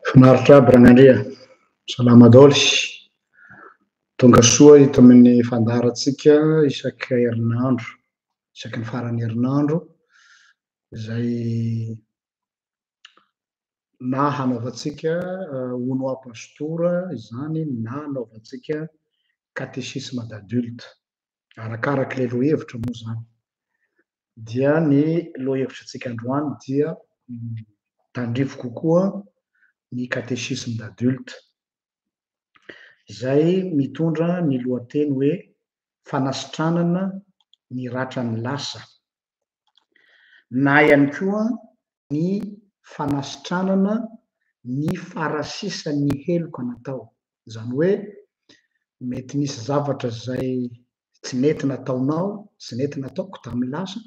Finaritra aby Ragnandria. Salama daholo. Tonga soa eto amin'ny fandaharantsika isaky herinandro, isaky ny faran'ny herinandro izay na hanaovantsika hono aho pastora izany na hanaovantsika catéchisme d'adulte. Arakaraka ilay lohahevitra moa izany. Dia ny lohahevitrantsika androany dia tandrify kokoa ny catéchisme d'adulte izay mitondra ny lohateny hoe fanasitranana ny ratran'ny lasa na ihany koa ny fanasitranana ny farasisan'ny heloka natao. Izany hoe mety nisy zavatra izay tsy nety nataonao, tsy nety nataoko tamin'ny lasa,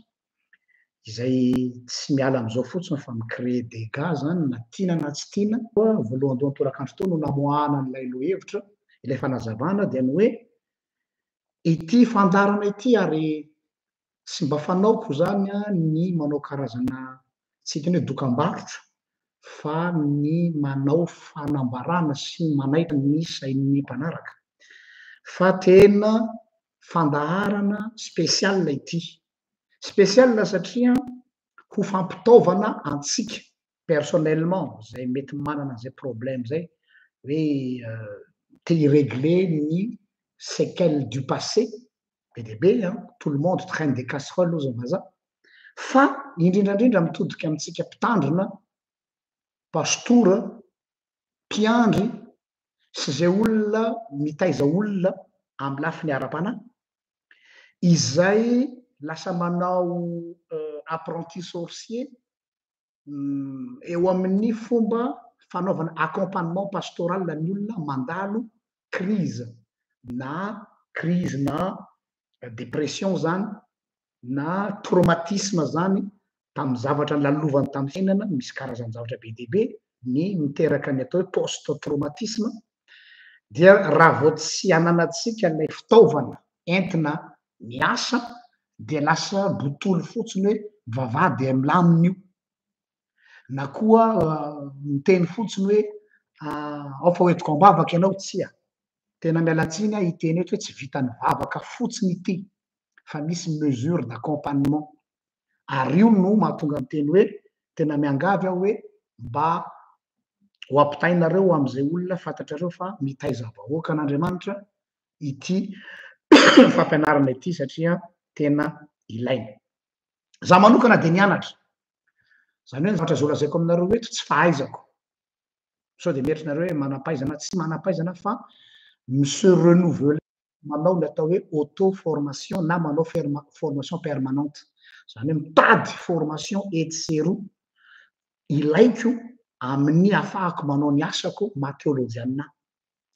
izay tsy miala amin'izao fotsiny fa mi-créer dégâts izany na tiana na tsy tiana. Voalohandohan'ny tolakandro teo no namoahana an'ilay lohahevitra, ilay fanazavana dia ny hoe ity fandaharana ity ary tsy mba fanaoko izany ny manao karazana tsy hiteny hoe dokambarotra fa ny manao fanambarana sy manaitra ny sain'ny mpanaraka fa tena fandaharana spécial ity. Spécial satria ho fampitaovana antsika personnellement izay mety manana an'izay problème izay hoe te hi-régler ny séquelles du passé be dia be an, tout le monde traine des casseroles hozy ny vazaha, fa indrindra indrindra mitodika amintsika mpitandrina, pastora, mpiandry sy izay olona mitaiza olona amin'ny lafiny ara-panahy, izay lasa manao apprenti sorcier eo amin'ny fomba fanaovana accompagnement pastoral ny olona mandalo crise na crise na dépression zany na traumatisme zany tamin'ny zavatra nolalovany tamin'ny fiainana, misy karazan-javatra be dia be ny miteraka ny atao hoe post traumatisme, dia raha vao tsy ananantsika ilay fitaovana entina miasa dia lasa botolo fotsiny hoe mivavaha dia milamina io, na koa miteny fotsiny hoe ao fa hoentiko am-bavaka ianao, tsia, tena miala tsiny aho hiteny eto hoe tsy vitan'ny vavaka fotsiny ity fa misy mesure d'accompagnement ary io no mahatonga miteny hoe tena miangavy aho hoe mba ho ampitainareo amin'izay olona fantatrareo fa mitaiza vahoaka an'Andriamanitra ity fampianarana ity satria tena ilaina. Za manokana dia nianatra. Izany hoe ny zavatra izao lazaiko aminareo eto tsy fahaizako. Sao dia mieritreritra nareo hoe manam-pahaizana, tsy manam-pahaizana fa mi-se renouveler manao ny atao hoe auto formation na manao formation permanente. Izany hoe mitady formation etsy sy eroa ilaiko amin'ny ahafahako manao ny asako maha teolojianina ahy.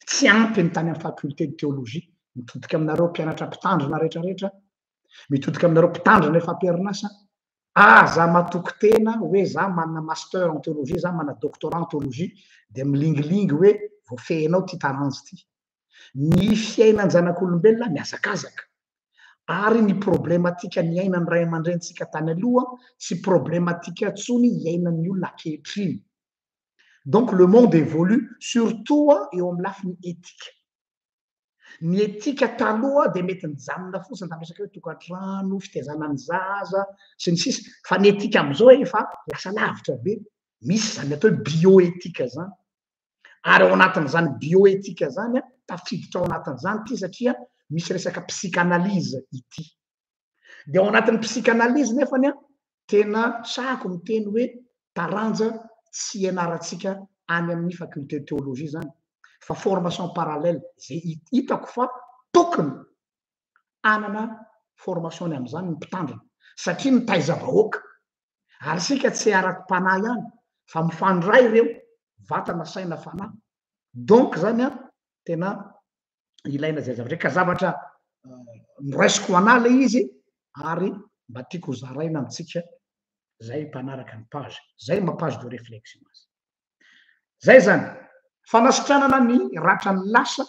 Tsy ampy ny tany amin'ny faculté de théologie. Mitodika aminareo mpianatra mpitandrina rehetra rehetra, mitodika aminareo mpitandrina efa am-perinasa, aza matoky tena hoe za manana master en théologie, za manana doctorat en théologie, dia milingilingy hoe voafehinao ity taranja ity. Ny fiainan-janak'olombelona mihazakazaka, ary ny problematika niainan'ny ray aman-drenintsika tany aloha tsy problematika intsony iainan'ny olona ankehitriny. Donc le monde évolue surtout eo amin'ny lafiny éthique. Ny éthique taloha dia mety nijanona fotsiny tamin'ny resaka hoe tokantrano, fitaizana ny zaza sy ny sisa fa ny éthique amin'izao efa lasa lavitra be. Misy izany atao hoe bioéthique izany. Ary ao anatin'izany bioéthique izany, tafiditra ao anatin'izany ity satria misy resaka psychanalyse ity. Dia ao anatin'ny psychanalyse nefany an, tena sahako miteny hoe taranja tsy ianarantsika any amin'ny faculté de théologie izany fa formation parallèle izay hitako fa tokony hanana formation ny amin'izany ny mpitandrina satria mitaiza vahoaka ary isika tsy ara-panahy ihany fa mifandray ireo vatana saina fanahy donc zany an tena ilaina izay zavatra ka zavatra noraisiko ho anah ilay izy ary mba tiako ho zaraina amintsika zay mpanaraka ny page zay ma page de réflexion azy zay zany fanasitranana ny ratran'ny lasa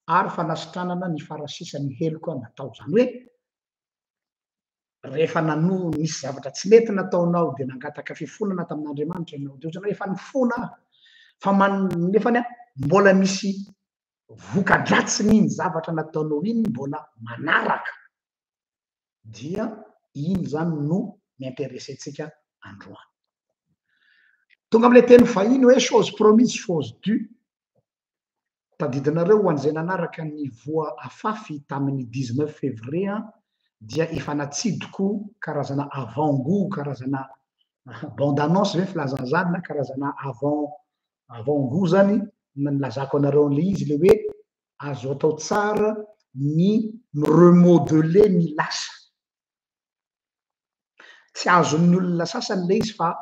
ary fanasitranana ny farasisan'ny heloka natao zany hoe rehefa nanoa nisy zavatra tsy nety nataonao dia nangataka fifonana tamin'Andriamanitra ianao dia ohatrany hoe efa nifona aho. Fa man, nefany an, mbola misy voka-dratsiny iny zavatra nataonao iny mbola manaraka. Dia iny izany no mi-intéresser-ntsika androany. Tonga amin'ilay teny vahiny hoe chose promise, chose due. Tadidinareo ho an'izay nanaraka ny voa afafy tamin'ny 19 février dia efa natsidiko karazana avant gout, karazana bande annonce ve filazana izany na karazana avant avant gout zany no nilazako anareo an'ilay izy ilay hoe azo atao tsara ny mi-remodeler ny lasa. Tsy azon'ny olona sasany ilay izy fa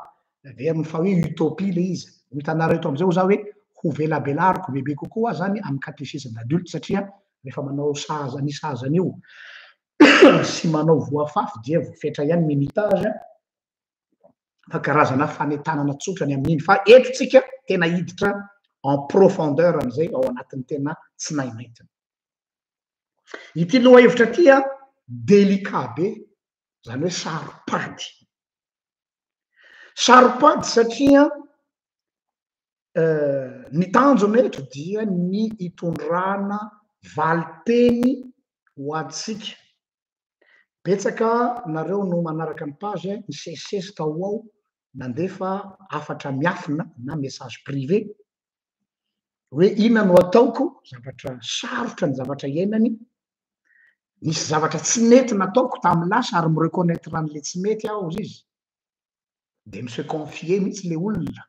heveriny fa hoe utopie ilay izy. Ho hitanareo eto amin'izay hoy za hoe ho velabelariko bebe kokoa aho zany amin'ny catéchisme d'adulte satria rehefa manao sahaza ny sahaza an'io sy manao voafafy dia voafetra ihany minutage fa karazana fanentanana tsotra ny amin'iny fa eto tsika tena hiditra en profondeur amin'izay ao anatin'ny tena tsinay maintiny. Ity lohahevitra ity an, délicat be, izany hoe saro-pady. Saro-pady satria ny tanjona eto dia ny hitondrana valin-teny ho antsika. Betsaka nareo no manaraka ny page, nisesisesy tao ho ao, nandefa hafatra miafina na message privé hoe inona no ataoko, zavatra sarotra ny zavatra iainany, nisy zavatra tsy nety nataoko tamin'ny lasa ary mi-reconnaitre an'le tsy mety aho hozy izy, de mi-se confier mihitsy le olona,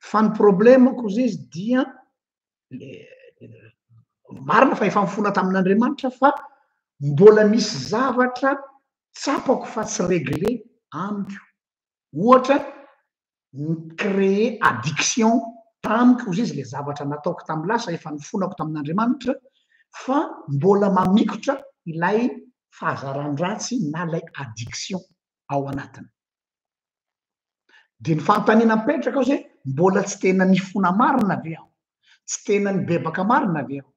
fa ny problemako hozy izy dia le marina fa efa nifona tamin'Andriamanitra fa mbola misy zavatra tsapako fa tsy réglé amiko, ohatra ni-créer addiction tamiko hozy izy le zavatra nataoko tamin'ny lasa efa nifonako tamin'Andriamanitra fa mbola mamikotra ilay fahazaran-dratsy na ilay addiction ao anatiny. Dia ny fanontaniana mipetraka hozy hoe mbola tsy tena nifona marina ve aho? Tsy tena nibebaka marina ve aho?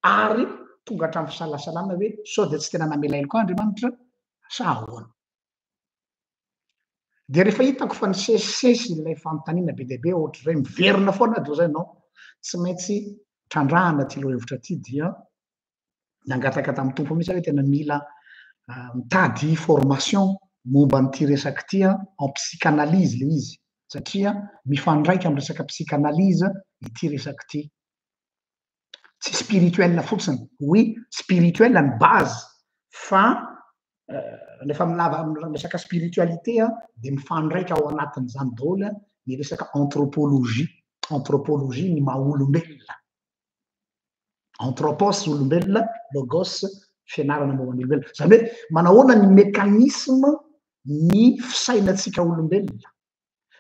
Ary tonga hatramin'ny fisalasalana hoe sao dia tsy tena namela heloka ahy Andriamanitra sa ahoana? Dia rehefa hitako fa nisesisesy ilay fanontaniana be dia be ohatr'izay miverina foana dia izay non, tsy maintsy trandrahana ity lohahevitra ity dia nangataka tamin'ny Tompo mihitsy aho hoe tena mila mitady formation momba an'ity resaka ity aho, en psychanalyse ilay izy satria mifandraika amin'ny resaka psychanalyse ity resaka ity. Tsy spirituel fotsiny, oui spirituel ny base fa rehefa milava resaka spiritualité dia mifandraika ao anatin'izany daholo ny resaka anthropologie, anthropologie ny maha olombelona, anthropos olombelona, logos fianarana momba ny olombelona, izany hoe manahoana ny mécanisme ny fisainantsika olombelona.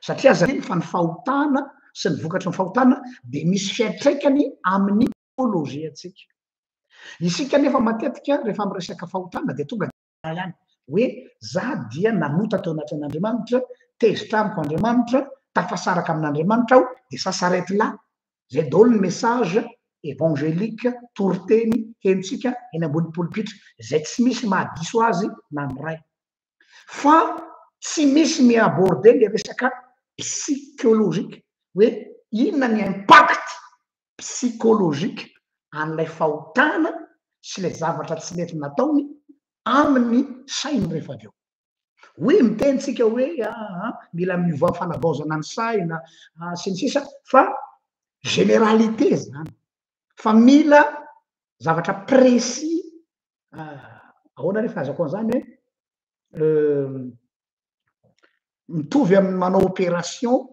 Satria aza adino fa ny fahotana sy ny vokatry ny fahotana dia misy fiantraikany amin'ny psychologie-ntsika. Isika anefa matetika rehefa miresaka fahotana dia tonga dia ihany hoe za dia nanota teo anatrehan'Andriamanitra, tezitra amiko Andriamanitra, tafasaraka amin'Andriamanitra aho, dia ça s'arrête là. Zay daholo ny message évangélique, toriteny henontsika eny ambony polipitra, izay tsy misy mahadiso azy na ny iray. Fa tsy misy mi-aborder le resaka psychologique hoe inona ny impact psychologique an'ilay fahotana sy ilay zavatra tsy nety nataony amin'ny sainy rehefa avy eo. Oui, miteny tsika hoe aa mila miova fanavaozana ny saina sy ny sisa fa généralité zany fa mila zavatra précis ahoana re filazako an'izany hoe mitovy amin'ny manao opération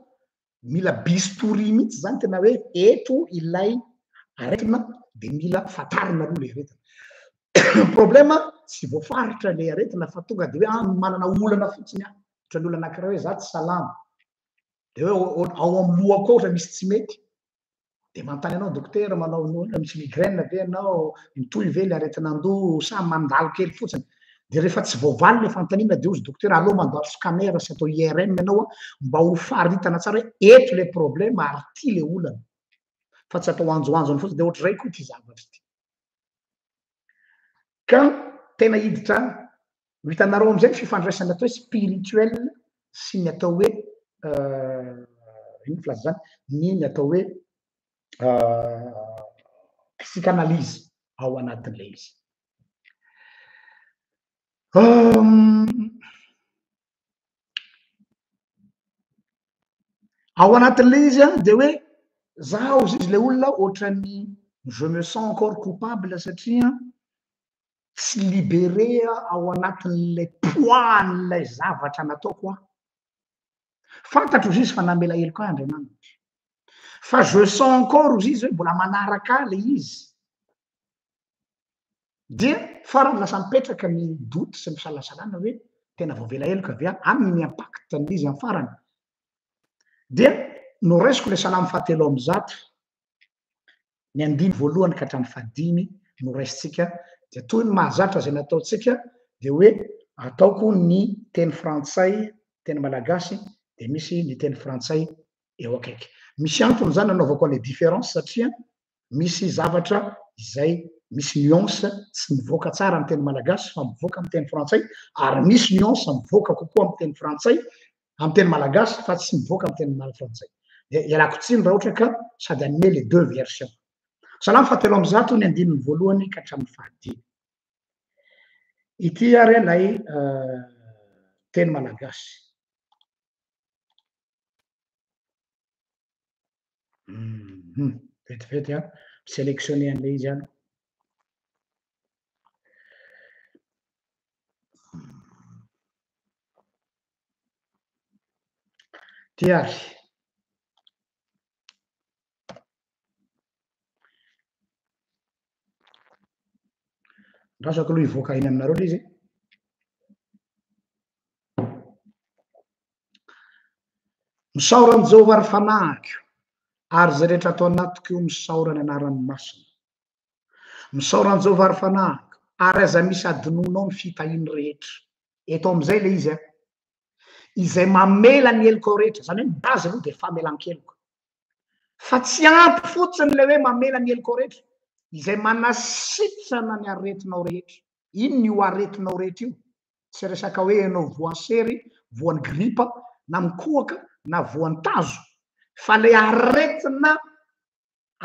mila bistouri mihitsy zany tena hoe eto ilay aretina de mila fantarina aloha le aretina. Problème tsy voafaritra le aretina fa tonga de hoe ah manana olana fotsiny aho, ohatran'ny olona anankiray hoe za tsy salama, de hoe ao amin'ny lohako ao ohatra misy tsy mety, Dia manontany anao dokotera, manao inona, misy migraine ve ianao, mitohy ve ilay aretin'andoha sa mandalo kely fotsiny. Dia rehefa tsy voavaly ilay fanontaniana dia hozy dokotera aleo mandalo scanner sy atao IRM ianao mba ho faritana tsara hoe eto ilay problème ary ity ilay olana. Fa tsy atao anjoanjony fotsiny dia ohatr'izay koa ity zavatra ity. Ka tena hiditra ho hitanareo amin'izay ny fifandraisana atao hoe spirituel sy ny atao hoe Inona filaza izany? Ny ny atao hoe psychanalyse ao anatin'ilay izy. Ao anatin'ilay izy an, dia hoe za hozy izy ilay olona ohatran'ny je me sens encore coupable satria tsy libéré ao anatin'ilay poids an'ilay zavatra nataoko aho. Fantatro hozy izy fa namela heloka ahy Andriamanitra. Fa je sens encore hozy izy hoe mbola manaraka ahy ilay izy. Dia farany lasa mipetraka ny doute sy ny fisalasalana hoe tena voavela heloka ve aho? Any ny impact an'izy amin'ny farany. Dia noraisiko ilay salamo fahatelo amby zato, ny andiny voalohany ka hatramin'ny fahadimy noraisintsika, dia toy ny mahazatra izay nataontsika dia hoe ataoko ny teny frantsay, teny malagasy, dia misy ny teny frantsay eo akaiky. Misy antony izany nanaovako an'ilay différence satria misy zavatra izay misy nuance tsy mivoaka tsara amin'ny teny malagasy fa mivoaka amin'ny teny frantsay ary misy nuance mivoaka kokoa amin'ny teny frantsay amin'ny teny malagasy fa tsy mivoaka amin'ny teny frantsay. Dia ialako tsiny raha ohatra ka sady hanome les deux versions. Salamo fahatelo amby zato ny andininy voalohany ka hatramin'ny fahadimy. Ity ary ilay teny malagasy. Vetivety an, mi-selectionner an'ilay izy aloha. Ty ary. Andrasako aloha hivoaka eny aminareo ilay izy. Misaora an'i Jehovah ry fanahiko, ary izay rehetra ato anatiko misaora ny anarany masina. Misaora an'i Jehovah ry fanahiko, ary aza misy adinoinao ny fitahiany rehetra. Eto amin'izay ilay izy an. Izay mamela ny helokao rehetra, izany hoe ny base aloha dia famelan-keloka. Fa tsy ampy fotsiny ilay hoe mamela ny helokao rehetra, izay manasitrana ny aretinao rehetra. Inona io aretinao rehetra io? Tsy resaka hoe ianao voan'ny sery, voan'ny gripa, na mikohaka, na voan'ny tazo, fa ilay aretina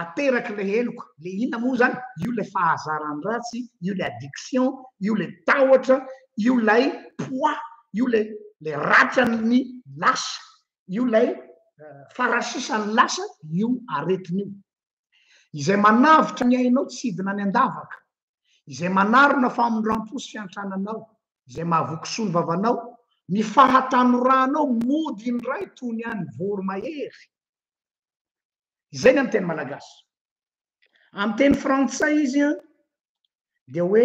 aterak'ilay heloka. Ilay inona moa izany? Io ilay fahazaran-dratsy, io ilay addiction, io ilay tahotra, io ilay poids, io ilay ilay ratran'ny lasa, io ilay farasisan'ny lasa, io aretina io. Izay manavotra ny ainao tsy hidina any an-davaka, izay manarona famindram-po sy fiantrana anao, izay mahavoky soa ny vavanao, ny fahatanoranao mody indray toy ny an'ny voromahery. Izay ny amin'ny teny malagasy. Amin'ny teny frantsay izy an, dia hoe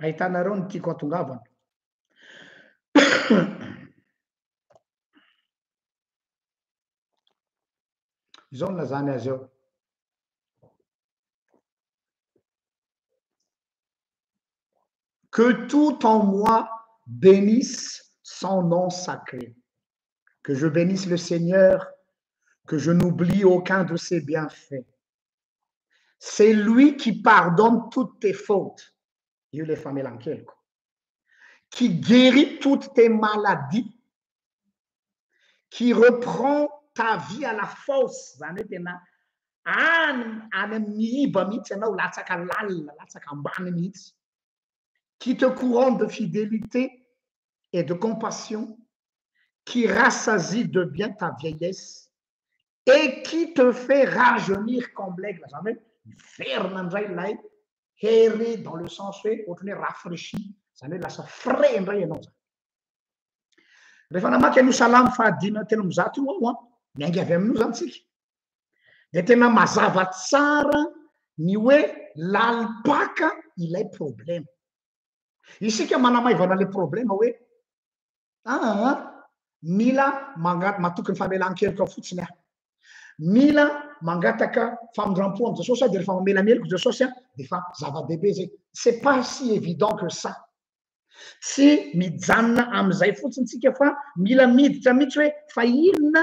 ahitanareo ny tiako hatongavana. Izao no lazany azy eo. Que tout en moi bénisse son nom sacré. Que je bénisse le Seigneur, que je n'oublie aucun de ses bienfaits. C'est lui qui pardonne toutes tes fautes. Io le famelan-keloka. Qui guérit toutes tes maladies. Qui reprend ta vie à la fosse. Zany hoe tena any any amin'ny miiba mihitsy ianao, latsaka lalina, latsaka ambany mihitsy. Qui te couronne de fidélité et de compassion, qui rassasie de bien ta vieillesse et qui te fait rajeunir comme l'aigle. Zany hoe miverina indray ilay hery dans le sens hoe ohatran'ny hoe rafraîchi, zany hoe lasa frais indray ianao zany. Rehefa namaky an'io salamo fahadimy telo amby zato io aho an, miainga avy amin'io zany tsika, dia tena mazava tsara ny hoe lalim-paka ilay problema. Isika manamaivana ilay problema hoe aa mila manga- matoky ny famelan-keloka fotsiny aho. Mila mangataka famindram-po amin'i Jesosy aho dia rehefa mamela ny heloko Jesosy an, dia efa zava-dehibe izay. C'est pas si évident que ça. Tsy mijanona amin'izay fotsiny tsika fa mila miditra mihitsy hoe fa inona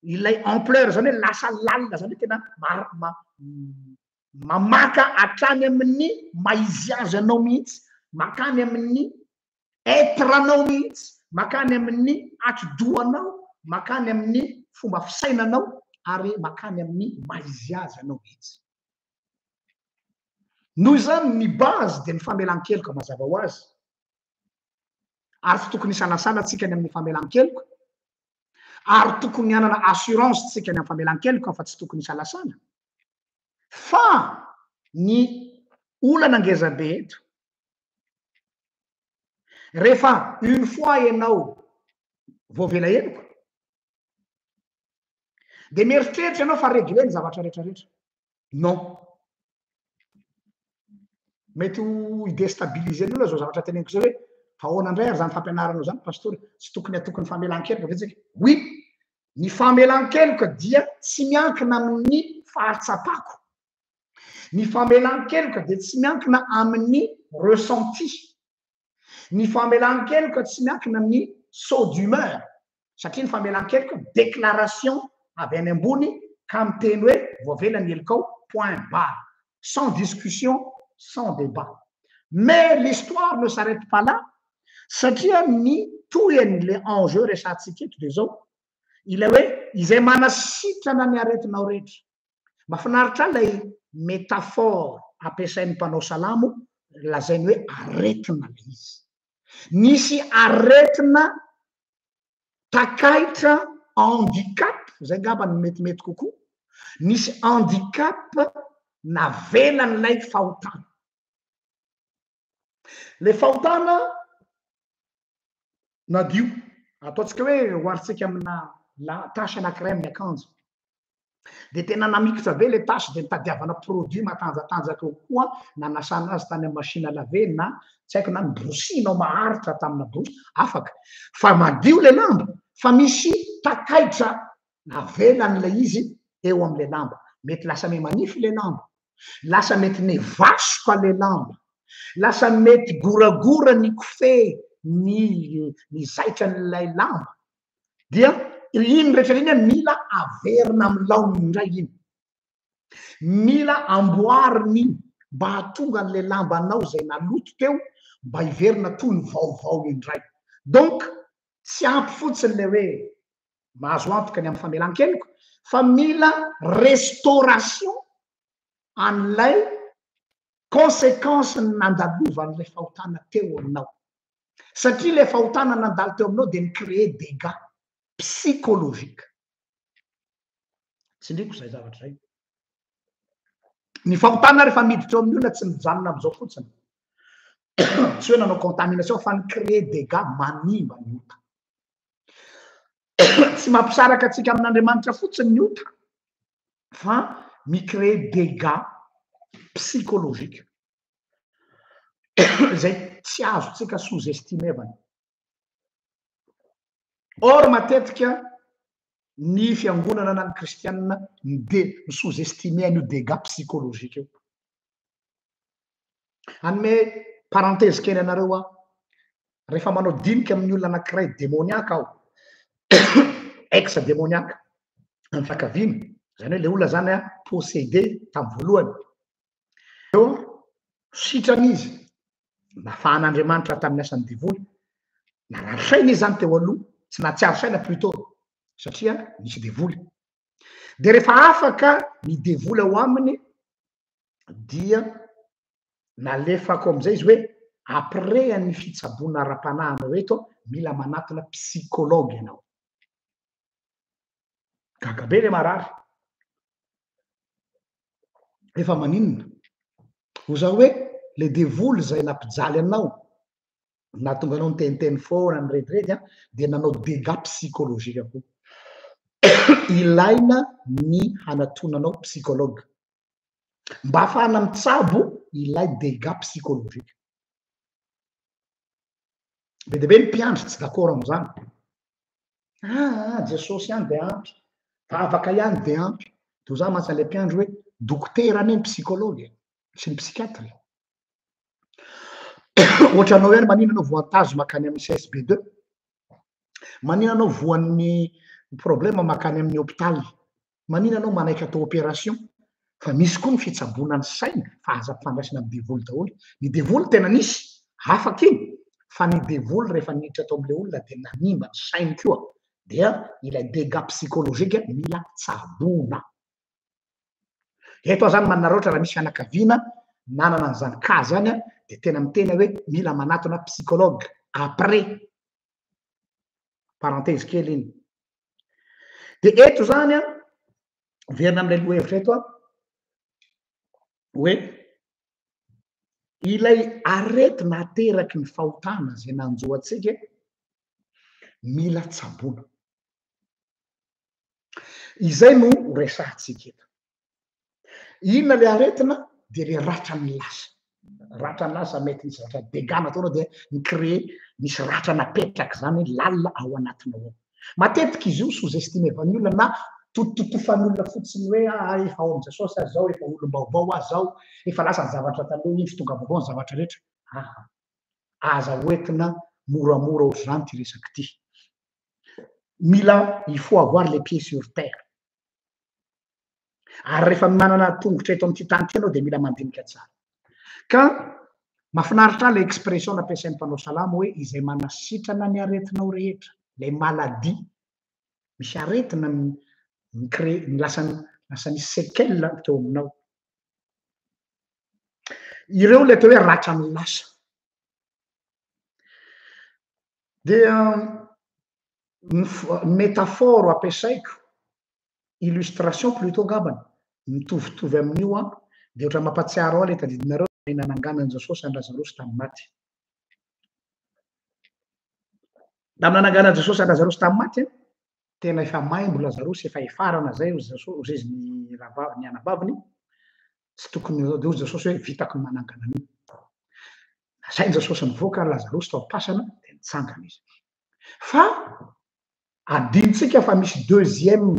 ilay ampleur, izany hoe lasa lalina, izany hoe tena mamaka hatrany amin'ny maha izy azy anao mihitsy, mankany amin'ny. Être-nao mihitsy, makany amin'ny atidohanao, makany amin'ny fomba fisainanao ary makany amin'ny maha izy azy anao mihitsy. Noho izany ny base dia ny famelan-keloka mazava ho azy. Ary tsy tokony hisalasala tsika ny amin'ny famelan-keloka. Ary tokony hanana assurance tsika ny amin'ny famelan-keloka fa tsy tokony hisalasala. Fa ny olana ngeza be eto, rehefa une fois ianao voavela heloka, dia mieritreritra ianao fa réglé ny zavatra rehetra rehetra. Non. Mety ho hi-destabiliser ny olona izao zavatra teneniko izao hoe fa ahoana indray ary izany fampianaranao izany pastora? Tsy tokony hatoky ny famelan-keloka ve tsika? Oui, ny famelan-keloka dia tsy miankina amin'ny fahatsapako. Ny famelan-keloka dia tsy miankina amin'ny ressenti. Ny famelan-keloka tsy miankina amin'ny saut d'humeur satria ny famelan-keloka déclaration avy any ambony ka miteny hoe voavela ny helokao point barre sans discussion sans débat. Mais l'histoire ne s'arrête pas là satria ny tohin'le enjeu resahantsika eto dia izao, ilay hoe izay manasitrana ny aretinao rehetra. Mahafinaritra ahy ilay métaphore ampiasain'ny mpanao salamo, lazainy hoe aretina ilay izy. Nisy aretina takaitra handicap, izay angamba no metimety kokoa, nisy handicap navelan'ilay fahotana. Ilay fahotana nadio, ataontsika hoe oharintsika amina la tâche anankiray amin'ny akanjo. Dia tena namikitra be ilay tâche dia nitadiavana produit matanjatanjaka kokoa nanasana azy tany amin'ny machine à laver na tsy haiko na nibrosinao maharitra tamina borosy, afaka. Fa madio ilay lamba fa misy takaitra navelan'ilay izy eo amin'ilay lamba. Mety lasa miha-manify ilay lamba, lasa mety mivasoka ilay lamba, lasa mety goragora ny kofehy ny ny zaitran'ilay lamba. Dia iny rehetra iny mila averina amin'ny laoniny indray iny. Mila amboarina iny mba hahatonga an'ilay lambanao izay naloto teo mba hiverina toy ny vaovao indray. Donc tsy ampy fotsiny ilay hoe mahazo antoka ny amin'ny famelan-keloka fa mila restauration an'ilay consequence nandalovan'ilay fahotana teo aminao. Satria ilay fahotana nandalo teo aminao dia ni-créer dégâts psychologique. Tsindriko izay zavatra izay. Ny fahotana rehefa miditra eo amin'ny olona tsy mijanona amin'izao fotsiny. Tsy hoe nanao contamination fa ni-créer dégâts manimba ny ota. Tsy mampisaraka antsika amin'Andriamanitra fotsiny ny ota fa mi-créer dégâts psychologique izay tsy azontsika sous-estimevana. Or matetika ny fiangonana na ny kristianina mi-de mi-sous-estimer an'io dégâts psychologique io. Hanome parenthèse kely anareo aho. Rehefa manao dinika amin'ny olona anankiray demoniaka aho, ex demoniaka, amin'ny fianakaviana, izany hoe ilay olona izany an, possédé tamin'ny voalohany. Eo sitrana izy, nafahan'Andriamanitra tamin'ny asan'ny devoly. Narary saina izy izany teo aloha, tsy nahatsiaro saina plutôt, satria nisy devoly. Dia rehefa afaka ny devoly ao aminy, dia nalefako amin'izay izy hoe après an'ny fitsaboana ara-panahy anao eto, mila manatona psychologue ianao. Gaga be le marary. Efa maninona? Ho za hoe le devoly izay nampijaly anao, nahatonga anao niteniteny foana, nirediredy an, dia nanao dégâts psychologique koa. Ilaina ny hanatonanao psychologue. Mba hahafahana mitsabo ilay dégâts psychologique. Be dia be ny mpiandry tsy d'accord amin'izany. Ah, Jesosy ihany dia ampy, vavaka ihany dia ampy. Toa za mantsy an'ilay mpiandry hoe dokotera anie ny psychologue sy ny psychiatre. Ohatra anao ihany manina anao voantazo makany amin'ny CSB deux. Manina anao voan'ny problème makany amin'ny hôpital. Manina anao manaiky atao opération. Fa misy koa ny fitsaboana ny saina fa aza ampifandraisina amin'ny devoly daholo. Ny devoly tena nisy, afaka iny. Fa ny devoly rehefa niditra tao amin'ilay olona dia nanimba ny sainy koa. Dia ilay dégâts psychologique mila tsaboina. Eto aho zany manararaotra raha misy fianakaviana nanana an'izany cas zany dia tena miteny aho hoe mila manatona psychologue après. Parenthèse kely iny. Dia eto zany an, miverina amin'ilay lohahevitra eto aho, hoe ilay aretina ateraky ny fahotana izay nanjo antsika mila tsaboina. Izay no resahantsika eto. Inona ilay aretina? Dia ilay ratran'ny lasa. Ratran'ny lasa mety nisy ratra dégâts nataonao dia ni-créer, nisy ratra napetraka izany lalina ao anatinao ao. Matetika izy io sous-estimer-van'ny olona na totototofan'ny olona fotsiny hoe ah, efa ao amin'i Jesosy aho izao, efa olom-baovao aho izao, efa lasa ny zavatra taloha, indro tonga vaovao ny zavatra rehetra. Aha. Aza hoentina moramora ohatr'izany ity resaka ity. Mila il faut avoir les pieds sur terre. Ary rehefa manana tongotra eto amin'ity tany ity ianao dia mila mandinika tsara. Ka mahafinaritra ahy ilay expression nampiasain'ny mpanao salamo hoe izay manasitrana ny aretinao rehetra, ilay maladie. Misy aretina mi-créer, lasa lasa nisy séquelle teo aminao. Ireo ilay atao hoe ratran'ny lasa. Dia ny métaphore ampiasaiko, illustration plutôt angambany, mitovitovy amin'io an, dia ohatran'ny mampahatsiaro ahy ilay tadidinareo ilay nananganan'i Jesosy an'i Lazarosy tamin'ny maty. Tamin'ny nananganan'i Jesosy an'i Lazarosy tamin'ny maty, tena efa maimbo Lazarosy, efa hefarana izay hozy Jesosy, hozy izy ny rahavaviny, ny anabaviny, tsy tokony, dia hozy Jesosy hoe vitako ny manangana an'io. Nasain'i Jesosy nivoaka Lazarosy tao am-pasana dia nitsangana izy. Fa adinontsika fa misy deuxième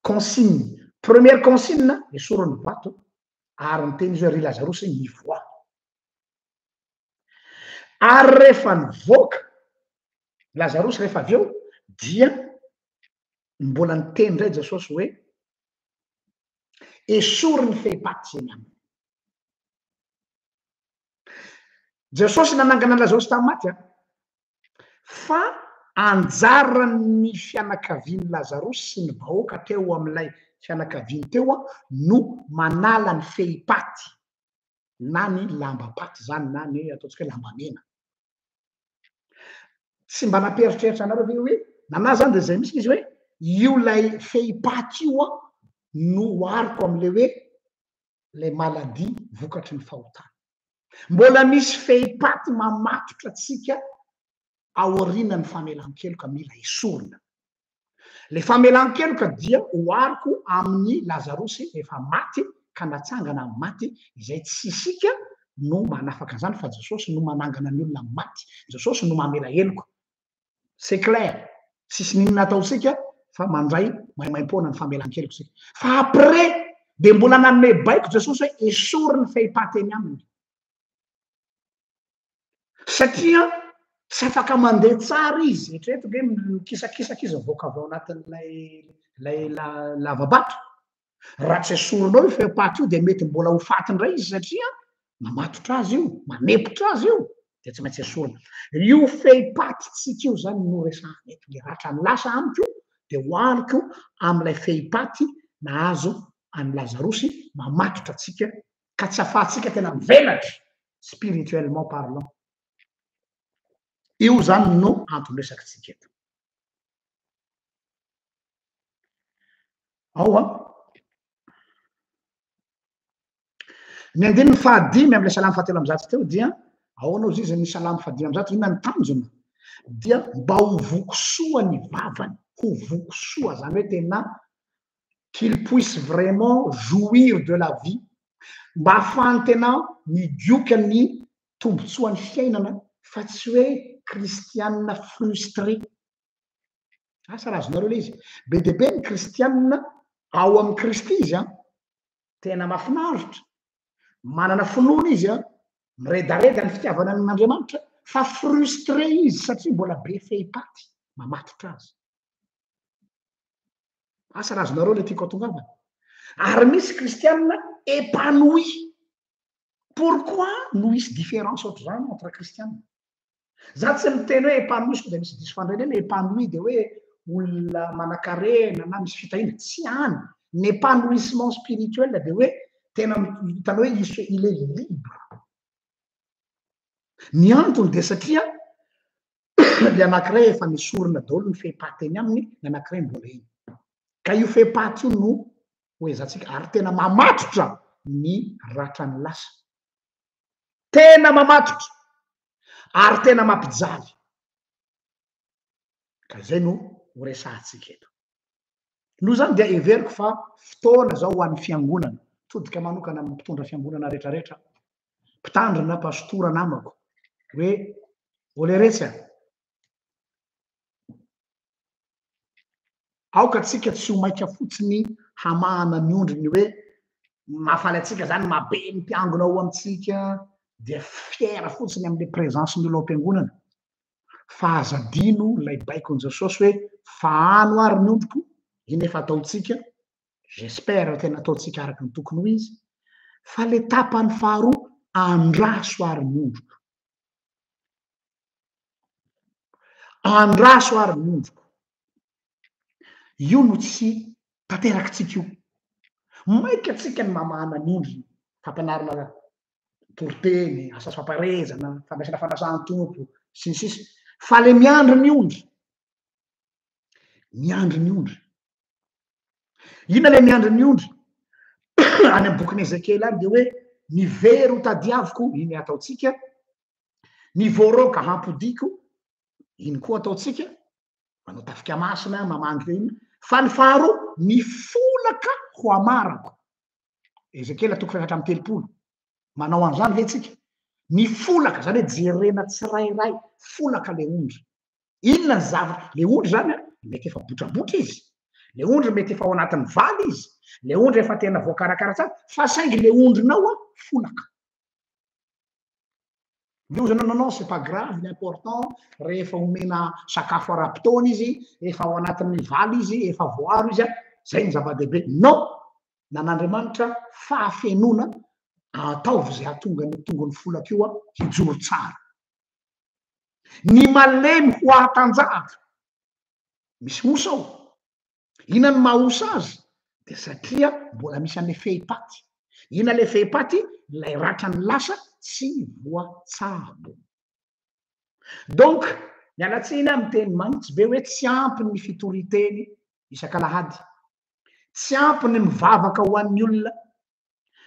consigne. Première consigne, esory ny vato ary niteny izy hoe ry Lazarosy mivoaha. Ary rehefa nivoaka Lazarosy rehefa avy eo dia mbola niteny indray Jesosy hoe esory ny fehipaty izay ny aminy. Jesosy nanangana an'i Lazarosy tamin'ny maty an. Fa anjaran'ny fianakavian'i Lazarosy sy ny vahoaka teo amin'ilay fianakaviany teo no manala ny fehipaty na ny lambam-paty izany na ny ataontsika hoe lambamena. Tsy mba nampieritreritra anareo ve hoe nanahy zany dia izay mihitsy izy hoe io ilay fehipaty io an no ohariko amin'ilay hoe ilay maladie vokatry ny fahotana. Mbola misy fehipaty mamatotra antsika aorianan'ny famelan-keloka mila esorina. Ilay famelan-keloka dia ohariko amin'i Lazarosy efa maty ka natsangana amin'ny maty, izay tsy isika no manafaka an'izany fa Jesosy no manangana ny olona amin'ny maty. Jesosy no mamela heloka. C'est clair, tsisy n'inona ataontsika fa mandray maimaimpoana ny famelan-keloka isika. Fa après dia mbola nanome baiko Jesosy hoe esory ny fehipaty eny aminy. Satria tsy afaka mandeha tsara izy, eritrereto nge mikisakisaka izy mivoaka avy ao anatin'ilay ilay lava-bato. Raha tsy esorinao io fehipaty io dia mety mbola ho faty indray izy satria mamatotra azy io, manempotra azy io, dia tsy maintsy esorina. Io fehipatintsika io izany no resahana eto. Ny ratran'ny lasa amiko dia ohariko amin'ilay fehipaty nahazo an'i Lazarosy mamatotra antsika ka tsy afahantsika tena mivelatra spirituellement parlant. Io izany no anton-dresakitsika eto. Ao an. Ny andininy fahadimy amin'ilay salamo fahatelo amby zato teo dia ahoana ozy izy ny salamo fahadimy amby zato inona ny tanjona dia mba ho voky soa ny vavany ho voky soa zany hoe tena qu'il puisse vraiment jouir de la vie mba ahafahany tena migioka ny tombontsoan'ny fiainana fa tsy hoe kristianina frustré Asa raha azonareo ilay izy. Be dia be ny kristianina ao amin'i Kristy izy an. Tena mahafinaritra. Manana finoana izy an. Miredareda ny fitiavana an'Andriamanitra fa frustré izy satria mbola be fehipaty mamatotra azy. Asa raha azonareo ilay tiako atongavana. Ary misy kristianina épanoui. Pourquoi no hisy différence ohatr'izany entre kristianina? Za tsy miteny hoe épanoui sao dia misy diso fandray indray ny épanoui dia hoe olona manankarena na misy fitahiana, tsy any. Ny épanouissement spirituel dia hoe tena hitanao hoe il est libre. Ny antony dia satria le anankiray efa nesorina daholo ny fehipaty teny aminy, ny anankiray mbola eny. Ka io fehipaty io no ho ezatsika ary tena mamatotra ny ratran'ny lasa. Tena mamatotra ary tena mampijaly. Ka izay no ho resahantsika eto. Noho izany dia heveriko fa fotoana izao ho an'ny fiangonana, todika manokana amin'ny mpitondra fiangonana rehetrarehetra, mpitandrina, pastora namako, hoe oleretsy a! Aoka tsika tsy ho maika fotsiny hamahana ny ondry ny hoe mahafaly antsika zany mahabe ny mpiangona ao amintsika dia fier fotsiny amin'le présence ny olo ao am-piangonana fa aza adino ilay baikon'i Jesosy hoe fahano ary ny ondriko, iny efa ataontsika, j'espère tena ataontsika araka ny tokony ho izy, fa le tapany faharoa andraso ary ny ondriko. Andraso ary ny ondriko. Io no tsy tanterakitsika io. Maika tsika ny mamahana ny ondriny, fampianarana toriteny, asa fampaherezana, fandraisana fanasan'ny Tompo, sy ny sisa. Fa le miandry ny ondry, miandry ny ondry. Inona le miandry ny ondry? Any amin'ny bokin'i Ezekiela any dia hoe ny very ho tadiaviko, iny ataontsika, ny voaroaka hampodiako, iny koa ataontsika, manao tafika masina, mamangy iny, fa ny faharoa, ny folaka ho amarako. Ezekiela toko fahefatra amby telopolo. Manao an'izany ve tsika? Ny folaka, zany hoe jerena tsirairay, folaka le ondry. Inona ny zavatra, le ondry zany an, mety efa botrabotra izy, le ondry mety efa ao anatin'ny vala izy, le ondry efa tena voakarakara tsara, fa saingy le ondrinao an, folaka. Loza non non c'est pas grave l'important rehefa omena sakafo ara-potoana izy, efa ao anatin'ny vala izy, efa voaro izy, zay ny zava-dehibe. Non! Nan'Andriamanitra fahafenoana, ataovy izay hahatonga ny tongony folaka io hijoro tsara. Ny malemy ho ahatanjahaka. Misy osa ao. Inona no maha osa azy? Dia satria mbola misy an'ilay fehipaty. Inona ilay fehipaty? Ilay ratran'ny lasa tsy voatsabo. Donc, miala tsiny aho miteny manitsy be hoe tsy ampy ny fitorian-teny isak'alahady. Tsy ampy ny mivavaka ho an'ny olona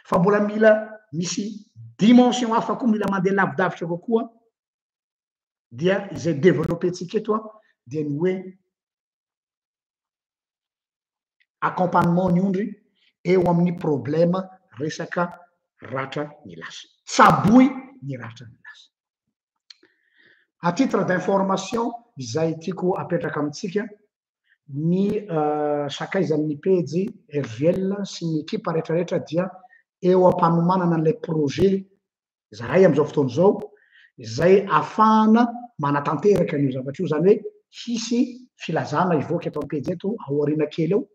fa mbola mila misy dimension hafa koa mila mandeha lavidavitra kokoa dia izay développer-tsika eto dia ny hoe accompagnement ny ondry eo amin'ny problème resaka ratra ny lasa. Tsaboy ny ratra ny lasa. À titre d'information izay tiako apetraka amintsika, ny sakaizan'ny pejy RVL sy ny ekipa rehetrarehetra dia eo am-panomanana an'ilay projet zahay amin'izao fotoana izao izay afahana manatanteraka an'io zavatra io, izany hoe hisy filazana hivoaka eto am-pejy eto aoriana kely eo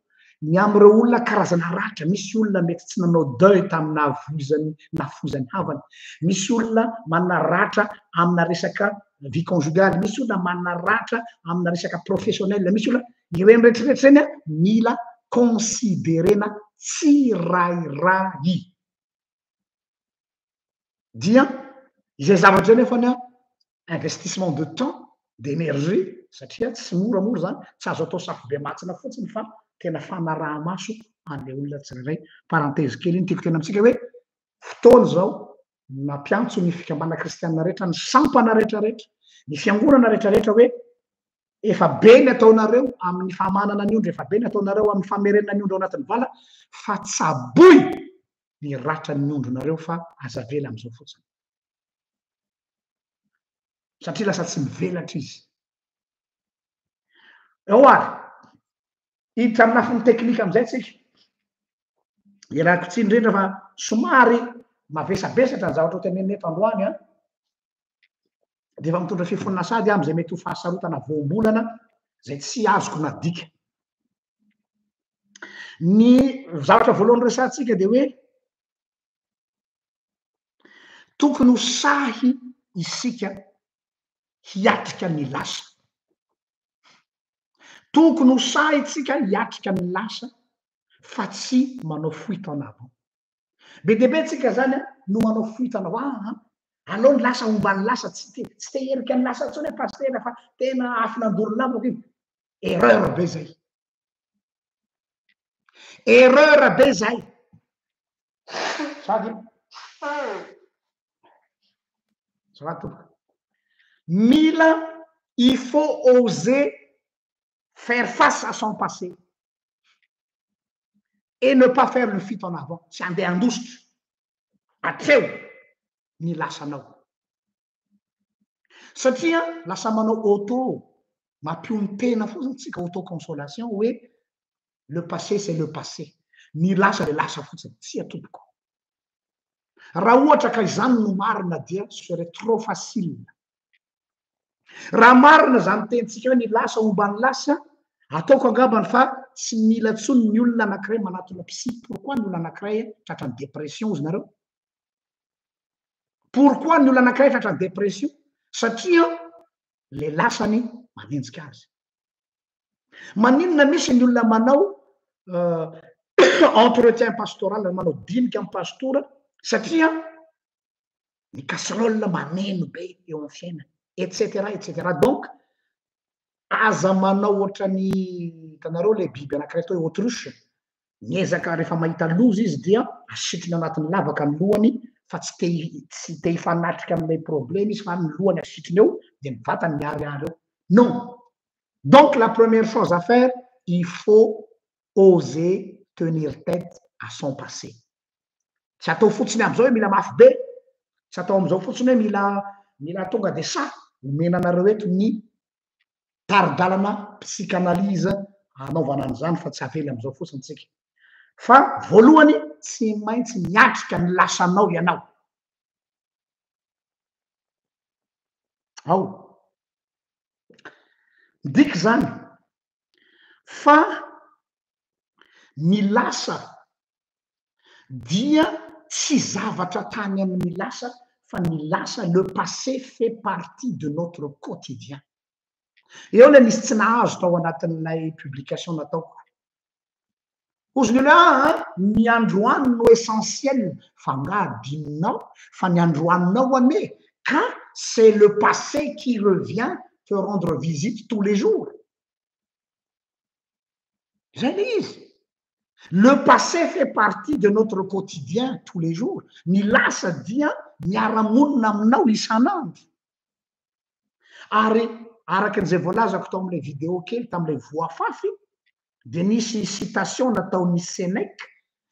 ny amin'ireo olona karazana ratra, misy olona mety tsy nanao deuil tamin'ny nahavoizany nahafoizany havana, misy olona manana ratra amina resaka vie conjugale, misy olona manana ratra amina resaka professionnel, misy olona ireny rehetrarehetra ireny mila considerena tsirairay. Dia izay zavatra izay nefany an, investissement de temps, d'énergie, satria tsy moramora izany, tsy azo atao safobemantsina fotsiny fa tena fanaraha-maso an'ilay olona tsirairay. Parenthèse kely iny, tiako tena amintsika hoe fotoana izao nampiantso ny fikambanana kristianina rehetra, ny sampana rehetrarehetra, ny fiangonana rehetrarehetra hoe efa be ny ataonareo amin'ny famanana ny ondry, efa be ny ataonareo amin'ny famerenana ny ondry ao anatin'ny vala, fa tsaboy ny ratran'ny ondrinareo fa aza avela amin'izao fotsiny. Satria lasa tsy mivelatra izy. Eo ary, hiditra amin'ny lafiny teknika amin'izay tsika. Ialako tsiny indrindra fa somary mavesabesatra ny zavatra ho tenenina eto androany an. Dia efa mitondra fifonana sady aho amin'izay mety ho fahasarotana voambolana izay tsy azoko nadika. Ny zavatra voalohany resahantsika dia hoe tokony ho sahy isika. hiatrika ny lasa. Tokony ho sahy tsika hiatrika ny lasa fa tsy manao fuite en avant. Be dia be tsika zany a no manao fuite en avant, aa aleo ny lasa homba ny lasa, tsy te tsy te hierika ny lasa intsony aho pasitera fa tena afo nandoro ny lambako iny. Erreur be zay. Erreur be zay. Sady Azafady tompoko. Mila il faut oser faire face à son passé et ne pas faire le fuite en avant, tsy andeha handositra hatreo ny lasanao. Satria lasa manao auto, mampionon-tena fotsiny tsika, auto consolation hoe le passé c'est le passé, ny lasa dia lasa fotsiny, tsia tompoko. Raha ohatra ka izany no marina dia serait trop facile. Raha marina izany tenintsika hoe ny lasa homba ny lasa, ataoko angambany fa tsy mila intsony ny olona anankiray manatona psy. Pourquoi ny olona anankiray tratran'ny dépression hozy nareo? Pourquoi ny olona anankiray tratran'ny dépression? Satria le lasany manenjika azy. Maninona misy ny olona manao entretien pastoral, manao dinika amin'ny pastora satria ny casserole maneno be eo amin'ny fiainany, et cetera, et cetera. Donc, aza manao ohatran'ny, hitanareo ilay biby anankiray atao hoe autruche, miezaka rehefa mahita loza izy dia asitriny anatin'ny lavaka ny lohany fa tsy te tsy te hifanatrika amin'ilay problème izy fa ny lohany asitriny eo dia ny vatany miharihary eo. Non! Donc la première chose à faire, il faut oser tenir tête à son passé. Tsy atao fotsiny amin'izao hoe mila mafy be, tsy atao amin'izao fotsiny hoe mila mila tonga dia sahy, omena anareo eto ny tari-dalana psychanalyse hanaovana an'izany fa tsy avela amin'izao fotsiny tsika. Fa voalohany tsy maintsy miatrika ny lasanao ianao. Ao. Midika izany fa ny lasa dia tsy zavatra tany amin'ny lasa fa ny lasa, le passé fait partie de notre quotidien. Eo ilay nisy tsy nahazo tao anatin'ilay publication nataoko. Hozy ny olona hoe aa ny androany no essentiel fa nga adinonao fa ny androaninao anie ka c'est le passé qui revient te rendre visite tous les jours. Zay le izy. Le passé fait partie de notre quotidien tous les jours. Ny lasa dia miara-monina aminao isan'andro. Ary araka an'izay voalazako tao amin'ilay vidéo kely tamin'ilay voafafy dia nisy citation nataon'i Sénèque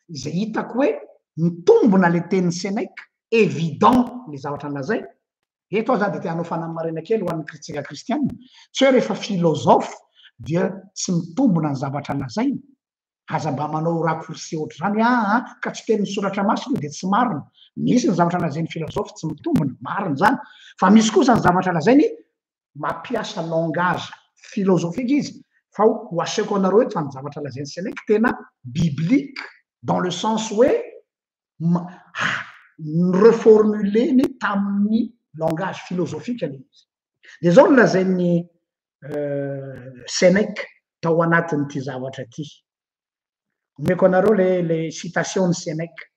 izay hitako hoe mitombina ilay tenin'i Sénèque, évident ny zavatra nolazainy. Eto aho zany dia te hanao fanamarihana kely ho an'ny tsika kristiana, tsy hoe rehefa philosophe dia tsy mitombina ny zavatra lazainy, aza mba manao raccourci ohatr'izany hoe aa ka tsy tenin'ny soratra masina io dia tsy marina. Misy ny zavatra lazain'ny philosophe tsy mitombina, marina izany, fa misy kosa ny zavatra lazainy mampiasa langage philosophique izy, fa ho asehoko anareo eto fa ny zavatra lazain'i Sénèque tena biblique dans le sens hoe ni-reformuler-ny tamin'ny langage philosophique ilay izy. Dia izao no lazain'i Sénèque tao anatin'ity zavatra ity. Omeko anareo ilay ilay citation-n'i Sénèque.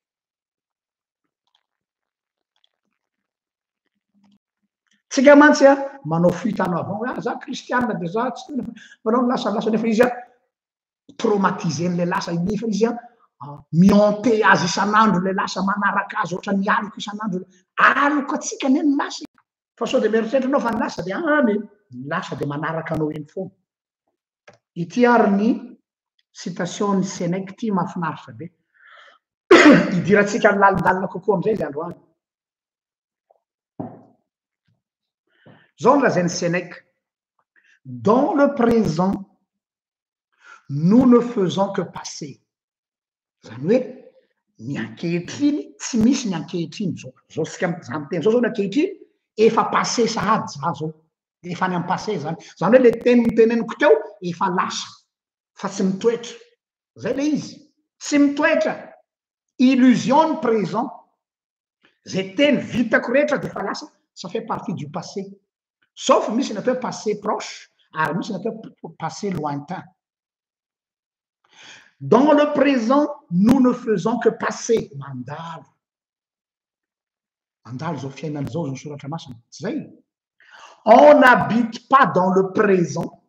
Tsika mantsy a manao fuite en avant hoe ah za kristianina dia za tsy tena manao ny lasa lasa nefa izy a traumatisé-n'ilay lasa nefa izy a mi-hanter azy isan'andro ilay lasa manaraka azy ohatran'ny aloka isan'andro aloka antsika anie ny lasa e. Fa sao dia mieritreritra anao fa ny lasa dia any e, ny lasa dia manaraka anao eny foana. Ity ary ny citation-n'i Sénèque ity mahafinaritra be. Idirantsika lalindalina kokoa amin'izay izy androany. Izao no lazain'i Sénèque, Dans le présent, nous ne faisons que passer. Izany hoe ny ankehitriny, tsy misy ny ankehitriny izao. Izao isika za miteny izao zao ny ankehitriny, efa passé sahady za zao. Efa any amin'ny passé zany. Izany hoe le teny noteneniko teo efa lasa fa tsy mitoetra. Zay le izy. Tsy mitoetra. Illusion ny présent. Zay teny vitako rehetra dia efa lasa, ça fait partie du passé. Sauf misy ny atao hoe passé proche ary misy ny atao hoe passé lointain. Dans le présent, nous ne faisons que passer, mandalo. Mandalo izao fiainana izao, izao soratra masina. Tsy izay? On n'habite pas dans le présent.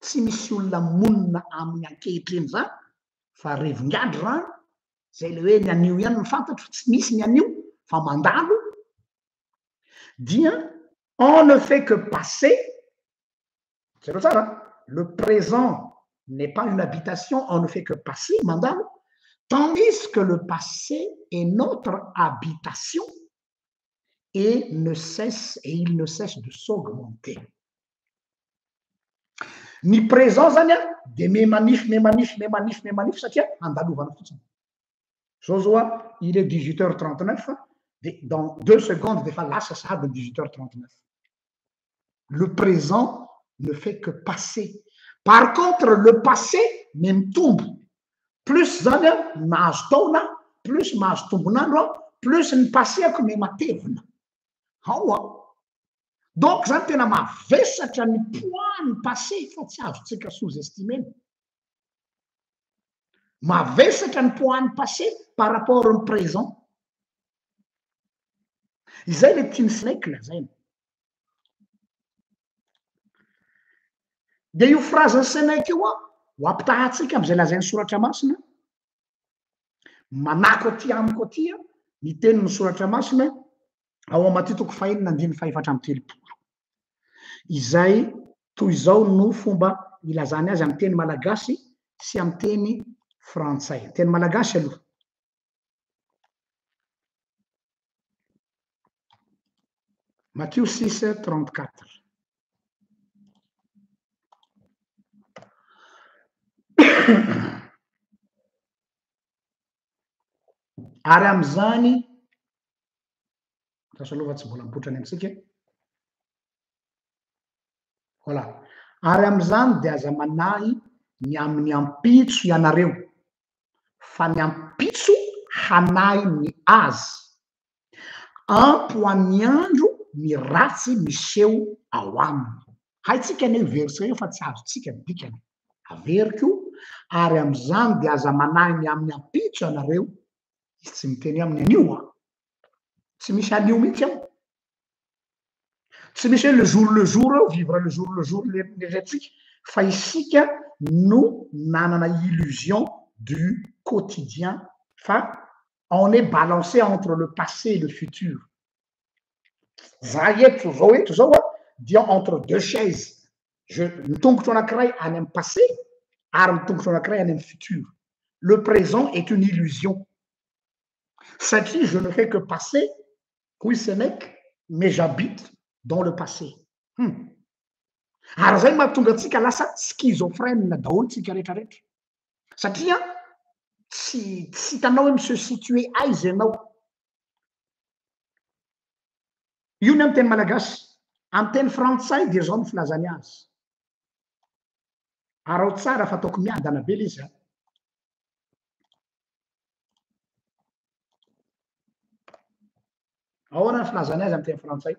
Tsy misy olona monina amin'ny ankehitriny izany, fa revin-gadra izany, izay ilay hoe ny anio ihany no fantatro, tsy misy ny anio fa mandalo, dia on ne fait que passer, jereo tsara, le présent n'est pas une habitation, on ne fait que passer, mandalo, tandis que le passé est notre habitation et ne cesse et il ne cesse de s'augmenter. Ny présent zany a de me manify me manify me manify me manify satria andalovana fotsiny. Zao zao a il est 18 heures 39 de dans deux secondes de efa lasa sahady ny 18 heures 39. Le présent ne fait que passer. Par contre le passé me mitombo. Plus zany a mahazo taona, plus mahazo tombon'andro aho, plus ny passé-ako me matevina. Ao a. Donc zany tena mavesatra ny poids ny passé fa tsy azontsika sous estimer-na. Mavesatra ny poids ny passé par rapport ny présent. Izay le tian'i Snake lazaina. Dia io phrase-n'i Sénèque io an, ho ampitahantsika amin'izay lazain'ny soratra masina, manako aty amiko aty an, ny tenin'ny soratra masina ao amin'ny Matio toko fahenina andininy fahefatra amby telopolo, izay toy izao no fomba ilazany azy amin'ny teny malagasy sy amin'ny teny frantsay. Teny malagasy aloha. Matio 6, 34. Ary amin'izany, andraso aloha fa tsy mbola mipoitra any amintsika. Voilà. Ary amin'izany dia aza manahy ny amin'ny ampitso ianareo, fa ny ampitso hanahy ny azy. Ampy ho an'ny andro ny ratsy miseho ao aminy. Haintsika anie io verset io fa tsy azontsika ny dikany. Averiko, ary amin'izany dia aza manahy ny amin'ny ampitso ianareo, izy tsy miteny hoe amin'ny anio an! Tsy misy anio mihitsy ao. Tsy misy hoe le jour le jour eo, vivre le jour le jour le rehetratsika, fa isika no nanana illusion du quotidien fa on est balancé entre le passé et le futur. Za eto zao eto zao a dia entre deux chaises, je ny tongotro anankiray any amin'ny passé ary ny tongotro anankiray any amin'ny futur. Le présent est une illusion satria je ne fais que passer hoy Sénèque mais j'habite dans le passé. Hum. Ary zay mahatonga antsika lasa schizophrène daholo tsika rehetrarehetra. Satria tsy tsy hitanao hoe mi-se situer aiza ianao. Io ny amin'ny teny malagasy. Amin'ny teny frantsay dia izao no filazany azy. Araho tsara fa ataoko miadana be ilay izy an. Ahoana ny filazany azy amin'ny teny frantsay?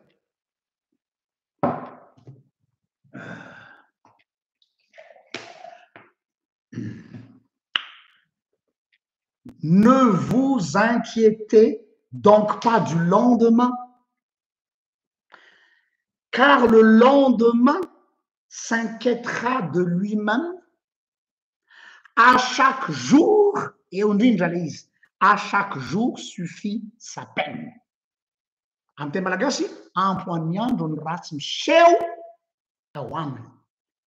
Ne vous inquiétez donc pas du lendemain, car le lendemain s'inquiétera de lui-même à chaque jour, eo indrindra le izy, à chaque jour suffit sa peine. Amin'ny teny malagasy, ampy ho an'ny andro ny ratsy miseho tao aminy.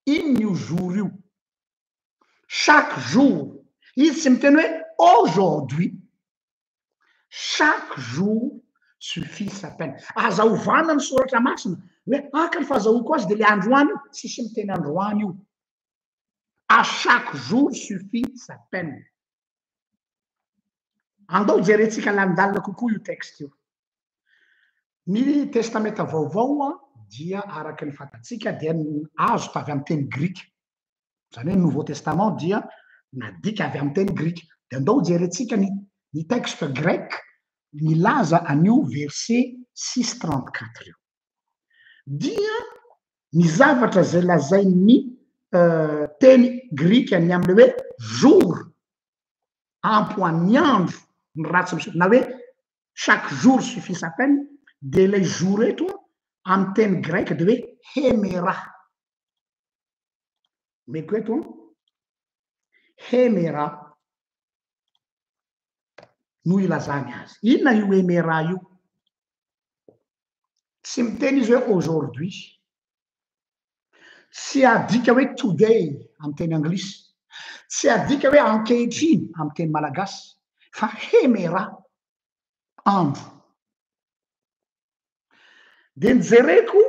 Inona io jour io? Chaque jour. Izy tsy miteny hoe aujourd'hui. Chaque jour suffit sa peine. Aza ovana ny soratra masina hoe aka ny fahazahoako azy dia le androany io. Tsisy miteny androany io. À chaque jour suffit sa peine. Andao jerentsika lalindalina kokoa io texte io. Ny Testamenta Vaovao dia araka ny fantatsika dia azo tavy amin'ny teny grika. Izany hoe Nouveau Testament dia nadika avy amin'ny teny grika. Dia andao jerentsika ny ny texte grec milaza an'io verset 6,34 io. Dia ny zavatra izay lazain'ny teny grika ny amin'ilay hoe jour, ampy ho an'ny andro ny ratsy miseho, na hoe chaque jour suffit sa peine, dia ilay jour eto amin'ny teny greka dia hoe hemera. Omeko eto an, hemera no ilazany azy. Inona io hemera io? Tsy miteny izy hoe aujourd'hui. Tsy adika hoe today amin'ny teny anglisy. Tsy adika hoe ankehitriny amin'ny teny malagasy fa hemera, andro. Dia nijereko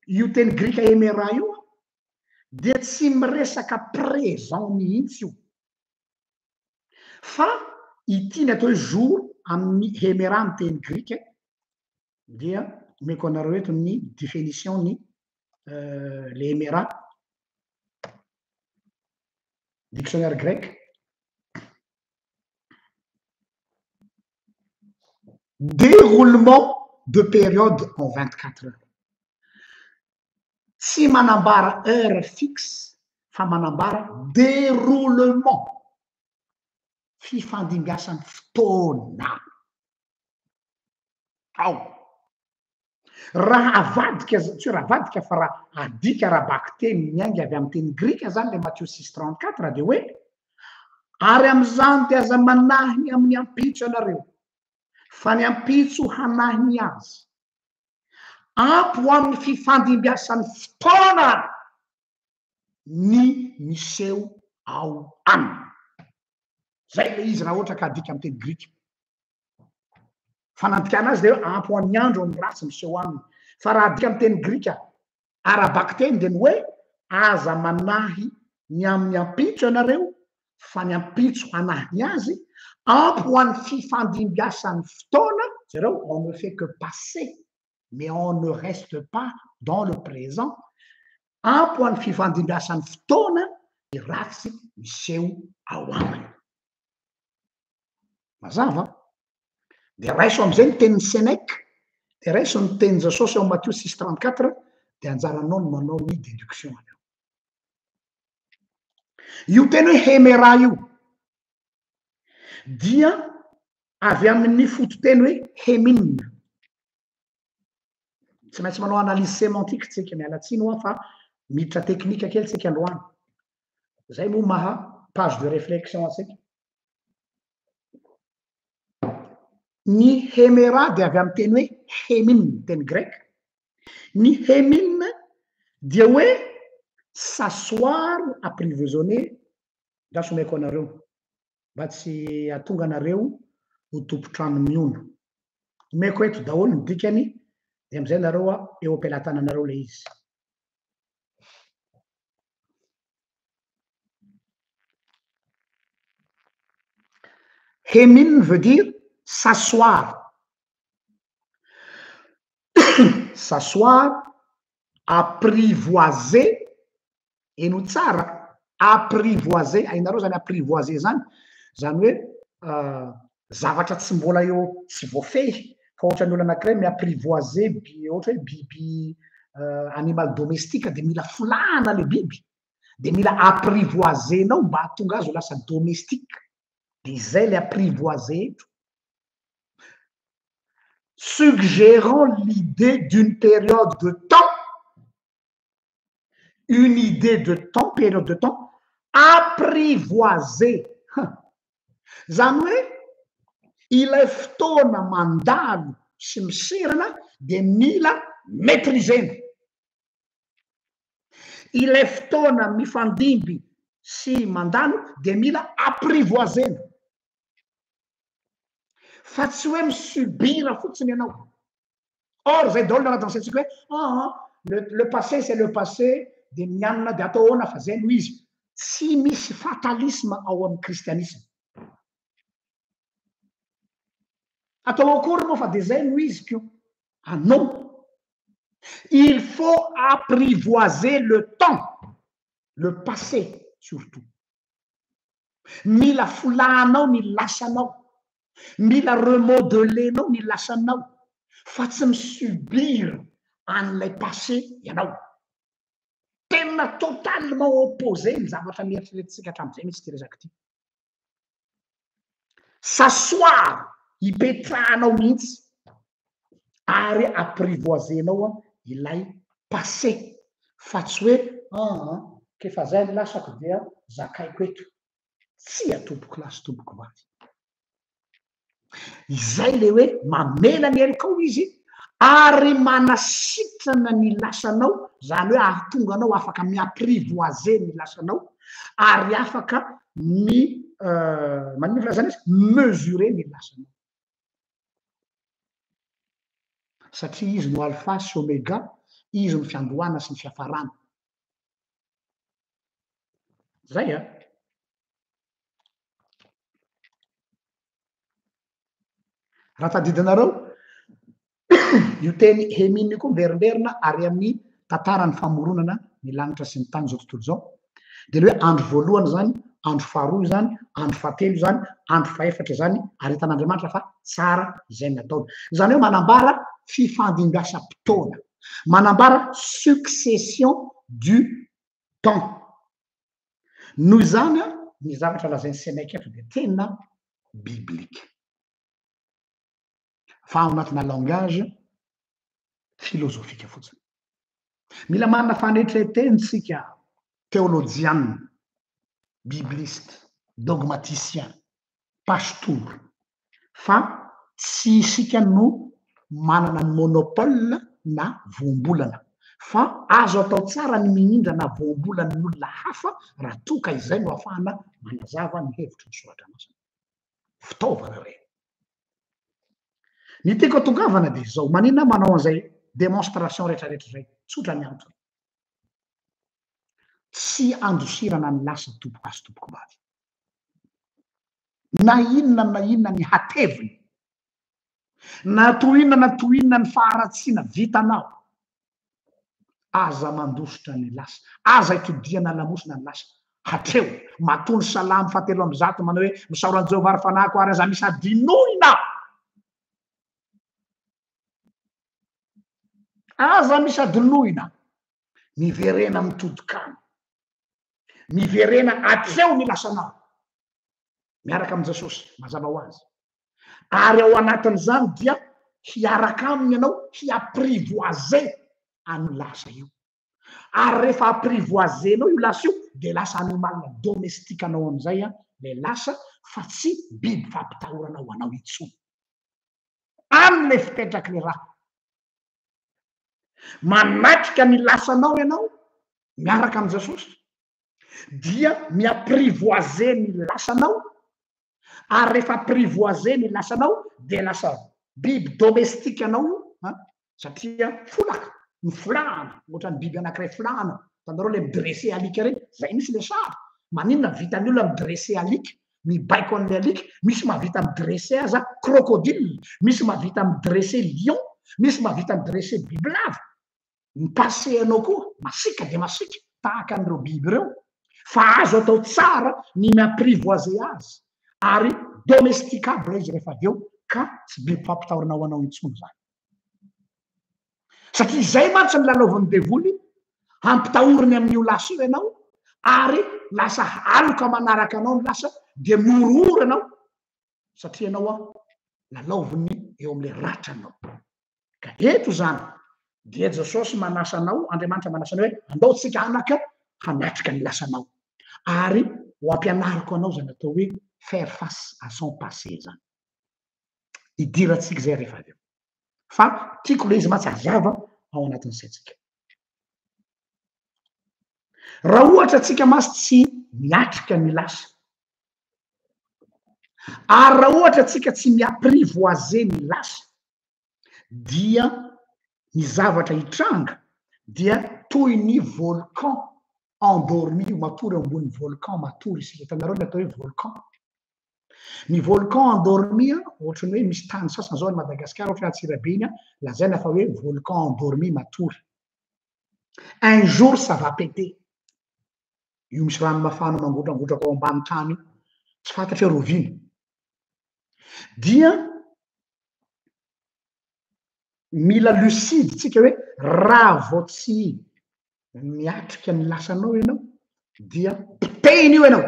io teny grika hemera io dia tsy miresaka présent mihitsy io. Fa ity ny atao hoe jour amin'ny hemera amin'ny teny grika dia omeko anareo eto ny définition ny le hemera, dictionnaire grec. Déroulement de période en 24 heures. Tsy manambara heure fixe fa manambara déroulement, fifandimbiasan'ny fotoana. Ao. Raha avadika, tsy hoe raha avadika fa raha adika ara-bakiteny miainga avy amin'ny teny grika zany le Matio six 34 dia hoe ary amin'izany dia aza manahy ny amin'ny ampitso ianareo fa ny ampitso hanahy ny azy. Ampy ho amin'ny fifandimbiasan'ny fotoana ny miseho ao aminy. Zay ilay izy raha ohatra ka adika amin'ny teny grika. Fanandikana azy dia hoe ampy ho an'ny andro ny ratsy miseho aminy. Fa raha adika amin'ny teny grika ara-bakiteny dia ny hoe aza manahy ny amin'ny ampitso ianareo fa ny ampitso hanahy ny azy, ampy ho an'ny fifandimbiasan'ny fotoana, jereo, on ne fait que passer mais on ne reste pas dans le présent, ampy ho an'ny fifandimbiasan'ny fotoana ny ratsy miseho ao aminy. Mazava? Dia raiso amin'izay ny tenin'i Sénèque, dia raiso ny tenin'i Jesosy ao Matio six 34, dia anjaranao ny manao ny déduction avy eo. Io teny hoe hemera io dia avy amin'ny fototeny hoe hemin. Tsy maintsy manao analyse sémantique tsika, miala tsiny hoa fa miditra teknika kely tsika androany. Zay moa maha page de réflexion antsika. Ny hemera dia avy amin'ny teny hoe hemin, teny grec. Ny hemin dia hoe s'asseoir, apprivoisonner, andraso omeko anareo mba tsy hahatonga anareo ho tompon-trano mihono. Omeko eto daholo ny dikany dia amin'izay nareo eo am-pelatananareo ilay izy. Hemin veut dire s'asseoir. S'asseoir, apprivoiser, henoy tsara, apprivoiser, hainareo zany apprivoiser zany, zany hoe zavatra tsy mbola eo, tsy voafehy, fa ohatran'ny olona anankiray mi-apprivoiser bi-, ohatra hoe biby animal domestique dia mila folahana le biby, dia mila apprivoiser-nao mba hahatonga azy ho lasa domestique, dia izay le apprivoiser eto. Suggérant l'idée d'une période de temps, une idée de temps, période de temps, apprivoisée. Zany hoe ilay fotoana mandalo sy miserana dia mila maîtriser-na. Ilay fotoana mifandimby sy mandalo dia mila apprivoiser-na. Fa tsy hoe mi-subir fotsiny ianao. Or zay daholo ny anatin'ny saintsika hoe aa le le passé c'est le passé dia mianina dia atao ahoana fa zay no izy. Tsy misy fatalisme ao amin'ny kristianisma. Atao akory moa fa dia zay no izy ko. Ah non! Il faut apprivoiser le temps, le passé surtout. Mila folahanao ny lasanao, mila remodeler-nao ny lasanao fa tsy mi-subir. an'ilay passé ianao. Tena totalement opposé ny zavatra nieritreretintsika hatramin'izay mihitsy ity resaka ity. S'asseoir, hipetrahanao mihitsy ary apprivoiser-nao ilay passé fa tsy hoe aa k'efa zay ny lasako dia zakaiko eto. Tsia tompoko lahy sy tompoko vavy. Izay le hoe mamela ny helokao izy ary manasitrana ny lasanao, zany hoe ahatonga anao afaka mi-apprivoiser ny lasanao ary afaka mi manino filazana izy mesurer ny lasanao. Satria izy no alpha sy omega, izy no fiandohana sy ny fiafarana. Zay a. Raha tadidinareo, io teny Hemin io koa miverimberina ary amin'ny tantaran'ny famoronana ny lanitra sy ny tany izao tontolo izao. Dia le hoe andro voalohany izany, andro faharoa izany, andro fahatelo izany, andro fahefatra izany, ary hitan'Andriamanitra fa tsara izay nataony. Izany hoe manambara fifandimbiasam-potoana, manambara succession du temps. Noho izany, ny zavatra lazain'i Sénèque eto dia tena biblique. Fa ao anatina langage filozofika fotsiny. Mila manana fanetren-tena isika teolojiana, bibliste, dogmaticien, pastora, fa tsy isika no manana ny monopole na voambolana fa azo atao tsara ny mihindrana voambolan'ny olona hafa raha toa ka izay no ahafahana manazava ny hevitry ny soratra masina. Fitaovana ireny. Ny tiako atongavana dia izao, maninona aho manao an'izay démonstration rehetrarehetra izay? Tsotra ny antony. Tsy andosirana ny lasa tompoko azy tompoko vavy. Na inona na inona ny hateviny, na toy inona na toy inona ny faharatsiana vitanao, aza mandositra ny lasa, aza itodihana lamosina ny lasa. Hatreo, matoa ny Salamo fahatelo ambizato manao hoe, Misaora an'i Jehovah ry fanahiko ary aza misy hadinoina. Aza misy hadinoina. Miverena mitodika any. Miverena hatreo ny lasanao. Miaraka amin'i Jesosy, mazava ho azy. Ary ao anatin'izany dia hiaraka aminy ianao hi-apprivoiser an'io lasa io. Ary rehefa apprivoiser-nao io lasa io dia lasa animal domestique anao amin'izay ilay lasa fa tsy biby fampitahorana ho anao intsony. Any ilay fipetraky ny raha. Manatrika ny lasanao ianao miaraka amin'i Jesosy dia mi-apprivoiser ny lasanao ary rehefa apprivoiser ny lasanao dia lasa biby domestique anao io an, satria folaka, ny folahana, ohatran'ny biby anankiray folahana, hitanareo le mi-dresser alika reny, zay mihitsy le sary, maninona vitan'ny olona mi-dresser alika, mibaiko an'ilay alika, misy mahavita mi-dresser aza crocodile, misy mahavita mi-dresser lion, misy mahavita mi-dresser bibilava, ny passé anao koa masiaka dia masiaka tahaka an'ireo biby ireo fa azo atao tsara ny mi-apprivoiser azy ary domesticable izy rehefa avy eo ka tsy biby fampitahorana ho anao intsony izany. Satria izay mantsy ny lalaovin'ny devoly, hampitahoriny amin'io lasa io ianao ary lasa aloka manaraka anao ny lasa dia mihorohoro ianao satria ianao an lalaoviny eo amin'ilay ratranao. Ka eto izany dia Jesosy manasa anao, Andriamanitra manasa anao hoe andao tsika anaka hanatrika ny lasanao. Ary ho ampianariko anao izany atao hoe faire face à son passé izany. Idirantsika izay rehefa avy eo. Fa tiako ilay izy mantsy hazava ao anatin'ny saintsika. Raha ohatra antsika mantsy tsy miatrika ny lasa, ary raha ohatra antsika tsy mi-apprivoiser ny lasa, dia ny zavatra hitranga dia toy ny volcan endormi io, matory eo ambonin'ny volcan, matory isika. Hitanareo ny atao hoe volcan? Ny volcan endormi ohatran'ny hoe misy tany sasany zao any Madagasikara, ohatra hoe Antsirabe iny, lazaina fa hoe volcan endormi matory. Un jour ça va péter. Io misy rano mafana mangotrangotraka ao ambany tany io, tsy fantatra hoe rahoviana. Dia. Mila lucide tsika hoe raha vao tsy miatrika ny lasanao ianao dia potehina io ianao.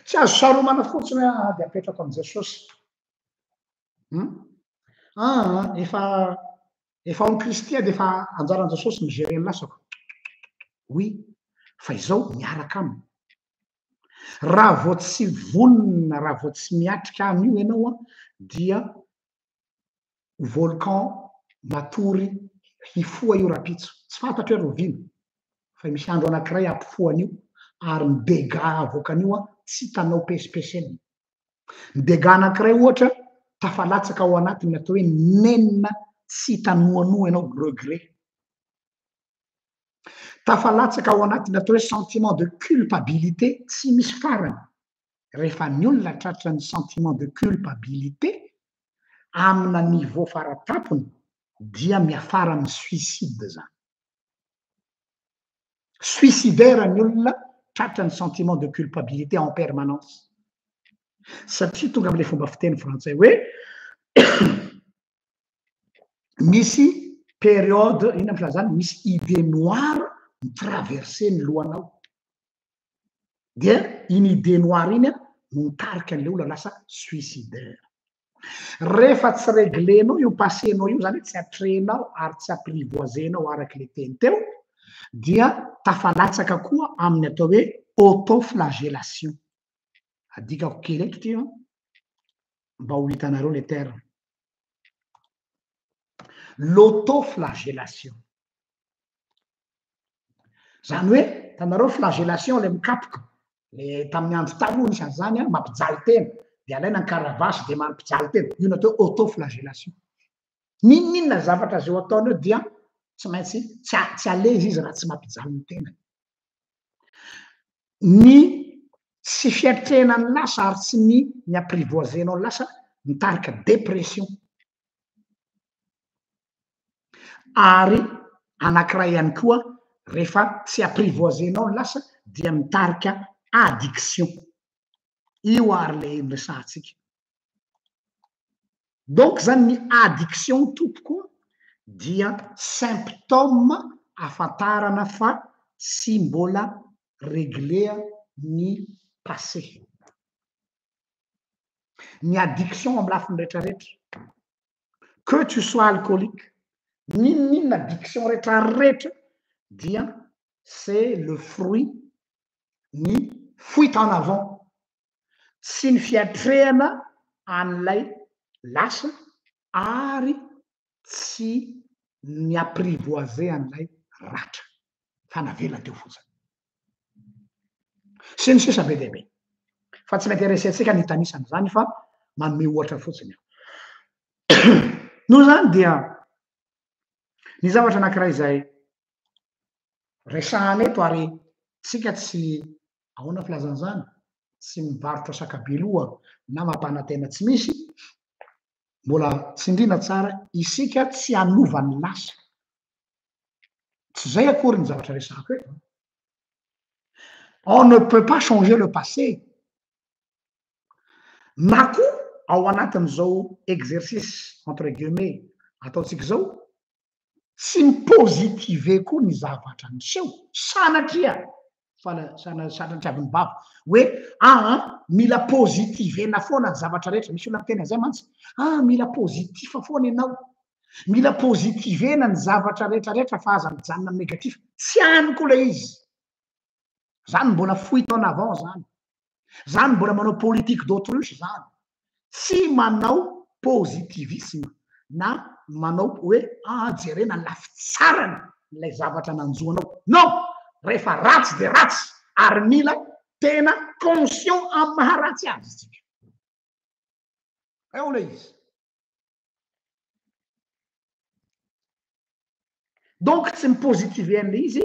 Tsy azo saromana fotsiny hoe ah dia apetrako amin'i Jesosy. Hum? Ah, efa efa ao amin'i Kristy aho dia efa anjaran'i Jesosy mi-gérer ny lasako. Oui, fa izao miaraka aminy. Raha vao tsy vonona, raha vao tsy miatrika an'io ianao an, dia volcan matory hifoha io rahampitso. Tsy fantatro hoe rahoviana, fa misy andro anankiray hampifoha an'io, ary ny dégâts avoakan'io an, tsy hitanao pesipesenina. Ny dégâts anankiray ohatra, tafalatsaka ao anatin'ny atao hoe nenina tsy hita noanoa ianao, regret. Tafalatsaka ao anatin'ny atao hoe sentiment de culpabilité tsy misy farany. Rehefa ny olona tratran'ny sentiment de culpabilité amina niveau faratapony dia miafara amin'ny suicide zany. Suicidaire ny olona tratran'ny sentiment de culpabilité en permanence. Satria tonga amin'ilay fomba fiteny frantsay hoe misy période, inona ny filazana, misy idée noire mi-traverser ny lohanao. Dia iny idée noire iny no mitarika an'ilay olona lasa suicidaire. Rehefa tsy régler-nao io passé-nao io, izany hoe tsy atrehinao ary tsy apprivoiser-nao araka ilay teny teo, dia tafalatsaka koa amin'ny atao hoe auto-flagellation. Adikako kely eto ity an, mba ho hitanareo le terme. L'autoflagellation. Zany hoe, hitanareo flagellation le mikapoka, le tamin'ny andro taloha nisy an'izany an, mampijaly tena, de alaina ny karavasy de mampijaly tena, io no atao hoe autoflagellation. N'inon'inona zavatra izay ho ataony eo dia tsy maintsy tsy tsy à l'aise izy raha tsy mampijaly ny tenany. Ny tsy fiatrehana ny lasa ary tsy ny ny apprivoiser-nao ny lasa mitarika dépression. Ary anankiray ihany koa rehefa tsy apprivoiser-nao ny lasa dia mitarika addiction. Io ary le resahantsika. Donc zany ny addiction tompoko dia symptôme afantarana fa tsy mbola regler ny passé. Ny addiction am lafiny retraretra, que tu sois alcoolique, n'inon'inona addiction retraretra dia c'est le fruit ny fuite en avant tsy ny fiatrehana an'ilay lasa ary tsy ny apprivoiser an'ilay ratra fa navela teo fotsiny. Sy ny sisa be dia be. Fa tsy mi-intéresser antsika ny hitanisa an'izany fa manome ohatra fotsiny aho. Noho izany dia ny zavatra anankiray izay resahana eto ary tsika tsy ahoana filazana izany, tsy mivarotra sakabiloha na mampanantena tsy misy, mbola tsindriana tsara isika tsy hanova ny lasa. Tsy izay akory ny zavatra resahako eto. On ne peut pas changer le passé. Na koa ao anatin'izao exercice entre guillemets ataontsika izao, tsy mi-positiver koa ny zavatra niseho, sanatria, sanatriavin'ny vava, hoe aa mila positiver-na foana ny zavatra rehetra, misy olona miteny an'izay mantsy, ah mila positif foana ianao, mila positiver-na ny zavatra rehetra rehetra fa aza mijanona amin'ny négatif, tsy any koa ilay izy, zany mbola fuite en avant zany. Zany mbola manao politique d'autruche zany. Tsy manao positivisme na manao hoe ah jerena ny lafy tsarany ilay zavatra nanjo anao. Non! Rehefa ratsy dia ratsy ary mila tena conscient amin'ny maha ratsy azy isika. Eo ilay izy. Donc tsy mi-positiver an'ilay izy,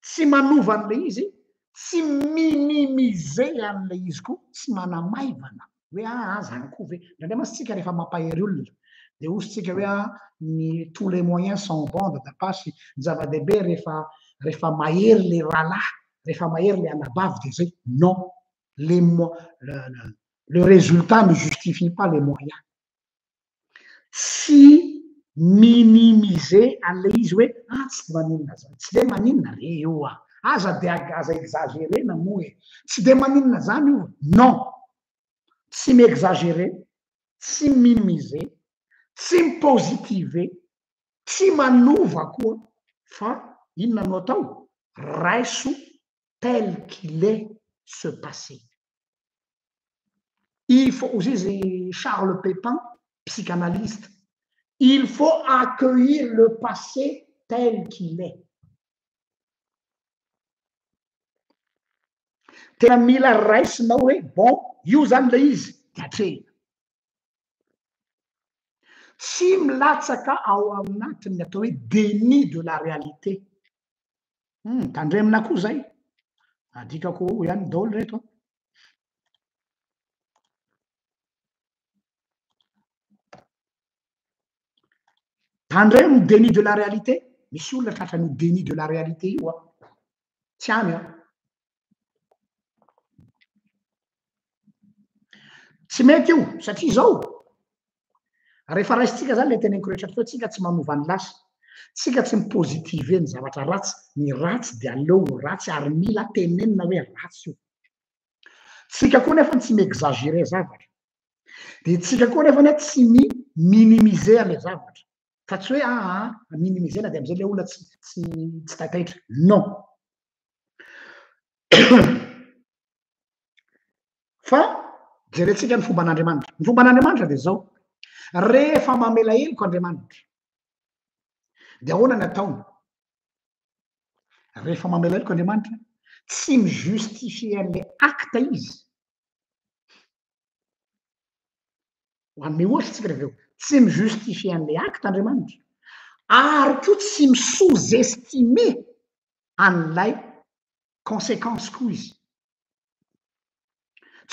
tsy manova an'ilay izy, tsy mi-minimiser an'ilay izy koa, tsy manamaivana hoe aa zany koa ve. Indraindray mantsy tsika rehefa mampahery olona dia hozy tsika hoe aa ny tous les moyens sont bons dadapasy, ny zava-dehibe rehefa rehefa mahery le rahalahy, rehefa mahery le anabavy dia zay. Non, les mo- le résultat ne justifie pas les moyens. Tsy minimiser an'ilay izy hoe ah tsy de maninona zany, tsy de maninona re io ah, aza de aza exagerer-na moa e, tsy de maninona zany io, non, tsy mi-exagerer, tsy mi-minimiser, tsy mi-positiver, tsy manova koa fa inona no atao? Raiso tel qu'il est ce passé. Il faut, hoy izy Charles Pépin, psychanalyste, il faut accueillir le passé tel qu'il est. Tena mila raisinao hoe bon, io zany ilay izy, dia atrehina. Tsy milatsaka ao anatin'ny atao hoe déni de la réalité. Hum, tandremina koa zay. Adikako ihany daholo reto an. Tandremo ny déni de la réalité. Misy olona tratran'io déni de la réalité io an. Tsy any an. Tsy mety io, satria izao, rehefa raisintsika zany le teneniko rehetra teo, tsika tsy manova ny lasa, tsika tsy mi-positiver ny zavatra ratsy, ny ratsy dia aleo ho ratsy ary mila tenenina hoe ratsy io. Tsika koa nefa tsy mi-exagerer zavatra. Dia tsika koa nefa anie tsy mi-minimiser an'ilay zavatra. Fa tsy hoe aa minimiser-na dia amin'izay ilay olona tsy tsy tsy taitaitra. Non. Fa jerentsika ny fomban'Andriamanitra. Ny fomban'Andriamanitra dia izao, rehefa mamela heloka Andriamanitra, dia ahoana ny ataony? Rehefa mamela heloka Andriamanitra, tsy mi-justifier an'ilay acte izy. Ho an'ny ohatra tsika avy eo, tsy mi-justifier an'ilay acte Andriamanitra, ary koa tsy mi-sous-estimer an'ilay conséquence koa izy.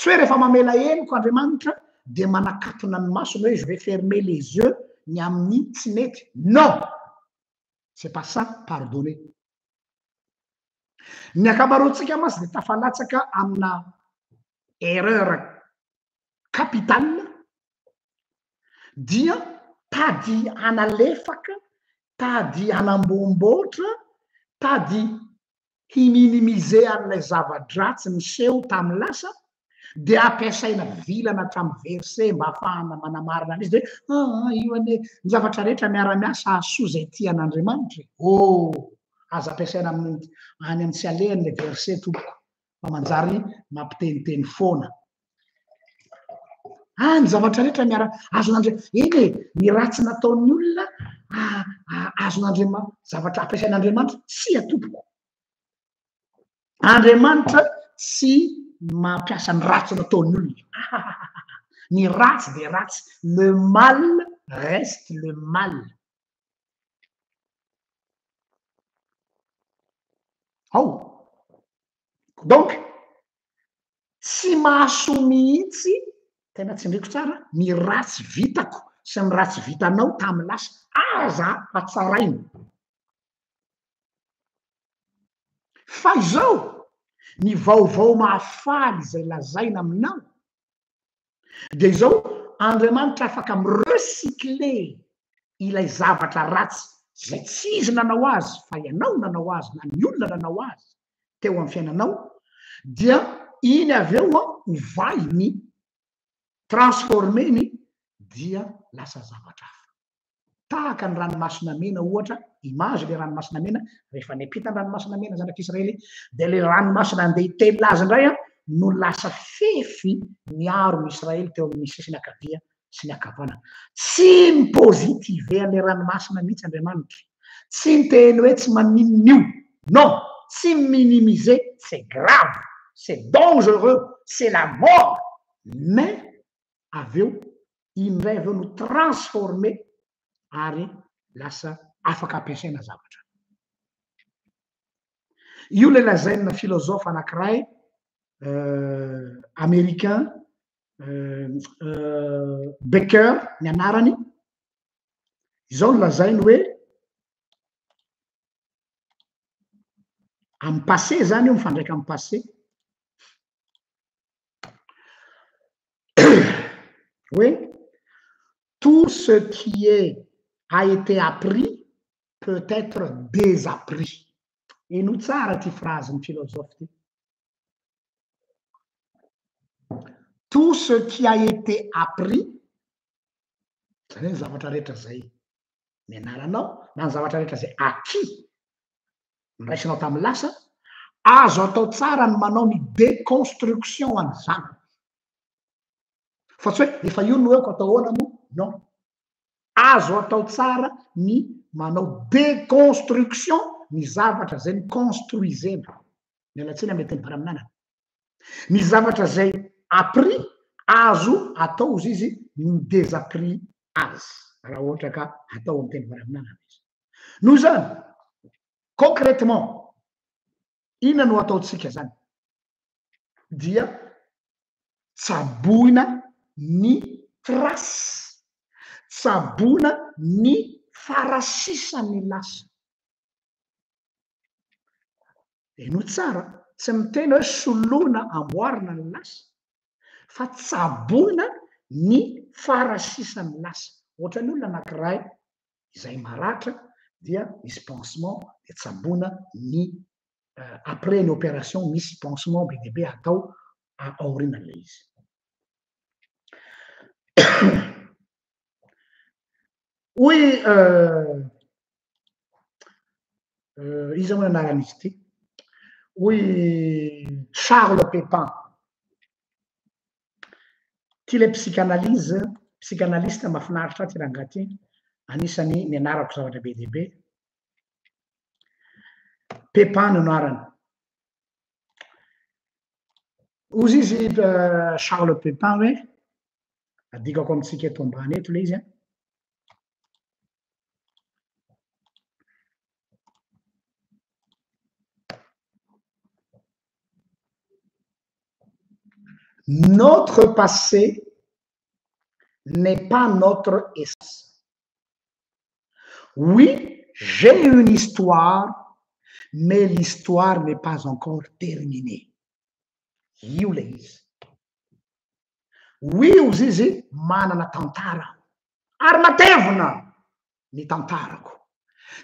Tsy hoe rehefa mamela heloka Andriamanitra dia manakatona ny masony hoe je vais fermer les yeux ny amin'ny tsy mety. Non! C'est pas ça pardonner. Ny ankamaroantsika mantsy dia tafalatsaka amina erreur capitale dia tady hanalefaka, tady hanamboamboatra, tady hi-minimiser an'ilay zava-dratsy niseho tamin'ny lasa dia ampiasaina vilana hatramin'ny verset mba hahafahana manamarina an'izy dia hoe aa io anie ny zavatra rehetra miara-miasa hahasoa izay tia an'Andriamanitra e! Oh! Aza ampiasaina amin'ny any amin'ny tsy alehany ilay verset tompoko fa manjary mampiteniteny foana. Ah, ny zavatra rehetra miara azon'Andria eny e, ny ratsy nataon'ny olona azon'Andriamanitra, zavatra ampiasain'Andriamanitra, tsia tompoko. Andriamanitra tsy mampiasa ny ratsy nataon'ny olona. Ny ratsy dia ratsy, le mal reste le mal. Ao. Donc, Tsy mahasoa mihitsy, tena tsindriko tsara, ny ratsy vitako sy ny ratsy vitanao tamin'ny lasa. Aza hatsaraina. Fa izao, ny vaovao mahafaly izay lazaina aminao, dia izao, Andriamanitra afaka mi-recycler ilay zavatra ratsy izay tsy izy nanao azy fa ianao nanao azy na ny olona nanao azy teo amin'ny fiainanao, dia iny avy eo an, ovainy, transformer-ny, dia lasa zavatra hafa. Tahaka ny ranomasina mena ohatra, image ilay ranomasina mena, rehefa niampita ny ranomasina mena zanak'Israely, dia ilay ranomasina andeha hitelina azy indray no lasa fefy niaro ny Israely teo amin'ny sisiny ankavia sy ny ankavanana. Tsy mi-positiver an'ilay ranomasina mihitsy Andriamanitra. Tsy niteny hoe tsy maninona io. Non, tsy mi-minimiser, c'est grave, c'est dangereux, c'est la mort, mais avy eo iny indray avy eo no transformer ary lasa afaka ampiasaina zavatra. Io ilay lazaina philosophe anankiray américain Becker ny anarany, izao no lazainy hoe amin'ny passé zany io mifandraika amin'ny passé. Hoe. Tout ce qui est a été appris peut être désappris. Henoy tsara ity phrase-n'ny philosophe ity. Tout ce qui a été appris, izany hoe ny zavatra rehetra izay nianaranao na ny zavatra rehetra izay acquis noraisinao tamin'ny lasa, azo atao tsara ny manao ny déconstruction an'izany. Fa tsy hoe efa io no eo ka atao ahoana moa, non. Azo atao tsara ny manao déconstruction ny zavatra izay ni-construisena. Miala tsiny amin'ny teny varaminanana. Ny zavatra izay appris, azo atao hozy izy ny mi-désappris azy, raha ohatra ka atao amin'ny teny varaminanana izy. Noho izany, concrètement, inona no ataontsika izany? Dia tsaboina ny trace, tsaboina ny farasisan'ny lasa. Henoy tsara, tsy miteny hoe soloina amboarina ny lasa fa tsaboina ny farasisan'ny lasa. Ohatran'ny olona anankiray izay maratra dia misy pansement dia tsaboina ny après ny opération misy pansement be dia be atao aorianan'ilay izy. Hoy iza moa ny anaran'izy ity? Hoy Charles Pépin. Ity ilay psychanalyse, psychanalyste mahafinaritra ahy ity rangahy ity, anisan'ny nianarako zavatra be dia be. Pépin no anarany. Hozy izy Charles Pépin hoe, adikako amintsika eto ambany eto ilay izy an. Notre passé n'est pas notre essence. Oui, j'ai une histoire, mais l'histoire n'est pas encore terminée. Io ilay izy. Oui, hozy izy, manana tantara aho. Ary matevina ny tantarako.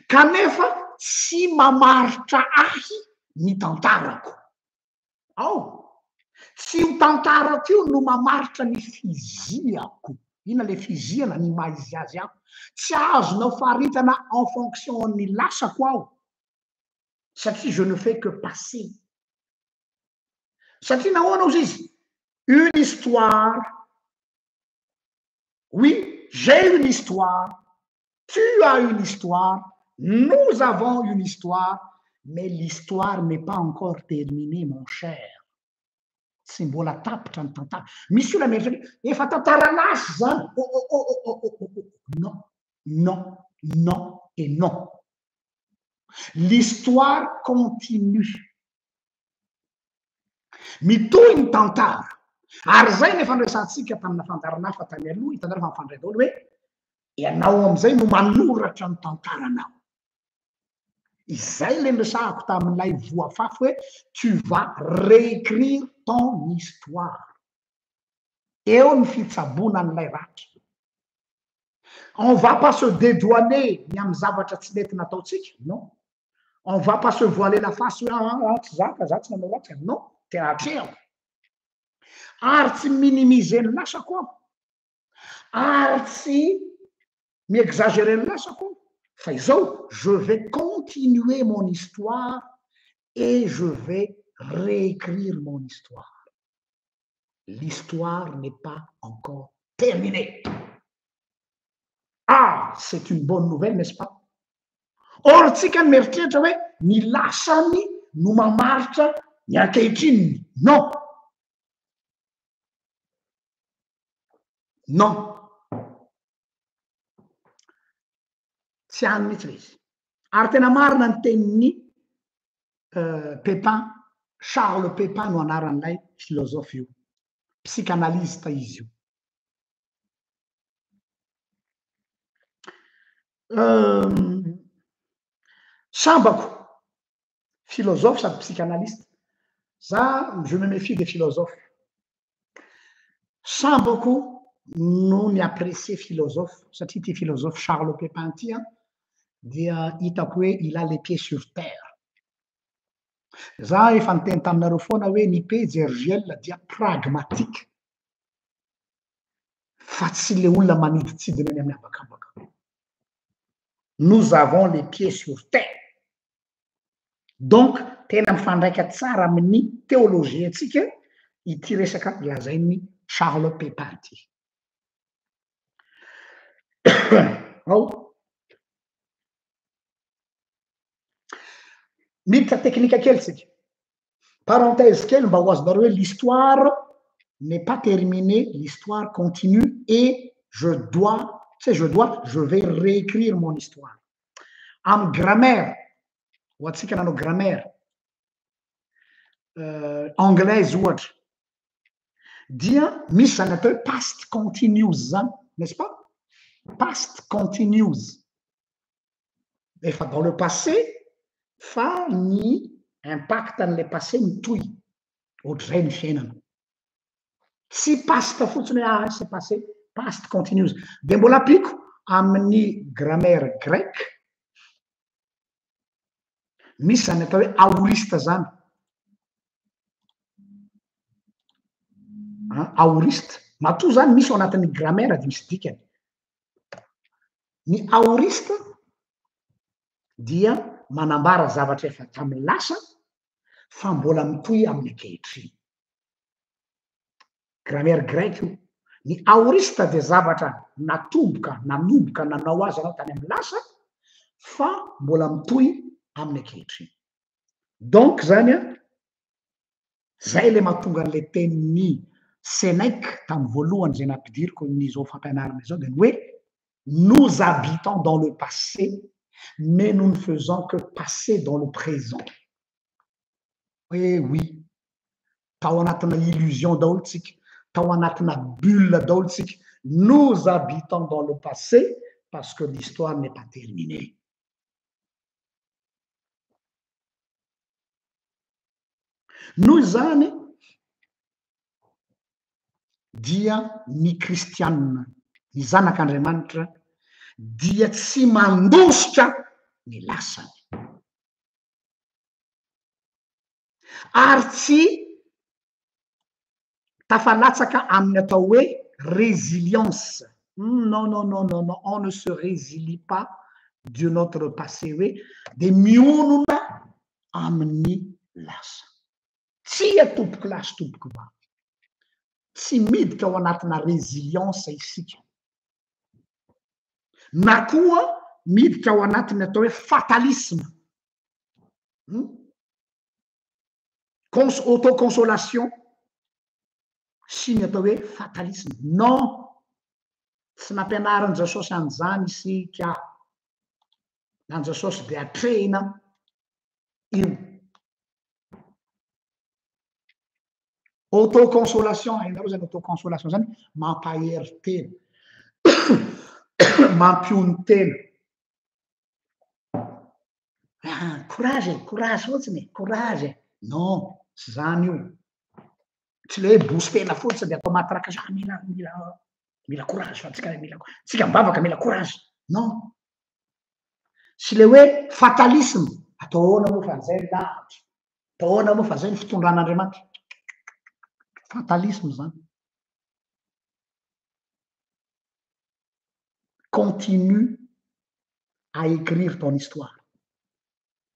Kanefa tsy mamaritra ahy ny tantarako. Ao! Tsy io tantarako io no mamaritra ny fiziako. Inona ilay fiziana? Ny maha izy azy ahy. Tsy azonao faritana en fonction ny lasako aho. Satria je ne fais que passer. Satria nahoana ozy izy? Une histoire, oui, j'ai une histoire, tu as une histoire, nous avons une histoire, mais l'histoire n'est pas encore terminée mon cher. Tsy mbola tapitra ny tantara. Misy olona mieritreritra hoe efa tantara lasa izany. Oh oh oh oh oh oh oh. Non, non, non et non. L'histoire continue. Mitohy ny tantara. Ary izay no efa niresahantsika tamina fandaharana hafa tany aloha, hitanareo fa mifandray daholo hoe ianao amin'izay no manoratra ny tantaranao. Izay ilay niresahako tamin'ilay voafafy hoe tu vas réécrire ton histoire. Eo ny fitsaboana an'ilay ratra. On va pas se dédouaner ny amin'ny zavatra tsy mety nataontsika, non. On va pas se voiler la face hoe ah, ah, tsy za ka za tsy nanao ratsy, non, tena atrehako. Ary tsy minimiser ny lasako aho. Ary tsy mi-exagérer ny lasako aho. Fa izao, je vais continuer mon histoire et je vais réécrire mon histoire. L'histoire n'est pas encore terminée. Ah, c'est une bonne nouvelle, n'est-ce pas? Or tsika ny mieritreritra hoe ny lasany no mamaritra ny ankehitrininy. Non. Non. Tsy any mihitsy ilay izy. Ary tena marina ny tenin'ny Pépin, Charles Pépin no anaran'ilay philosophe io. Psychanalyste izy io. Sambako, philosophe sady psychanalyste. Za, je me méfie des philosophes. Sambako. no ni-apprécier philosophe satria ity philosophe Charles Pépin ity an dia hitako hoe il a les pieds sur terre. Za efa niteny taminareo foana hoe ny pejy RJL dia pragmatique fa tsy le olona manidintsidina any amin'ny habakabaka. Nous avons les pieds sur terre. Donc tena mifandraika tsara amin'ny théologie antsika ity resaka lazain'i Charles Pépin ity. Ao. Miditra teknika kely tsika. Parenthèse kely mba ho azonareo hoe l'histoire n'est pas terminée, l'histoire continue et je dois, tsy hoe je dois, je vais réécrire mon histoire. Amin'ny grammaire, ho antsika nanao grammaire, anglaise ohatra, dia misy zany atao hoe past continuous zany, n'est-ce pas? Past continuous. Efa dans le passé fa ny impact an'ilay passé mitohy. Ohatr'izay ny fiainana. Tsy past fotsiny hoe ah c'est passé, past continuous. Dia mbola ampiako amin'ny grammaire grecque, misy zany atao hoe aoriste zany. Aoriste. Matoa zany misy ao anatin'ny grammaire dia misy dikany. Ny aoriste dia manambara zavatra efa tamin'ny lasa fa mbola mitohy amin'ny ankehitriny. Grammaire grecque io. Ny aoriste dia zavatra natomboka, nanomboka nanao azy ianao tany amin'ny lasa fa mbola mitohy amin'ny ankehitriny. Donc zany an, zay ilay mahatonga an'ilay tenin'i Sénèque tamin'ny voalohany izay nampidiriko amin'izao fampianarana izao dia ny hoe nous habitons dans le passé mais nous ne faisons que passer dans le présent. Eh oui, tao anatina illusion daholo tsika, tao anatina bulle daholo tsika. Nous habitons dans le passé parce que l'histoire n'est pas terminée. Noho izany dia ny kristianina, ny zanak'Andriamanitra dia tsy mandositra ny lasany. Ary tsy tafalatsaka amin'ny atao hoe résilience. Non, non, non, non, non, on ne se résilie pas de notre passé hoe dia mionona amin'ny lasa. Tsia tompoko lahy sy tompoko vavy. Tsy miditra ao anatina résilience isika. Na koa miditra ao anatin'ny atao hoe fatalisme. Auto-consolation sy ny atao hoe fatalisme. Non! Tsy nampianarin'i Jesosy an'izany isika. An'i Jesosy dia atrehina io. Auto-consolation, hainareo zany auto-consolation zany, mampahery tena, mampionon-tena. Ah, courage e, courage fotsiny e, courage e. Non, tsy zany io. Tsy le hoe booster-na fotsiny de atao matraque, ah, mila, mila, mila courage fa tsika mila, tsika mivavaka mila courage. Non. Sy le hoe fatalisme, atao ahoana moa fa zay ny lahatra, atao ahoana moa fa zay ny fitondran'Andriamanitra. Fatalisme zany. Continue à écrire ton histoire.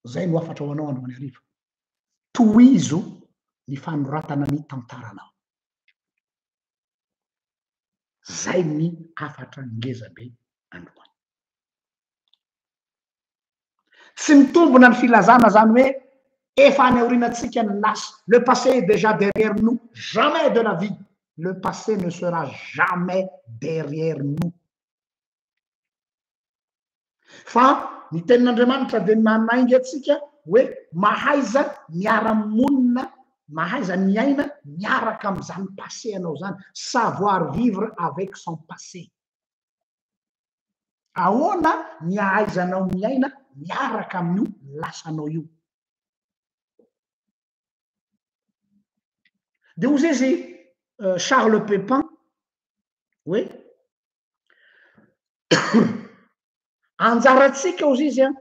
Zay no hafatra ho anao androany hariva. Tohizo ny fanoratana ny tantaranao. Zay ny hafatra ngeza be androany. Tsy mitombina ny filazana zany hoe efa any aorianantsika ny lasa. Le passé est déjà derrière nous. Jamais de la vie. Le passé ne sera jamais derrière nous. Fa ny tenin'Andriamanitra dia manainga antsika hoe mahaiza miara-monina, mahaiza miaina miaraka amin'izany passé anao izany, savoir vivre avec son passé. Ahoana ny ahaizanao miaina miaraka amin'io lasanao io? Dia hoy izy Charles Pépin. Hoe anjarantsika ozy izy an,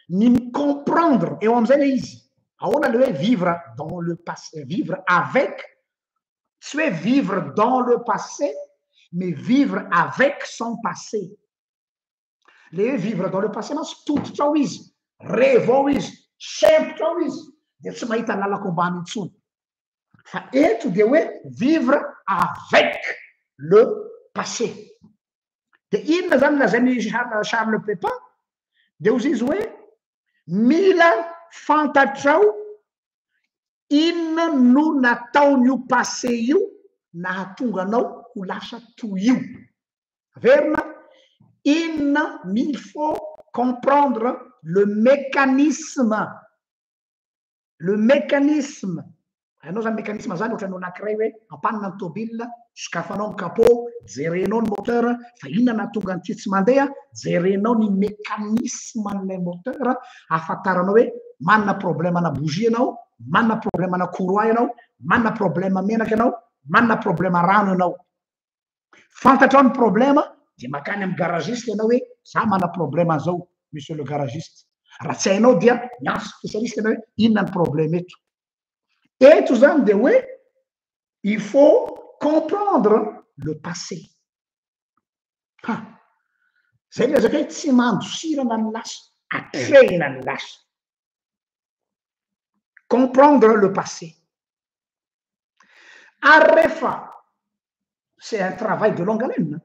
ny mi-comprendre, eo amin'izay ilay izy, ahoana ilay hoe vivre dans le passé, vivre avec, tsy hoe vivre dans le passé, mais vivre avec son passé. Le hoe vivre dans le passé mantsy tototra ao izy, revo ao izy, sempotra ao izy, dia tsy mahita lalan-kombana intsony. Fa eto dia hoe vivre avec le passé. Dia inona zany lazain'i Charles Pépin? Dia hozy izy hoe mila fantatrao inona no nataon'io passé io nahatonga anao ho lasa toy io. Averina, inona il faut comprendre le mécanisme, le mécanisme, hainao zany mécanisme zany ohatran'ny anankiray hoe ampanina ny tôbila, sokafanao ny capot, jerenao ny moteur, fa inona nahatonga an'ity tsy mandeha, jerenao ny mécanisme an'ilay moteur ahafantaranao hoe manana problème ana bougie ianao, manana problème ana courroie ianao, manana problème menaka ianao, manana problème rano ianao. Fantatrao ny problème dia makany amin'ny garagiste ianao hoe za mana problème an'izao monsieur le garagiste. Raha tsy hainao dia miantso spécialiste ianao hoe inona ny problème eto. Eto zany dia hoe il faut comprendre le passé. Ha! Zay ilay lazaiko hoe tsy mandosirana ny lasa, atrehina ny lasa. Comprendre le passé. Ary rehefa c'est un travail de longue haleine,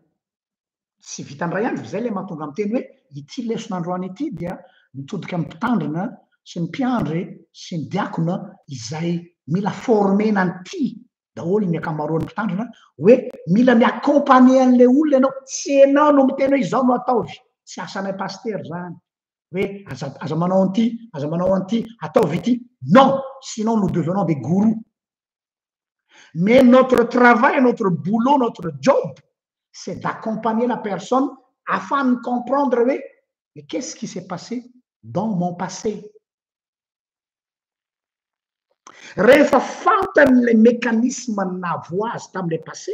tsy vitan'ny ray andro, zay le mahatonga miteny hoe ity lesona androany ity dia mitodika amin'ny mpitandrina sy ny mpiandry sy ny diakona izay mila former-na an'ity daholo ny ankamaroan'ny mpitandrina hoe mila mi-accompagner an'ilay olona ianao, tsy ianao no miteny hoe izao no ataovy, tsy asanay pasitera zany hoe aza aza manao an'ity, aza manao an'ity, ataovy ity, non, sinon nous devenons des gourous. Mais notre travail, notre boulot, notre job, c'est d'accompagner la personne afin de comprendre hoe mais qu'est-ce qui s'est passé dans mon passé. Rehefa fantany ilay mécanisme nahavoa azy tamin'ilay passé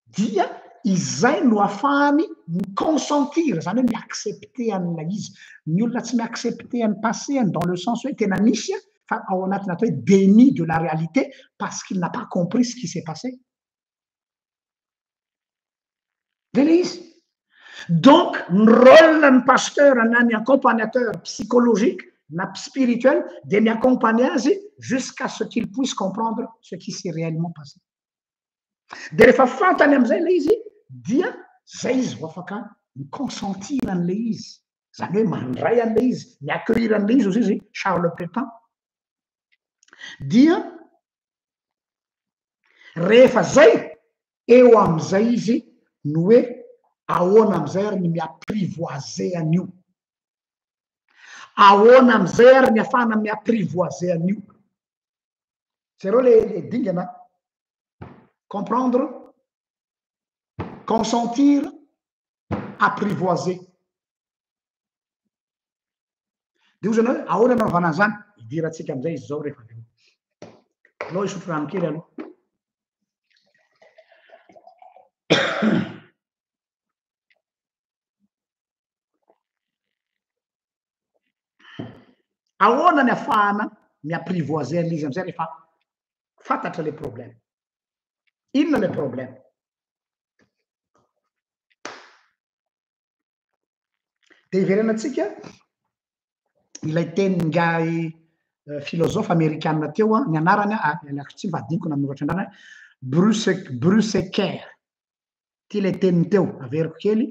dia izay no afahany mi-consentir, izany hoe mi-accepter an'ilay izy. Ny olona tsy mi-accepter ny passé-ny dans le sens hoe tena nisy fa ao anatin'ny atao hoe déni de la réalité parce qu'il n'a pas compris ce qui s'est passé. Zay ilay izy. Donc ny rôle ny pasteur na ny accompagnateur psychologique na spirituel dia mi-accompagner azy jusqu'à ce qu'il puisse comprendre ce qui s'est réellement passé. Dia rehefa fantany amin'izay ilay izy dia zay izy vao afaka mi-consentir an'ilay izy, izany hoe mandray an'ilay izy, mi-accueillir an'ilay izy hozy izy Charles Pépin. Dia rehefa zay, eo amin'izay izy no hoe ahoana amin'izay ary ny mi-apprivoiser an'io. Ahoana amin'izay ary ny afahana mi-apprivoiser an'io. Jereo le le dingana. Comprendre, consentir, apprivoiser. Dia hoy ianao hoe ahoana anaovana an'izany? Idirantsika amin'izay izy izao rehefa avy eo. Alao hisotro rano kely aloha. Ahoana ny afahana mi-apprivoiser an'izy amin'izay rehefa fantatra le problème? Inona le problème? Dia hiverenantsika ilay tenin'ingahy euh, philosophe amerikana teo, ny anarany, ah, ialako tsiny fa adinoko nanoratra anarany, Bruce, Bruce Kerr. Ity ilay teniny teo, averiko kely.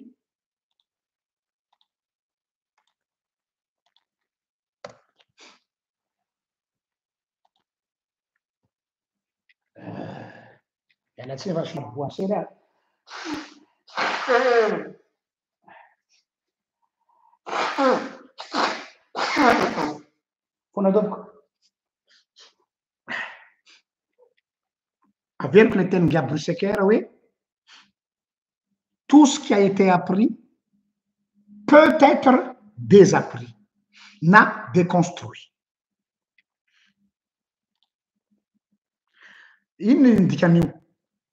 Miala tsiny fa somary voasery aho. Foana tompoko. Averiko ilay tenin'i Gabriel Secker hoe tout ce qui a été appris peut être désappris na déconstruit. Inona ny dikan'io?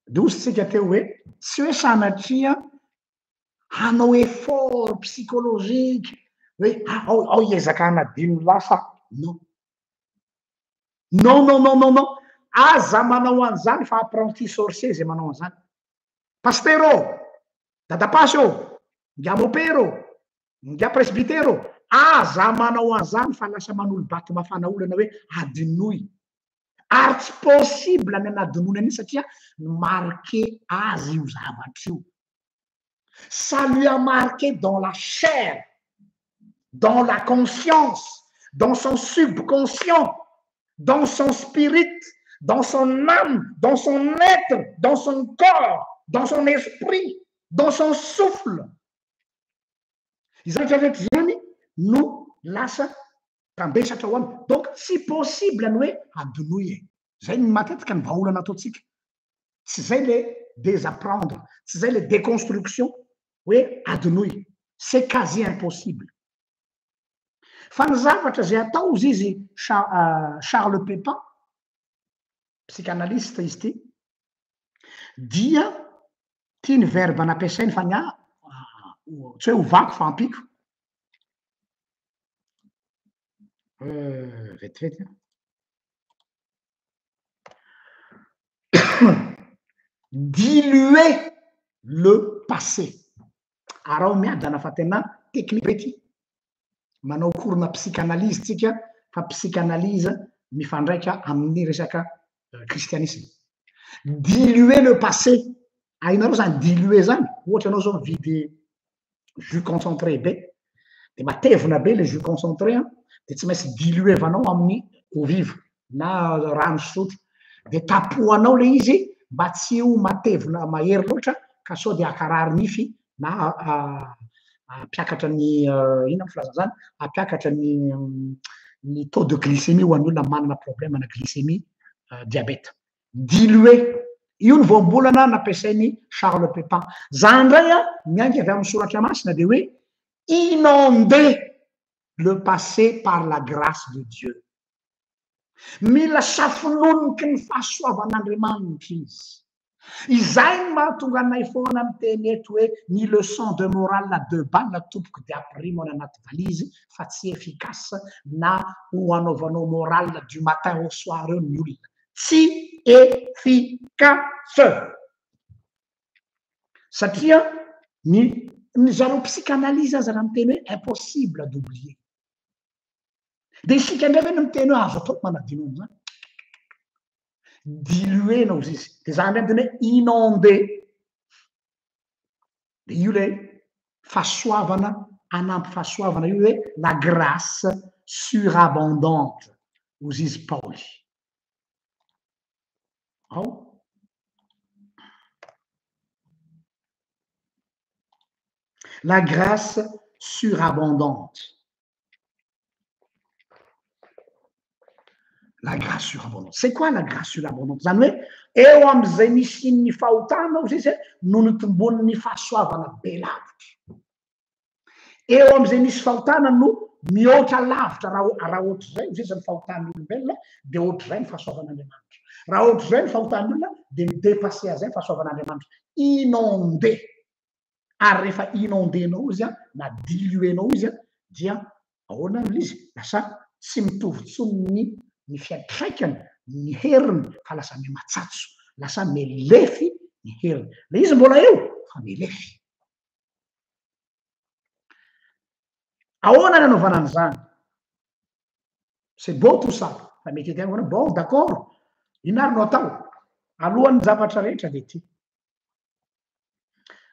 Dia hozy tsika teo hoe tsy hoe sanatria hanao effort psychologique hoe ao ao hiezaka hanadino ny lasa aho. Non. Non non non non non. Aza manao an'izany fa apprenti sorcier izay manao an'izany. Pasitera ô! Dadapasy ô! Ingahy mopera ô! Ingahy presbytera ô! Aza manao an'izany fa lasa manolo-bato mafana olana hoe adinoy. Ary tsy possible ny anadinoana an'io satria ni-marquer azy io zavatra io. Ça lui a marqué dans la chair, dans la conscience, dans son subconscient, dans son spirit, dans son âme, dans son être, dans son corps, dans son esprit, dans son souffle. Izany rehetra izany no lasa tambesatra ho aminy. Donc tsy possible ny hoe adinoy e. Zay ny matetika ny vahaolana ataontsika. Tsy zay le désapprendre, tsy zay le déconstruction hoe adinoy. C'est quasi impossible. Fa ny zavatra zay atao hozy izy Charles Pépin, psychanalyste izy ity, dia ity ny verbe nampiasainy fa ny ahy tsy hoe ovako fa ampiko. Vetivety an. Diluer le passé. Araho miadana fa tena technique be ty. Manao cours-na psychanalyse tsika fa psychanalyse mifandraika amin'ny resaka kristianisme. Diluer le passé. Hainareo zany diluer zany? Ohatra ianao zao mividy jus concentré be, de matevina be le jus concentré an, de tsy maintsy diluer-vanao amin'ny eau vive na rano fisotro, de tapohanao le izy mba tsy ho matevina mahery loatra ka sao de hankarary nify na hampiakatra ny inona mo filazana zany, hampiakatra ny ny taux de glycémie ho an'ny olona manana problème na glycémie diabète. Diluer. Io ny voambolana nampiasain'i Charles Pépin. Za indray an, miainga avy amin'ny soratra masina dia hoe inonder le passé par la grâce de Dieu. Mila safononiky ny fahasoavan'Andriamanitra izy. Izay no mahatonga anay foana miteny eto hoe ny leçon de morale à deux balles tompoko dia ampirimo any anaty valizy fa tsy efficace na ho anaovanao morale du matin au soir eo ny olona. Tsy efficace! Satria ny ny zareo psychanalyse aza raha miteny hoe impossible d'oublier. Dia isika indray ve no miteny hoe azo atao ny manadino an'izany? Diluer-na ozy izy. Dia za indray miteny hoe inonder. Dia io ilay fahasoavana anampy fahasoavana io hoe la grâce surabondante ozy izy Paoly. Ao. La grâce surabondante. La grâce surabondante. C'est quoi la grâce surabondante? Zany hoe eo amin'izay nisian'ny fahotana ozy izy no nitomboan'ny fahasoavana be lavitra. Eo amin'izay nisy fahotana no mihoatra lavitra raha raha ohatr'izay ozy izy ny fahotan'ny olombelona dia ohatr'izay ny fahasoavan'Andriamanitra. Raha ohatr'izay ny fahotan'ny olona dia mi-dépasser an'izay ny fahasoavan'Andriamanitra. Inondé. Ary rehefa inondé-nao izy an, na diluer-nao izy an, dia ahoana ary izy? Lasa tsy mitovy intsony ny ny fiantraikany, ny heriny fa lasa miha-matsatso, lasa miha-lefy ny heriny. Ilay izy mbola eo fa miha-lefy. Ahoana ny anaovana an'izany? C'est beau tout ça, fa mety hiteny hoe bon d'accord, inona ary no atao? Alohan'ny zavatra rehetra dia ity.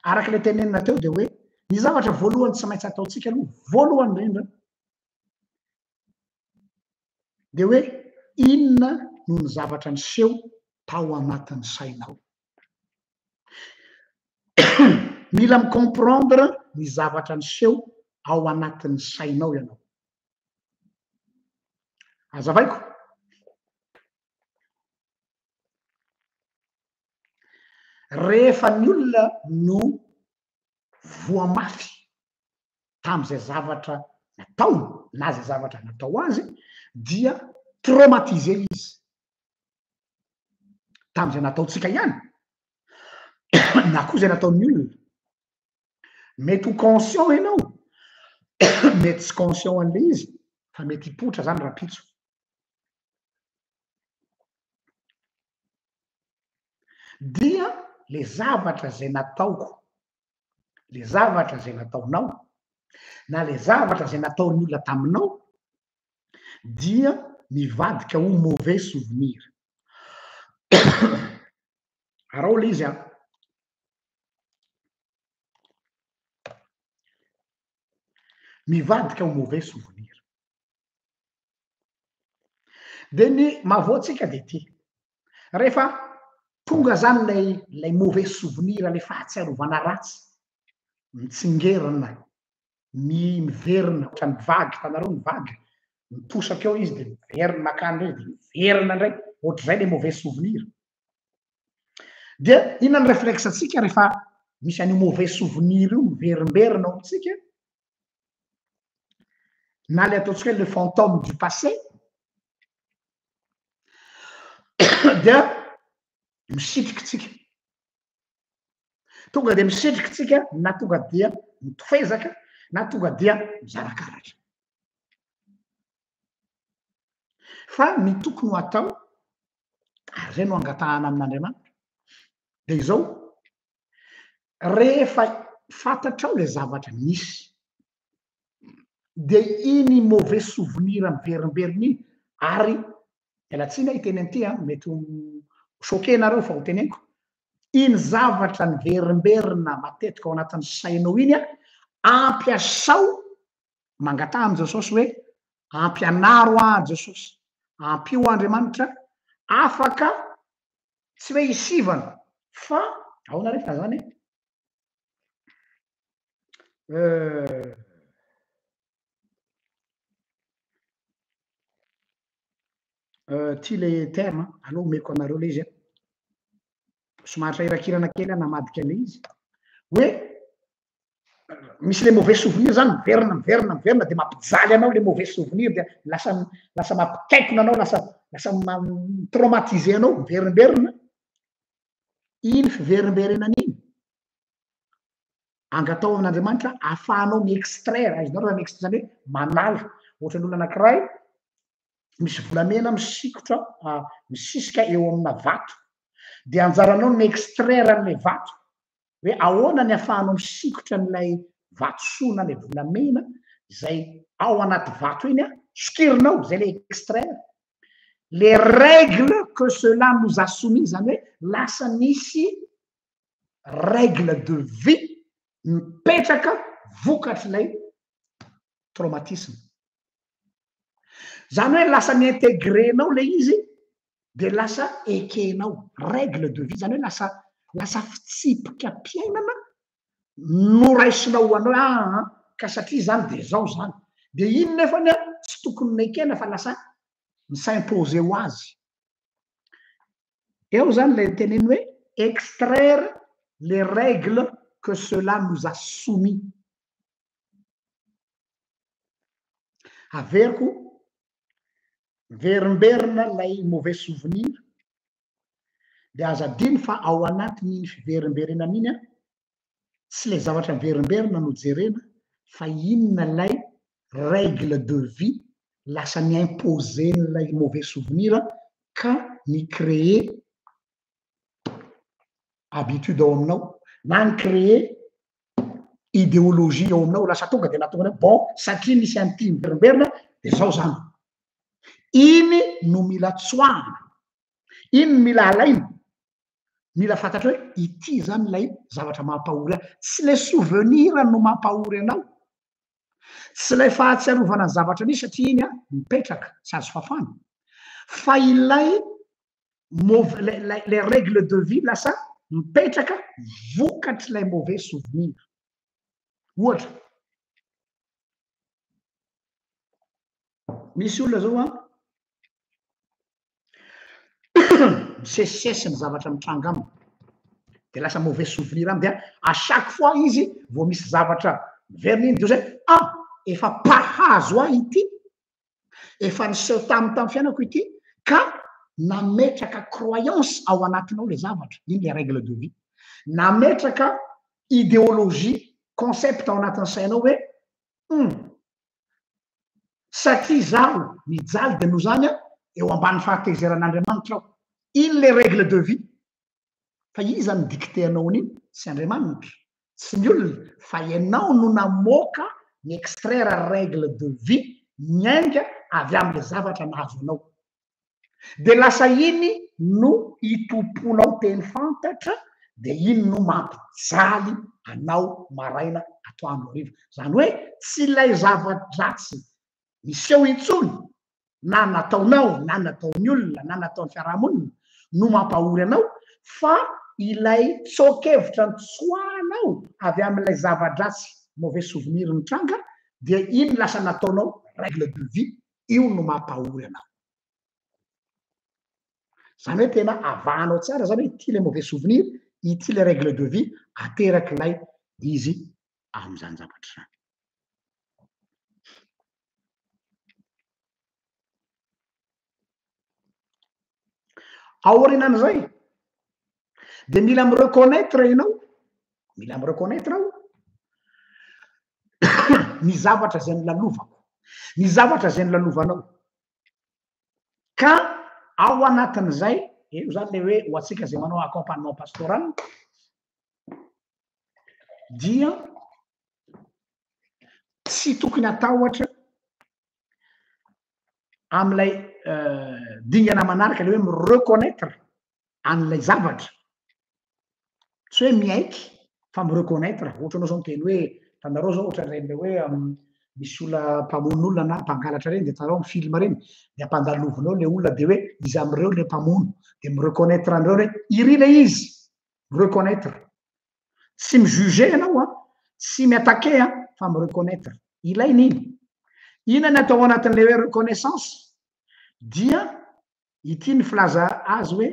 Araka ilay tenenina teo dia hoe ny zavatra voalohany tsy maintsy ataontsika aloha, voalohany indrindra, dia hoe inona no ny zavatra niseho tao anatin'ny sainao. Mila mi-comprendre ny zavatra niseho ao anatin'ny sainao ianao. Azavaiko. Rehefa ny olona no voa mafy tamin'izay zavatra nataony na izay zavatra natao azy dia traumatisé izy. Tamin'izay nataontsika ihany. Na koa izay nataon'ny olona. Mety ho conscient ianao, mety tsy conscient an'ilay izy, fa mety hipoitra zany rahampitso. Dia le zavatra izay nataoko, le zavatra izay nataonao, na le zavatra izay nataon'ny olona taminao, dia mivadika ho mauvais souvenir. Araho le izy an. Mivadika ho mauvais souvenir. Dia ny mahavoa antsika dia ity. Rehefa tonga zany ilay ilay mauvais souvenir, ilay fahatsiarovana ratsy, mitsingerina, mi miverina ohatran'ny vague, hitanareo ny vague, miposaka eo izy dia miverina makany indray izy dia miverina indray, ohatr'izay ilay mauvais souvenir. Dia inona ny réflexe antsika rehefa misy an'io mauvais souvenir io miverimberina ao amintsika? Na le ataontsika hoe le fantôme du passé dia misitriky tsika. Tonga dia misitriky tsika na tonga dia mitofezaka na tonga dia mizarakaratra. Fa ny tokony ho atao, ary izay no angatahana amin'Andriamanitra, dia izao, rehefa fantatrao ilay zavatra nisy, dia iny mauvais souvenir miverimberina iny, ary miala tsiny aho hiteny an'ity an, mety ho choqué nareo fa ho teneniko, iny zavatra niverimberina matetika ao anatin'ny sainao iny an, ampiasao Mangataha amin'i Jesosy hoe, Ampianaro aho Jesosy, ampio aho Andriamanitra, afaka tsy hoe hisivana fa ahoana re fa zany e? Euh, euh, ty le terme, aleo omeko anareo le izy a. Somary sahirakirana kely aho namadika le izy. Hoe misy le mauvais souvenir zany miverina miverina miverina de mampijaly anao le mauvais souvenir dia lasa lasa mampikaikona anao lasa lasa mi-traumatiser anao miverimberina iny fiverimberenana iny angatao amin'Andriamanitra ahafahanao mi-extraire azonareo raha mi-extraire zany hoe manala ohatran'ny olona anankiray misy volamena misikotra misisika eo amina vato dia anjaranao ny mi-extraire an'ilay vato hoe ahoana ny ahafahanao misikotra an'ilay vatosoa na ilay volamena izay ao anaty vato iny an, sokirinao, izay ilay extraire. Les règles que cela nous a soumis, izany hoe lasa nisy règle de vie mipetraka vokatr'ilay traumatisme. Izany hoe lasa ni-intégrer-nao ilay izy dia lasa ekenao, règle de vie, izany hoe lasa lasa fitsipikam-piainana noraisinao ho anao hoe aa ka satria izany dia izao izany. Dia iny nefany an, tsy tokony nekena fa lasa mi-s'imposer ho azy. Eo izany ilay teneno hoe extraire les règles que cela nous a soumis. Averiko Miverimberina ilay mauvais souvenir dia aza adino fa ao anatin'iny fiverimberenana iny an, tsy ilay zavatra miverimberina no jerena fa inona ilay règle de vie lasa ni-imposer-n'ilay mauvais souvenir ka ni-créer habitude ao aminao na ni-créer idéologie ao aminao, lasa tonga dia nahatonga anao bon satria misy an'ity miverimberina dia zao zany. Iny no mila tsoahana, iny no mila alaina, mila fantatra hoe ity zany ilay zavatra mampahory ahy. Tsy ilay souvenir no mampahory anao, tsy ilay fahatsiarovana ny zavatra nisy satria iny an mipetraka tsy azo fafana, fa ilay mauvais lay lay règle de vie lasa mipetraka vokatr'ilay mauvais souvenir. Ohatra, misy olona zao an, misesisesy ny zavatra mitranga aminy, de lasa mauvais souvenir aminy dia à chaque fois izy vao misy zavatra miverina iny de zay ah efa mpahazo ahy ity Efa niseho taminy tamin'ny fiainako ity ka nametraka croyance ao anatinao le zavatra, iny le règle de vie. Nametraka idéologie, concept ao anatin'ny sainao hoe hum, satria izaho mijaly dia noho izany aho eo ambany fahatezeran'Andriamanitra aho. Iny le règle de vie. Fa iza no dicter anao an'iny? Tsy Andriamanitra, tsy ny olona, fa ianao no namoaka ny extraire règle de vie niainga avy amin'ilay zavatra nahazo anao. Dia lasa iny no itompoanao teny fantatra dia iny no mampijaly anao maraina, atoandro, hariva. Izany hoe tsy ilay zava-dratsy niseho intsony na nataonao na nataon'ny olona na nataon'ny fiarahamonina no mampahory anao fa ilay tsoa-kevitra nitsoahanao avy amin'ilay zava-dratsy mauvais souvenir nitranga dia iny lasa nataonao règle de vie, io no mampahory anao. Zany hoe tena avahanao tsara zany hoe ity ilay mauvais souvenir, ity ilay règle de vie aterak'ilay izy amin'izany zavatra izany. Aorianan'izay dia mila mi-reconnaitre ianao, mila mi-reconnaitre aho ny zavatra izay nolalovako, ny zavatra izay nolalovanao. Ka ao anatin'izay, eo zany le hoe ho antsika izay manao accompagnement pastoral dia tsy tokony hatahotra amin'ilay dingana manaraka ilay hoe mi-reconnaitre an'ilay zavatra, tsy hoe miaiky fa mi-reconnaitre, ohatra anao zao miteny hoe hitanareo zao ohatra ireny le hoe misy olona mpamono olona na mpangalatra ireny de hitanareo amin'ny film ireny de ampandalovinao le olona de hoe iza amin'ireo le mpamono, de mi-reconnaitre an'ireo hoe iry le izy, mi-reconnaitre. Tsy mi-juger ianao an, tsy mi-attaquer an, fa mi-reconnaitre. Ilaina iny. Inona ny atao ao anatin'ilay hoe reconnaissance? Dia ity ny filaza azy hoe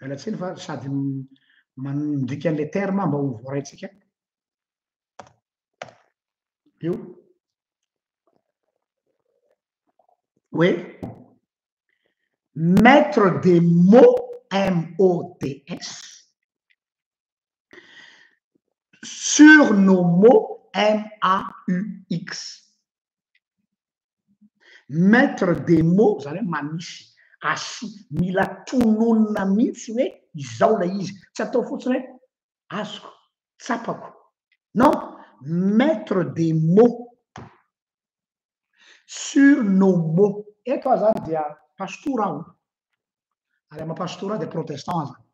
miala tsiny fa sady mandika an'ilay terme mba ho voaraintsika io. Hoe mettre des mots M-O-T-S sur nos mots M-A-U-X. Mettre des mots zany hoe manisy, asi, mila tononina mihitsy hoe izao ilay izy. Tsy atao fotsiny hoe azoko, tsapako. Non, mettre des mots sur nos mots. Eto aho zany dia pastora aho, ary amin'ny maha pastora ahy dia protestant aho zany.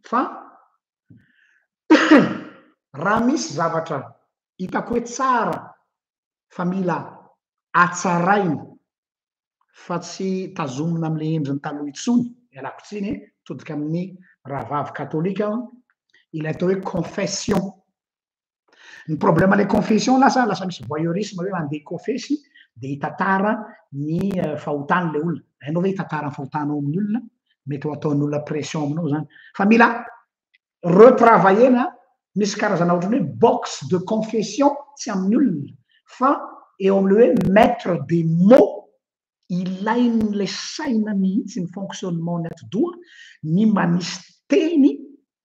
Fa raha misy zavatra hitako hoe tsara fa mila hatsaraina fa tsy tazomina amin'ilay endriny taloha intsony, ialako tsiny e, mitodika amin'ny rahavavy katolika aho, ilay atao hoe confession. Ny problème le confession lasa lasa misy voyeurisme hoe mandeha hikofesy de hitantara ny fahotany le olona. Hainao ve hitantara ny fahotanao amin'ny olona? Mety ho ataon'ny olona pression aminao zany. Fa mila retravailler-na, misy karazana ohatran'ny hoe box de confession tsy amin'ny olona fa eo amin'le hoe mettre des mots ilain'ilay saina mihitsy ny fonctionnement ny atidoha ny manisy teny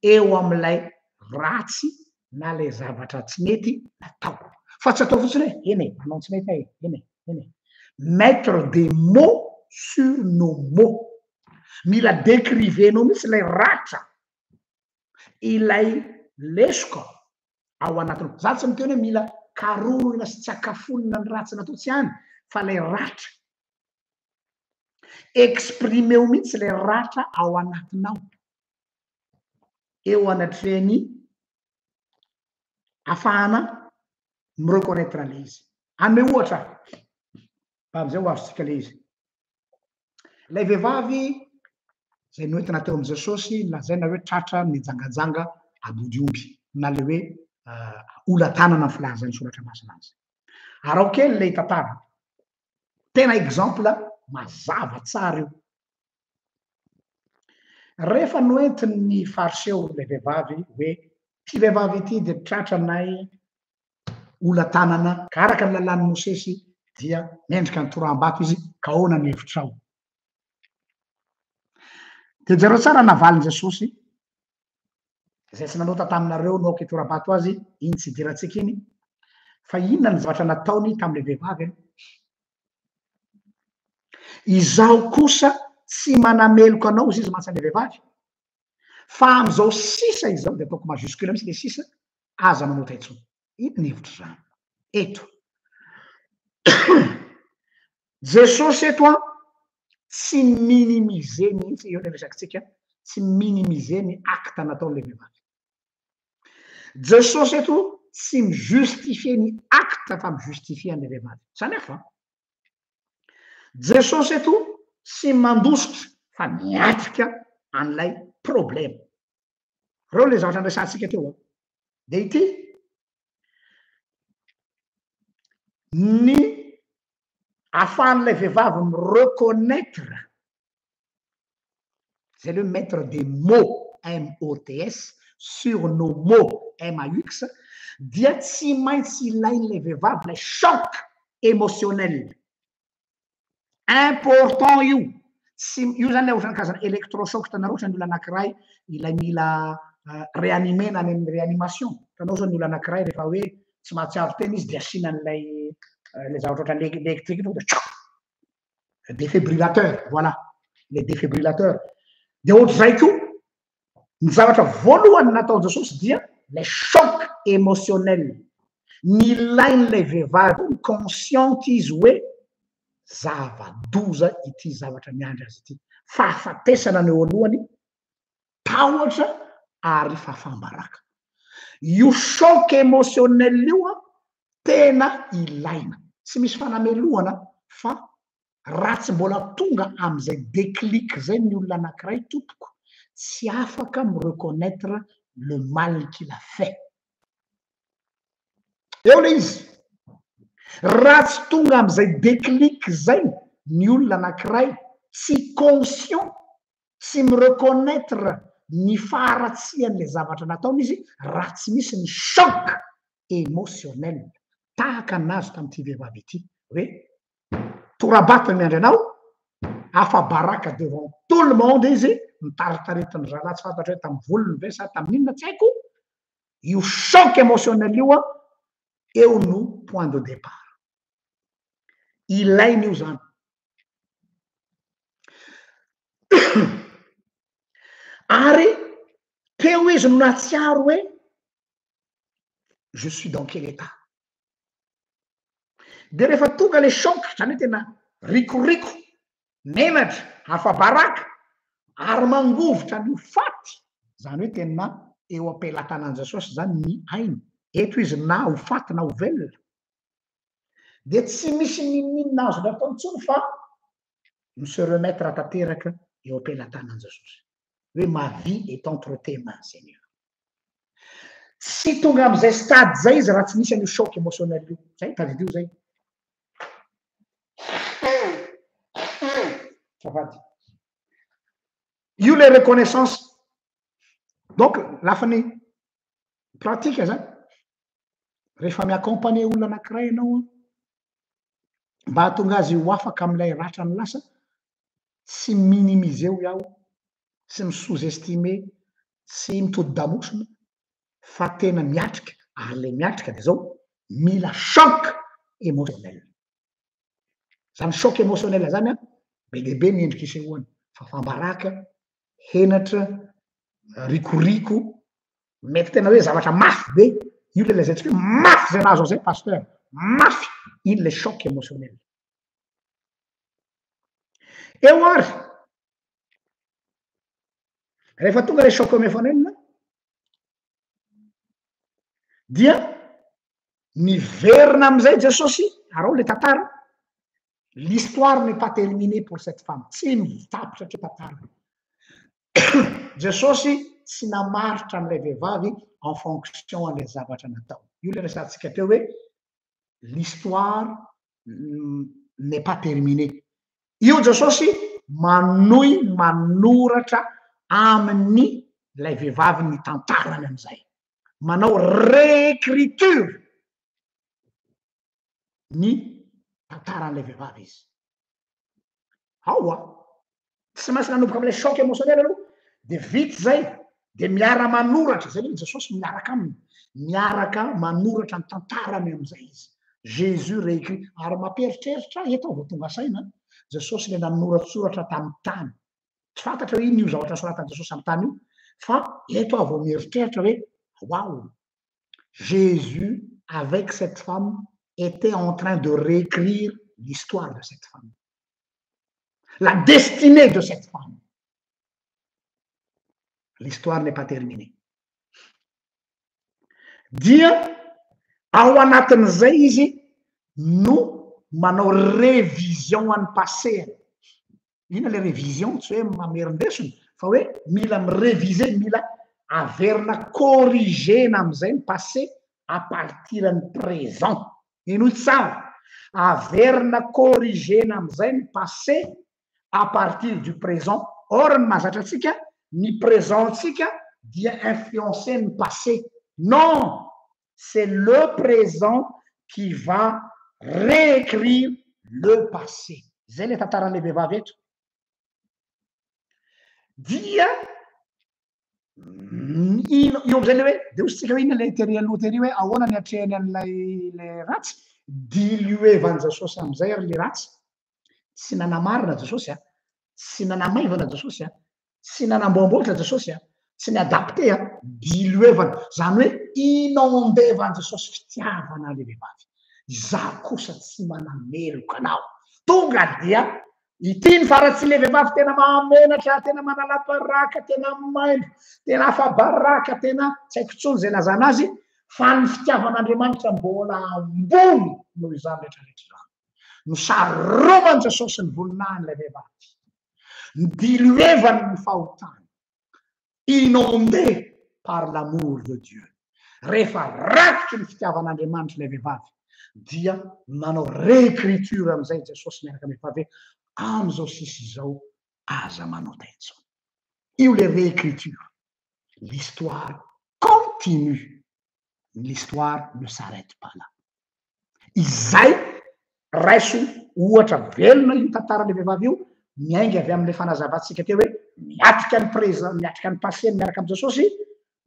eo amin'ilay ratsy na ilay zavatra tsy mety natao. Fa tsy atao fotsiny hoe eny e, manao ny tsy mety aho e, eny e, eny e. Mettre des mots sur nos mots. Mila décrivenao mihitsy ilay ratra, ilay lesoka ao anatinao. Za tsy miteny hoe mila karohina sy tsy akafonina ny ratsy natao tsy any fa ilay ratra. Exprimer-o mihitsy ilay ratra ao anatinao eo anatrehan'ny afahana mi-reconnaitre an'ilay izy. Hanome ohatra aho, mba amin'izay ho azontsika ilay izy. Ilay vehivavy izay noentina teo amin'i Jesosy lazaina hoe tratra nijangajanga ambodiomby na ilay hoe ola-tanana ny filazan'ny soratra masina azy. Araho kely ilay tantara. Tena exemple mazava tsara io. Rehefa noentin'ny Fariseo ilay vehivavy hoe ity vehivavy ity dia tratranay ola-tanana ka araka ny lalàn'i Mosesy. Dia mendrika ny toraham-bato izy, ka ahoana ny hevitrao? Dia jereo tsara navalin'i Jesosy, izay tsy nanota taminareo no aoka hitora-bato azy, iny tsy idirantsika iny, fa inona ny zavatra nataony tamin'ilay vehivavy aloha? Izaho kosa tsy manameloka anao, hoy izy mantsy an'ilay vehivavy, fa amin'izao sisa izao, dia ataoko majuscule mihitsy ilay sisa, aza manota intsony. Inona ny hevitr'izany eto? Jesosy eto an, tsy mi-minimiser mihitsy, eo ilay resakitsika, tsy mi-minimiser ny acte nataon'ilay vehivavy. Jesosy eto tsy mi-justifier ny acte fa mi-justifier an'ilay vehivavy. Samy hafa. Jesosy eto tsy mandositra fa miatrika an'ilay problème. Reo le zavatra niresahantsika teo an. De ity, ny afahan'ilay vehivavy mi-reconnaitre, zay le hoe mettre des mots, M-O-T-S, sur nos maux, M-A-U-X, dia tsy maintsy ilain'ilay vehivavy ilay choc émotionnel. Important io, tsy, io zany le ohatran'ny karazana électrochoc hitanareo ohatran'ny olona anankiray ilay mila réanimer-na any amin'ny réanimation, hitanao zao ny olona anankiray rehefa hoe tsy mahatsiaro tena izy dia asiana an'ilay ilay zavatra ohatran'ny électrique tonga dia tchouk, défibrillateur, voilà, le défibrillateur, dia ohatr'izay koa Ny zavatra voalohany nataon'i Jesosy dia ilay choc émotionnel. Nilain'ilay vehivavy io ny consciente izy hoe zava-doza ity zavatra miandry azy ity. Fahafatesana no eo alohany, tahotra ary fahafaham-baraka. Io choc émotionnel io an, tena ilaina. Tsy misy fanamelohana fa Raha tsy mbola tonga amin'izay déclic zay ny olona anankiray tompoko, tsy afaka mi-reconnaitre le mal qu'il a fait. Eo le izy. Raha tsy tonga amin'izay déclic zay ny olona anankiray, tsy conscient, tsy mi-reconnaitre ny faharatsian'le zavatra nataony izy raha tsy misy ny choc émotionnel tahaka ny nahazo tamin'ity vehivavy ity hoe Tora-bato ny miandry anao, afa-baraka devant tout le monde izy, nitaritaritin'ny zalahy tsy fantatro hoe tamin'ny volony ve sa tamin'ny inona tsy haiko, io choc émotionnel io an, eo no point de départ. Ilaina io zany. Ary teo izy no nahatsiaro hoe je suis dans quel état? De rehefa tonga le choc, zany hoe tena rikoriko, menatra, afa-baraka, ary mangovitra ny ho faty, zany hoe tena eo am-pelatanan'i Jesosy zany ny ainy, eto izy na ho faty na ho velona, de tsy misy n'inon'inona azony atao intsony fa mi-se remettre tanteraka eo am-pelatanan'i Jesosy, hoe ma vie est entre tes mains Seigneur. Tsy tonga amin'izay stade izay izy raha tsy nisy an'io choc émotionnel io. Zay, tadidio zay. Azafady. Io le reconnaissance. Donc, lafiny pratique zany, rehefa mi-accompagner olona anankiray ianao an, mba hahatonga azy ho afaka amin'ilay ratrany lasa, tsy mi-minimiser hoy aho, tsy mi-sous-estimer, tsy mitodi-damosina fa tena miatrika ary ilay miatrika dia zao, mila choc émotionnel. Zany choc émotionnel zany an, be dia be ny endrika isehoany, fahafaham-baraka, henatra, rikoriko, mety tena hoe zavatra mafy be, io ilay lazaintsika hoe mafy zay nahazo an'izay pasteur, mafy, iny ilay choc émotionnel. Eo ary, rehefa tonga ilay choc émotionnel dia miverina amin'izay Jesosy, ary ao ilay tantara, l'histoire n'est pas terminée pour cette femme, tsy mitapitra hatreo tantara. Jesosy tsy namaritra an'ilay vehivavy en fonction an'ilay zavatra natao. Io ilay resahantsika teo hoe l'histoire n'est pas terminée. Io Jesosy manohy manoratra amin'ny ilay vehivavy ny tantarany amin'izay. Manao réécriture ny. tantaran'ilay vehivavy izy. Ao a! Tsy maintsy nanomboka amin'ilay choc émotionnel aloha, dia vita izay, dia miara-manoratra, izay aloha Jesosy miaraka aminy, miaraka manoratra ny tantarany amin'izay izy. Jésus réécrit. Ary mampieritreritra ahy, eto aho vao tonga saina, Jesosy ilay nanoratsoratra tamin'ny tany. Tsy fantatra hoe inona io zavatra nosoratan'i Jesosy amin'ny tany io, fa eto aho vao mieritreritra hoe, waouh! Jésus avec cette femme était en train de réécrire l'histoire de cette femme. La destinée de cette femme. L'histoire n'est pas terminée. Dia ao anatin'izay izy no manao révision an'ny passé-ny. Inona le révision? Tsy hoe mamerin-desona fa hoe mila mi-réviser, mila averina corriger-na amin'izay ny passé à partir ny présent. Henoy tsara, averina corriger-na amin'izay ny passé à partir du présent. Or ny mahazatra antsika, ny présent-ntsika dia influencer ny passé. Non! C'est le présent qui va réécrire le passé. Zay le tantaran'ilay vehivavy eto. Dia ino io amizay le hoe de hoy tsika hoe inona le tery aloha tery hoe ahoana ny atrehany an'ilay le ratsy diluevan'i Jesosy amizay ary le ratsy tsy nanamarina Jesosy a tsy nanamaivana Jesosy a Tsy nanamboamboatra Jesosy a, tsy ni-adapter a, diluevana, zany hoe inondevan'i Jesosy fitiavana le vehivavy. Izaho kosa tsy manameloka anao. Tonga dia ity ny faratsian'le vehivavy tena mahamenatra, tena manala-baraka, tena maimbo, tena afa-baraka, tena tsy haiko intsony izay ilazana azy, fa ny fitiavan'Andriamanitra mbola ambony noho izany rehetrarehetra izany. Nosaroman'i Jesosy ny voninahin'ilay vehivavy. Nidiloevany ny fahotany. Inondé par l'amour de Dieu. Rehefa rakotry ny fitiavan'Andriamanitra ilay vehivavy dia nanao réécriture amin'izay Jesosy miaraka amin'ny vehivavy hoe amin'izao sisa izao aza manota intsony. Io le réécriture. L'histoire continue. L'histoire ne s'arrête pas là. Izay raiso ohatra velona io tantaran'ilay vehivavy io, miainga avy amin'ilay fanazavantsika teo hoe miatrika ny présent, miatrika ny passé miaraka amin'i Jesosy,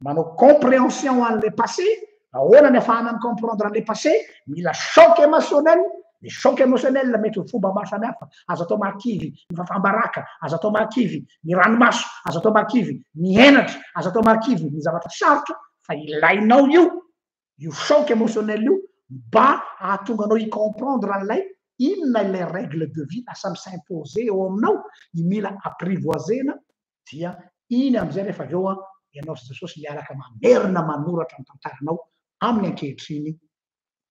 manao compréhension an'ilay passé, ahoana ny afahana mi-comprendre an'ilay passé, mila choc émotionnel, ny choc émotionnel mety ho fomba maro samihafa, azo atao mahakivy ny fafam-baraka, azo atao mahakivy ny ranomaso, azo atao mahakivy ny henatra, azo atao mahakivy ny zavatra sarotra, fa ilainao io, io choc émotionnel io mba hahatonga anao hi-comprendre an'ilay inona ilay règle de vie lasa mi-s'imposer eo aminao, ny mila apprivoiser-na dia iny amin'izay rehefa avy eo an, ianao sy Jesosy miaraka mamerina manoratra ny tantaranao amin'ny ankehitriny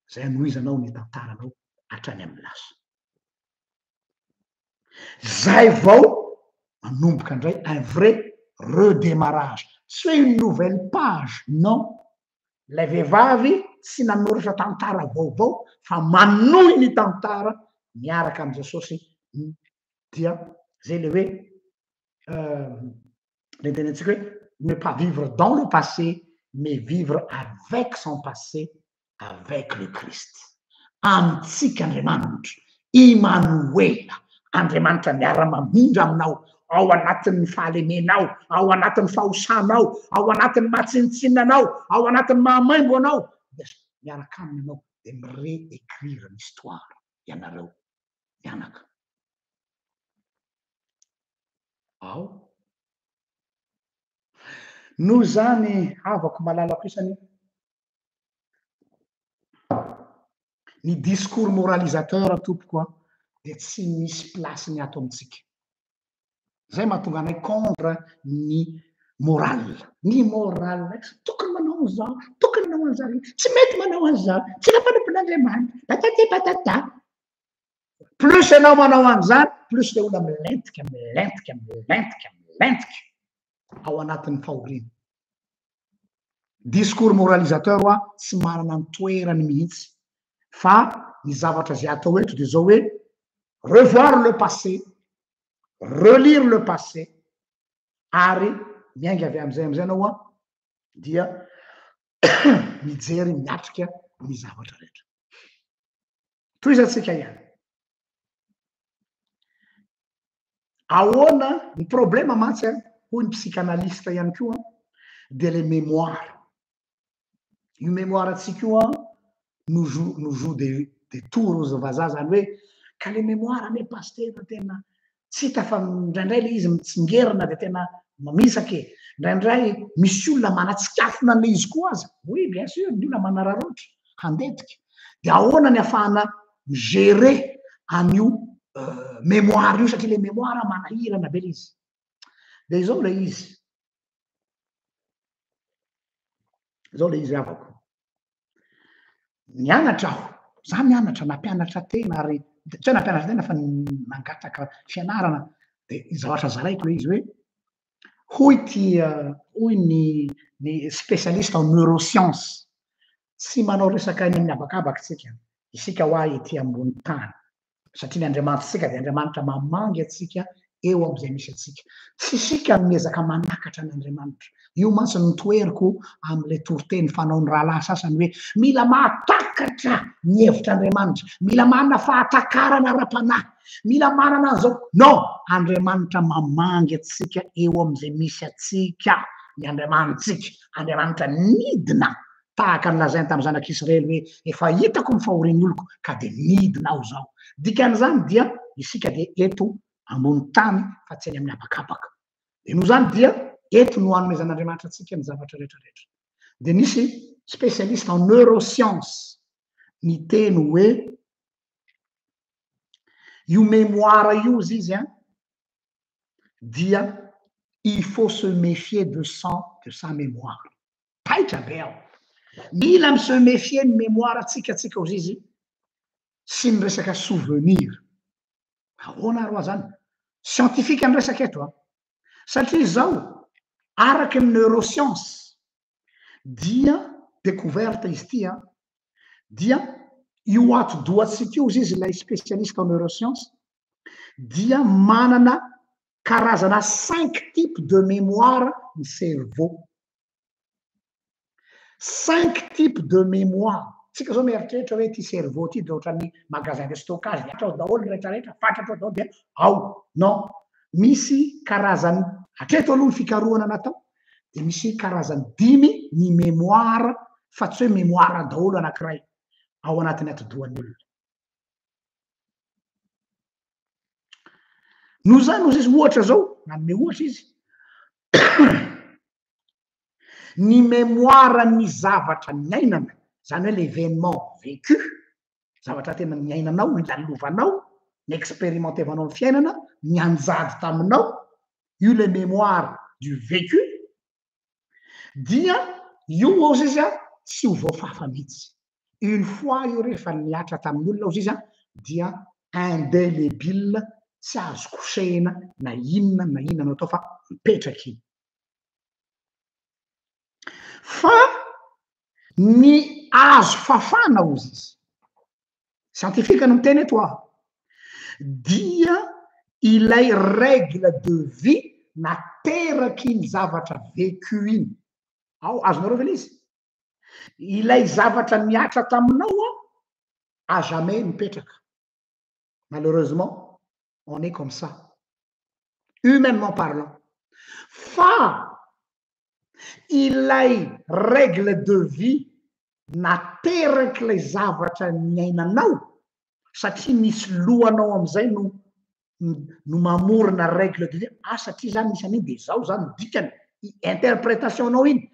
izay hanohizanao ny tantaranao hatrany amin'ny lasa. Zay vao manomboka indray un vrai redémarrage. Tsy hoe une nouvelle page, non. Ilay vehivavy tsy nanoratra tantara vaovao fa manohy ny tantara miaraka amin'i Jesosy dia zay le hoe le tenentsika hoe ne pas vivre dans le passé mais vivre avec son passé avec le Christ. Amintsika Andriamanitra, Imanoela, Andriamanitra miara-mamindra aminao ao anatin'ny fahalemenao, ao anatin'ny fahosanao, ao anatin'ny maha-tsinontsinona anao, ao anatin'ny maha-maimbo anao, dia miaraka aminy ianao, dia mi-réécrire l'histoire ianareo mianaka. Ao. Noho izany havako malalako isany, Ny discours moralisateur tompoko a dia tsy misy place-ny ato amintsika. Zay mahatonga anay contre ny morale. Ny morale, tokony manao an'izao, tokony manao an'izany, tsy mety manao an'izany, tsy mpanompon'Andriamanitra, patati patata. Plus ianao manao an'izany, plus le olona milentika, milentika, milentika, milentika ao anatin'ny fahoriana. Discours moralisateur hoa tsy manana ny toerany mihitsy fa ny zavatra izay atao eto dia izao hoe revoir le passé, relire le passé ary miainga avy amin'izay amin'izay ianao an dia mijery miatrika ny zavatra rehetra. Tohizantsika ihany. Ahoana ny problema mantsy an, hoy ny psychanalyste ihany koa dia le mémoire. Io mémoire antsika io an nous joue nous joue des des tours hozy ny vazaha zany hoe ka le mémoire anie pasitera tena tsy hita fa indraindray le izy mitsingerina dia tena mamizaka e, indraindray misy olona manatsikafona an'le izy koa aza, oui bien sûr ny olona manararaotra handetika, dia ahoana ny afahana mi-gérer an'io mémoire io satria le mémoire manahirana be le izy, dia izao le izy, izao le izy havako. Nianatra aho, za nianatra, nampianatra tena ary tsy hoe nampianatra tena fa nangataka fianarana de zavatra zaraiko le izy hoe hoy ity hoy ny ny spécialiste en neuroscience, tsy manao resaka eny amin'ny habakabaka isika, isika hoa ety ambony tany. satria ny Andriamanitsika dia Andriamanitra mamangy antsika eo amin'izay misy antsika. Tsy isika no miezaka manakatra an'Andriamanitra. Io mantsy no toheriko amin'ilay toriteny fanaon'ny rahalahy sasany hoe mila mahatakatra ny hevitr'Andriamanitra, mila manana fahatakarana ara-panahy, mila manana an'izao. Non! Andriamanitra mamangy antsika eo amin'izay misy antsika ny Andriamanitsika. Andriamanitra nidina Tahaka ny lazainy tamin'ny zanak'Israely hoe, Efa hitako ny fahorian'ny oloko, ka dia nidina aho izao. Dikan'izany dia isika dia eto ambony tany fa tsy eny amin'ny habakabaka. Dia noho izany dia eto no anomezan'Andriamanitra antsika ny zavatra rehetra rehetra. Dia nisy spécialiste en neuroscience niteny hoe io mémoire io izy izy an, dia il faut se méfier de son de sa mémoire. Taitra be aho. Mila mi se méfier ny mémoire tsika tsika ozizy sy ny resaka souvenir. Ahoana ary hoa zany? Scientifique ny resaka eto an. Satria izao, araky ny neuroscience dia découverte izy ity an, dia io atidohantsika io ozizy ilay spécialiste en neuroscience dia manana karazana cinq types de mémoire ny cerveau. Cinq types de mémoire. Tsika zao mieritreritra hoe ity cerveau ity dia ohatran'ny magasin de stockage, dia ao daholo ny rehetrarehetra, fatratra ao daholo dia ao. Non. Misy karazany, hatreto aloha ny fikarohana natao dia misy karazany dimy ny mémoire fa tsy hoe mémoire daholo anankiray ao anatin'ny atidohan'ny olona. Noho izany hozy izy ohatra zao, nanome ohatra izy, ny mémoire ny zavatra niainana, zany hoe l'événement vécu, zavatra tena niainanao, nilalovanao, ni-expérimentevanao ny fiainana, nianjady taminao, io le mémoire du vécu, dia io hozy izy an, tsy ho voafafa mihitsy. Une fois io rehefa nihatra tamin'ny olona hozy izy an, dia indelébile, tsy azo kosehina na inona na inona no atao fa mipetraka iny. Fa ny azo fafana hozy izy, scientifique no miteny eto aho, dia ilay règle de vie nateraky iny zavatra vécu iny. Ao, azonareo ve ilay izy? Ilay zavatra nihatra taminao an, à jamais mipetraka. Malheureusement, on est comme ça. Humainement parlant. Fa ilay règle de vie naterak'ilay zavatra niainanao, satria misy lohanao amin'izay no no mamorona règle de vie, ah satria zany misy an'iny de zao zany ny dikany, interprétation-nao iny,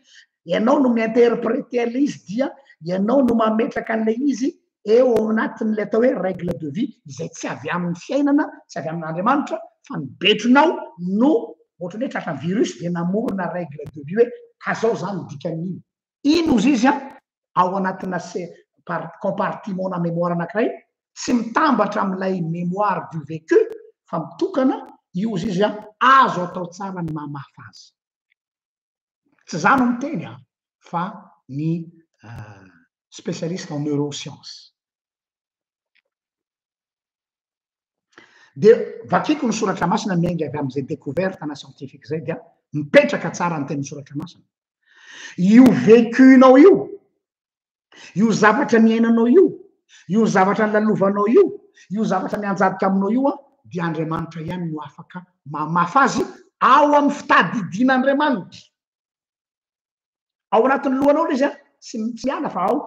ianao no mi-interpréter an'ilay izy dia ianao no mametraka an'ilay izy eo ao anatin'ilay atao hoe règle de vie izay tsy avy amin'ny fiainana, tsy avy amin'Andriamanitra fa ny betronao no ohatran'ny hoe tratran'ny virus dia namorona règle de vie hoe ka zao zany ny dikan'iny. Iny ozy izy an, ao anatina compartiment na mémoire anankiray, tsy mitambatra amin'ilay mémoire du vécu fa mitokana, io ozy izy an, azo atao tsara ny mamafa azy. Tsy za no miteny an, fa ny spécialiste en neuroscience. Dia vakiko ny soratra masina miainga avy amin'izay découverte na scientifique izay dia mipetraka tsara ny tenin'ny soratra masina. Io vécu-nao io, io zavatra niainanao io, io zavatra nilalovanao io, io zavatra nianjadika aminao io an, dia Andriamanitra ihany no afaka mamafa azy ao amin'ny fitadidian'Andriamanitra. Ao anatin'ny lohanao ilay izy an, tsy tsy miala fa ao.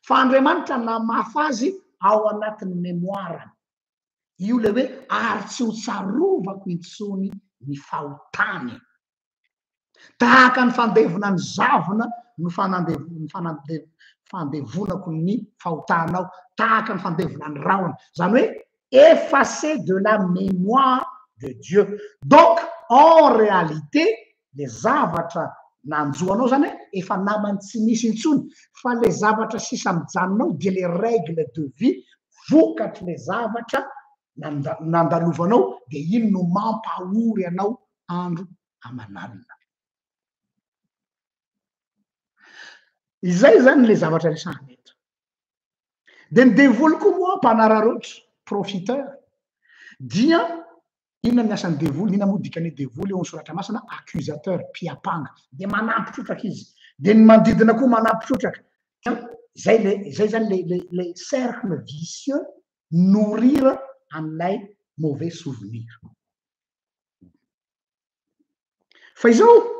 Fa Andriamanitra namafa azy ao anatin'ny mémoire-ny. Io ilay hoe ary tsy ho tsarovako intsony ny fahotany. Tahaka ny fandevona ny zavona no fandevonako ny fahotanao, tahaka ny fandevona ny rahona. Izany hoe effacer de la mémoire de Dieu. Donc en réalité le zavatra nanjo anao zany efa namany tsy misy intsony fa le zavatra sisa mijanona ao dia le règle de vie vokatry le zavatra nandalovanao dia iny no mampahory anao andro aman'alina. Izay zany le zavatra resahana eto. Dia ny devoly koa moa mpanararaotra, profiteur, dia inona ny asan'ny devoly, inona moa dikan'ny hoe devoly eo amin'ny soratra masina, accusateur, mpiampanga, dia manampy trotraka izy, dia ny manodidina koa manampy trotraka, izay le, izay zany le, le, le cercle vicieux nourrir an'ilay mauvais souvenir. Fa izao,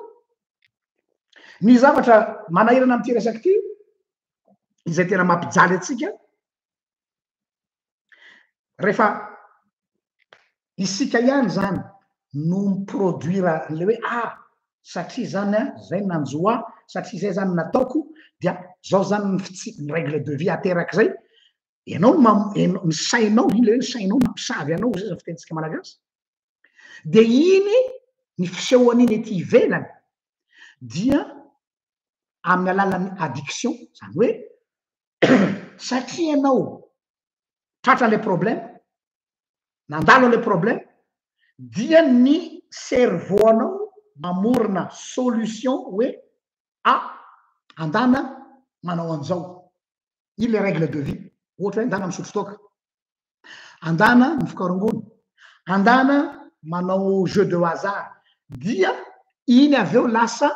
ny zavatra manahirana amin'ity resaka ity, izay tena mampijaly antsika, rehefa isika ihany zany no mi-produire an'ilay hoe ah, satria zany an, zay nanjo ahy, satria zay zany nataoko, dia zao zany ny fitsipy, ny règle de vie aterak'izay, ianao no mam-, ny sainao, iny ilay hoe ny sainao mampisavy anao, hoy zay ny fitenintsika malagasy. Dia iny ny fisehoan'iny ety ivelany dia amin'ny alalan'ny addiction, izany hoe satria ianao tratra ilay problème, nandalo ilay problème, dia ny cerveau anao mamorona solution hoe ah, andana manao an'izao, iny ilay règle de vie, ohatra hoe andana misotro toaka. Andana mifoka rongony, andana manao jeu de hasard, dia iny avy eo lasa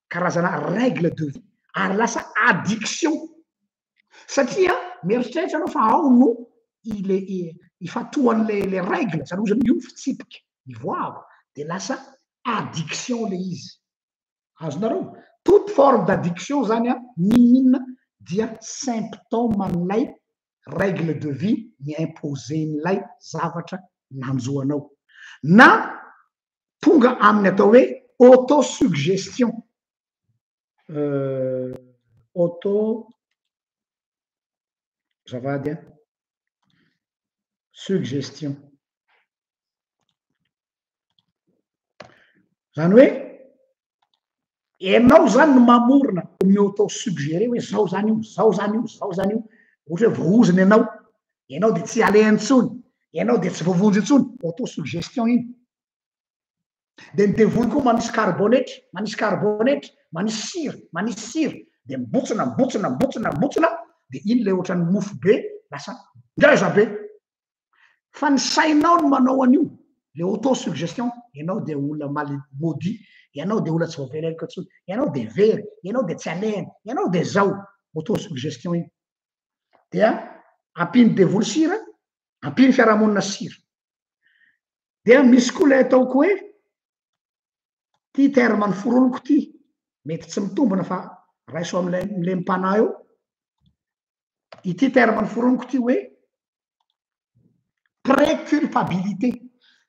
karazana règle de vie ary lasa addiction satria mieritreritra anao fa ao no ile ifantohan'le le règle, zany hoe zany io ny fitsipika ivoahako de lasa addiction le izy. Azonareo? Toute forme d'addiction zany an, n'inon'inona dia symptôme an'ilay règle de vie ni-imposer-n'ilay zavatra nanjo anao. Na tonga amin'ny atao hoe auto-suggestion. Auto, azafady an, suggestion. Zany hoe ianao zany no mamorona, mi-auto-suggérer hoe zao zany io, zao zany io, zao zany io, ohatra hoe voahozona ianao, ianao de tsy aleha intsony, ianao de tsy voavonjy intsony, auto-suggestion iny. De ny devoly koa manisy karibonetra, manisy karibonetra, manisy sira, manisy sira, de mibotsina, mibotsina, mibotsina, mibotsina, de iny le ohatran'ny mofo be lasa ngeza be. Fa ny sainao no manao an'io, le auto suggestion, ianao dia olona mal maudit, ianao dia olona tsy voavela heloka intsony, ianao dia very, ianao dia tsy alehany, ianao dia zao, auto suggestion iny. Dia ampian'ny devoly sira, ampian'ny fiarahamonina sira. Dia misy koa ilay ataoko hoe, ty terme noforoniko ty, mety tsy mitombina fa raiso amin'ilay milem-panahy eo, ity terme noforoniko ty hoe préculpabilité,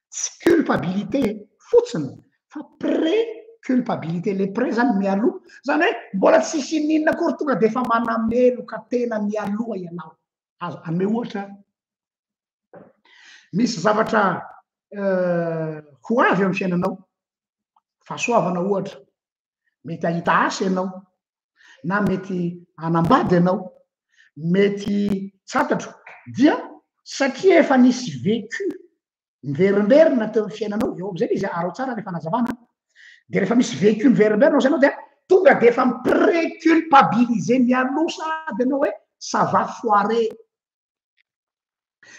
tsy culpabilité fotsiny fa préculpabilité, le pré zany mialoha, zany hoe mbola tsisy ininona akory tonga de efa manameloka tena mialoha ianao. Azo anome ohatra aho, misy zavatra ho avy amin'ny fiainanao, fahasoavana ohatra, mety hahita asa ianao, na mety hanambady ianao, mety tsy fantatro, dia satria efa nisy vécu miverimberina teo amin'ny fiainanao, eo amin'izay ilay izy, araho tsara ilay fanazavana, dia rehefa misy vécu miverimberina ao sainao dia tonga dia efa mi-préculpabiliser mialoha sahady ianao hoe ça va foirer,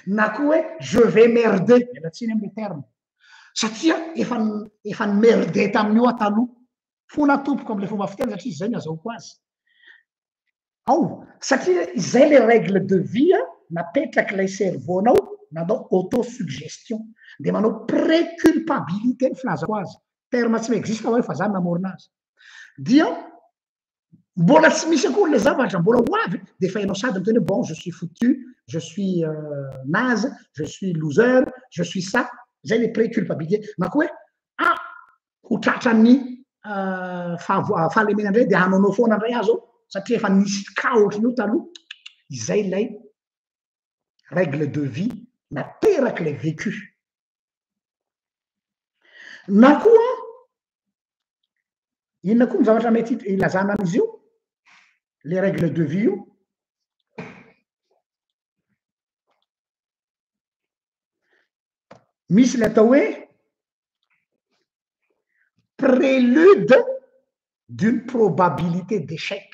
na koa hoe je vais merder, miala tsiny amin'ny terme, satria efa efa ni-merder tamin'io aho taloha, fona aho tompoko amin'ilay fomba fiteny satria izay no azahoako azy. Ao, satria izay le règle de vie napetrak'ilay cerveau-nao nanao auto-suggestion, dia manao pré-culpabilité ny filazako azy, terme tsy mi-existe ho'a io fa za namorona azy, dia mbola tsy misy akory le zavatra, mbola ho avy, dia efa ianao sady miteny hoe bon je suis foutu, je suis naze, je suis loser, je suis ça, zay le pré-culpabilité, na koa hoe ah ho tratran'ny fahalemena indray dia hanaonao foana indray aho zao satria efa nisy cas ohatran'io taloha, izay ilay règle de vie naterak'ilay vécu. Na koa inona koa ny zavatra mety ilazana an'izy io, le règle de vie io? Misy ilay atao hoe prélude d'une probabilité d'échec.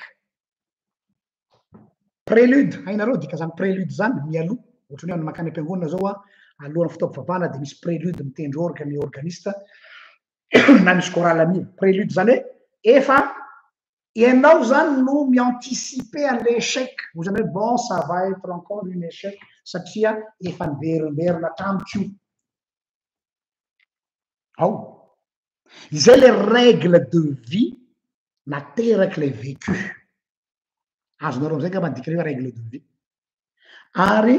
Prélude, hainareo dikan'izany prélude zany, mialoha, ohatran'ny hoe mankany am-piangonana zao aho, alohan'ny fotoam-pivavahana dia misy prélude mitendry orgue ny organiste na misy chorale mihira. Prélude zany hoe efa ianao zany no mi-anticiper an'ilay échec, ohatrany hoe bon ça va être encore une échec satria efa niverimberina tamiko io. Ao. Izay ilay règle de vie naterak'ilay vécu. Azonareo amizay angamba ny dikan'io hoe règle de vie. Ary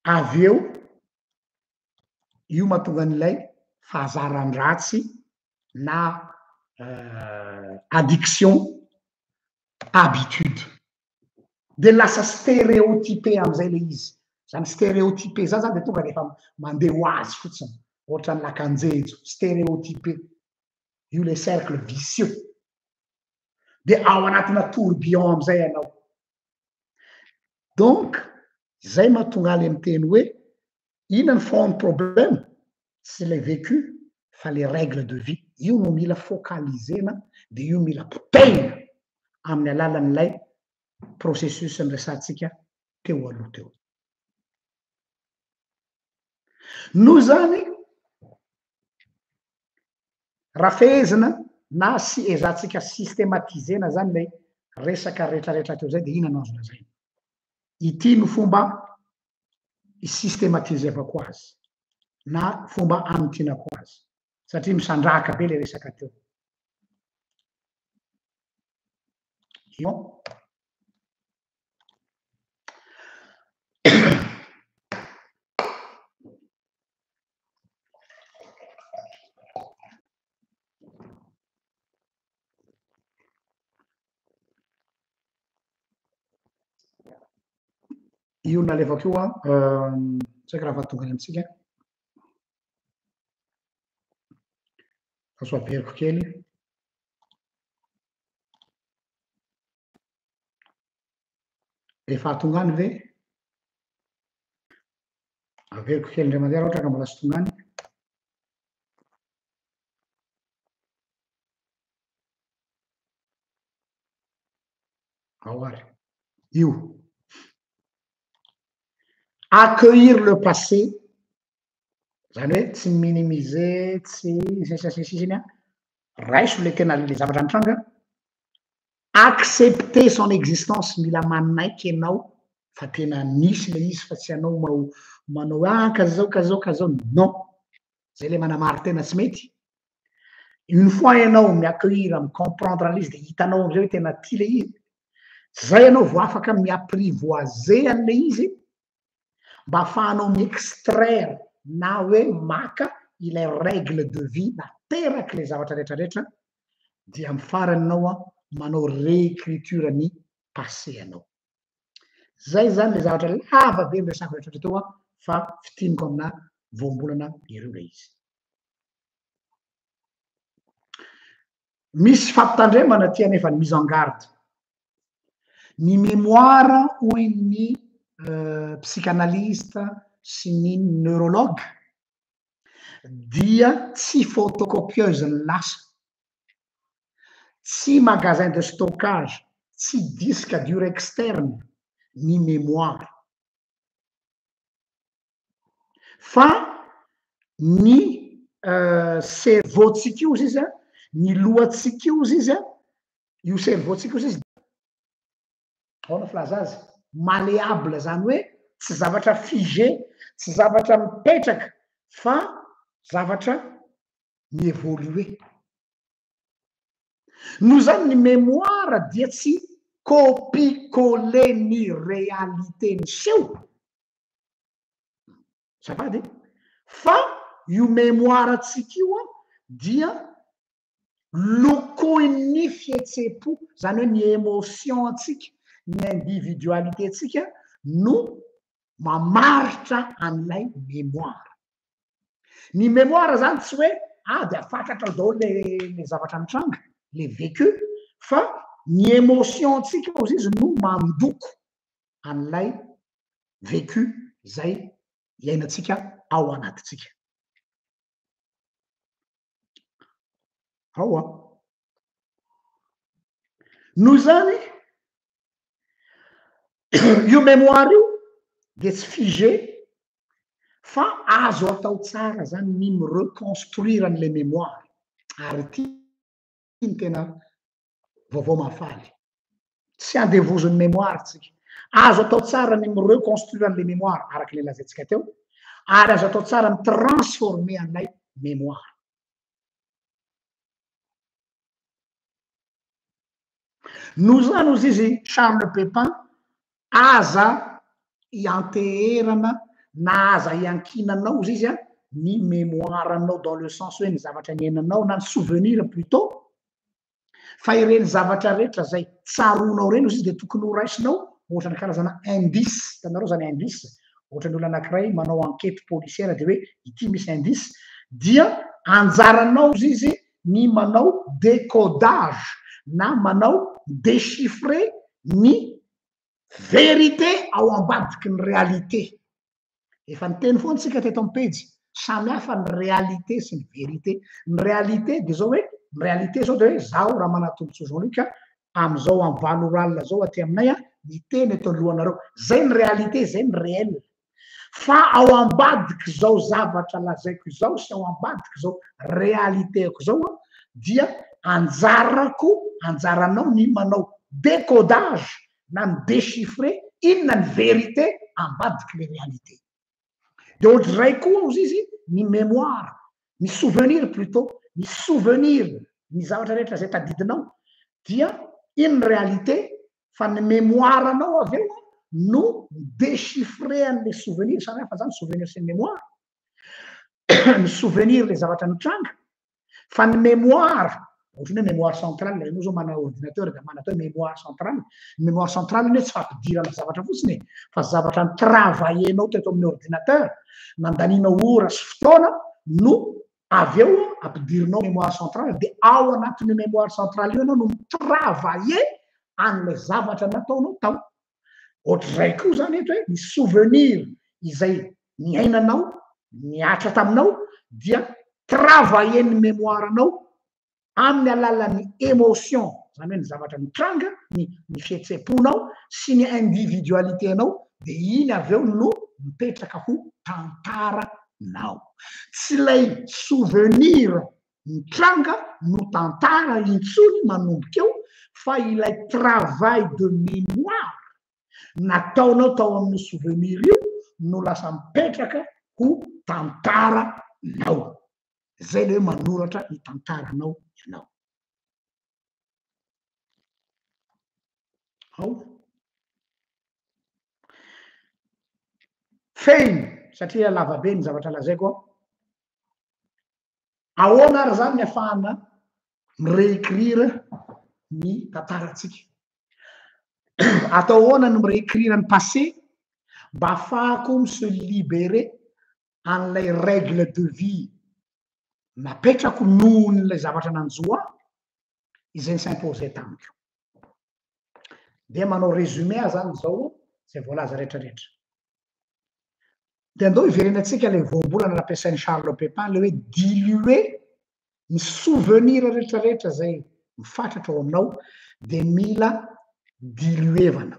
avy eo io mahatonga an'ilay fahazaran-dratsy na addiction, habitude. Dia lasa stéréotypé amizay ilay izy. Zany stéréotypé zany zany dia tonga dia efa mandeha ho azy fotsiny. Ohatran'ny lakan-jejo, stéréotypé. Io ilay cercle vicieux. Dia ao anatina tourbillon amizay ianao. Donc, izay mahatonga ahy le miteny hoe inona ny fond ny problème? Tsy ilay vécu fa les règles de vie. Io no mila focaliser-na dia io mila potehina amin'ny alalan'ilay processus niresahantsika teo aloha teo. Noho izany, raha fehezina na sy ezahantsika systématiser-na zany ilay resaka rehetrarehetra teo izay dia inona no azo lazaina? Ity no fomba i-systématiser-vako azy na fomba hamintinako azy satria misandrahaka be ilay resaka teo. Io. Io nalefako io an, tsy haiko raha efa tonga any amintsika. Fa sao averiko kely. Efa tonga any ve? Averiko kely indray mandeha raha ohatra ka mbola tsy tonga any. Ao ary. Io. Accueillir le passé. Zany hoe tsy minimiser, tsy sy ny sisa sy ny sisa iny an. Raiso le tena le zavatra nitranga. Accepter son existence, mila manaiky ianao fa tena nisy le izy fa tsy ianao manao hoe ah ka zao ka zao ka zao, non. Zay le manamarin-tena tsy mety. Une fois ianao mi-accueillir, mi-comprendre an'ilay izy dia hitanao amizay hoe tena tia le izy. Zay ianao vao afaka mi-apprivoiser an'ilay izy mba ahafahanao mi-extraire na hoe maka ilay règle de vie naterak'ilay zavatra rehetrarehetra dia amin'ny farany ianao an manao réécriture ny passé anao. Zay zany le zavatra lava be niresahako rehetrarehetra teo an fa fintiniko amina voambolana ireo ilay izy. Misy fampitandremana aty anefa ny mise en garde. Ny mémoire hoy ny psychanalyste sy ny neurologue dia tsy photocopieuse ny lasa, tsy magasin de stockage, tsy disque dur externe ny mémoire. Fa ny cerveau-tsika io ozy izy an, ny lohantsika io ozy izy an, io cerveau-tsika io ozy izy, ahoana filaza azy, malléable zany hoe. tsy zavatra figé, tsy zavatra mipetraka fa zavatra mi-évoluer. Noho izany ny mémoire dia tsy copie-coller ny réalité niseho. Azafady e! Fa io mémoire-ntsika io an dia lokoin'ny fihetseham-po, izany hoe ny émotion antsika, ny individualité-ntsika no mamaritra an'ilay mémoire. Ny mémoire zany tsy hoe ah dia fantatrao daholo le le zavatra nitranga, le vécu, fa ny émotion antsika ozy izy no mandoko an'ilay vécu izay iainantsika ao anatintsika. Ao an. Noho izany, io mémoire io dia tsy figé fa azo atao tsara zany ny mi-reconstruire an'ilay mémoire. Ary ity ny tena vaovao mahafaly. Tsy andevozon'ny mémoire tsika. Azo atao tsara ny mi-reconstruire an'ilay mémoire araka ilay lazaintsika teo, ary azo atao tsara mi-transformer an'ilay mémoire. Noho izany hozy izy Charles Pépin, aza ianteherana na aza iankinanao hozy izy ny mémoire-nao dans le sens hoe ny zavatra niainanao na ny souvenir plutôt, Fa ireny zavatra rehetra izay tsaroanao ireny ozy izy dia tokony ho raisinao ohatran'ny karazana indice, hitanareo izany indice, ohatran'ny olona anankiray manao enquête policière dia hoe ity misy indice, dia anjaranao ozy izy ny manao décodage na manao déchiffrer ny vérité ao ambadiky ny réalité. Efa niteny foana tsika teto amin'ny pejy, samy hafa ny réalité sy ny vérité. Ny réalité dia zao hoe, ny réalité zao dia hoe zaho Ramanantombontsoa Jean Luc amin'izao amin'ny valo ora alina zao aty aminay an, miteny eto alohanareo. Zay ny réalité, zay ny réel. Fa ao ambadik'izao zavatra lazaiko izao sy ao ambadik'izao réalité-ko izao an, dia anjarako, anjaranao ny manao décodage na mi-déchiffrer inona ny vérité ambadiky le réalité. De ohatr'izay koa ozy izy ny mémoire, ny souvenir plutôt, ny souvenir, ny zavatra rehetra zay tadidinao dia iny ny réalité fa ny mémoire anao avy eo no mi-déchiffrer an'le souvenir, samy hafa zany souvenir sy ny mémoire, ny souvenir le zavatra nitranga Fa ny mémoire, ohatran'ny hoe mémoire centrale, ianao zao manana ordinateur dia manana atao hoe mémoire centrale. Ny mémoire centrale anie tsy fampidirana zavatra fotsiny e, fa zavatra ni-travailler-nao teto amin'ny ordinateur, nandanianao ora sy fotoana no avy eo ampidirinao mémoire centrale dia ao anatin'io mémoire centrale io ianao no mi-travailler an'ilay zavatra nataonao tao. Ohatr'izay koa izany eto hoe ny souvenir izay niainanao, nihatra taminao dia travailler-n'ny mémoire-nao amin'ny alalan'ny émotion, izany hoe ny zavatra nitranga, ny ny fihetseham-ponao sy ny individualité-nao dia iny avy eo no mipetraka ho tantaranao. Tsy ilay souvenir Mitranga no tantara intsony manomboka eo fa ilay travail de mémoire nataonao tao amin'io souvenir io no lasa mipetraka ho tantaranao. Zay le hoe manoratra ny tantaranao ianao. Ao. Fehiny, satria lavabe ny zavatra lazaiko an. Ahoana ary izany ny afahana mi-réécrire ny tantarantsika? Atao ahoana ny mi-réécrire ny passé mba afahako mi-se libérer an'ilay règle de vie napetrako nohon'ilay zavatra nanjo ahy izay ni-s'imposer tamiko. Dia manao résumé aho zany izao izay voalaza rehetrarehetra. Dia andao hiverenantsika ilay voambolana nampiasain'i Charles Pépin ilay hoe diluer ny souvenir rehetrarehetra izay mifatratra ao aminao dia mila diluevana.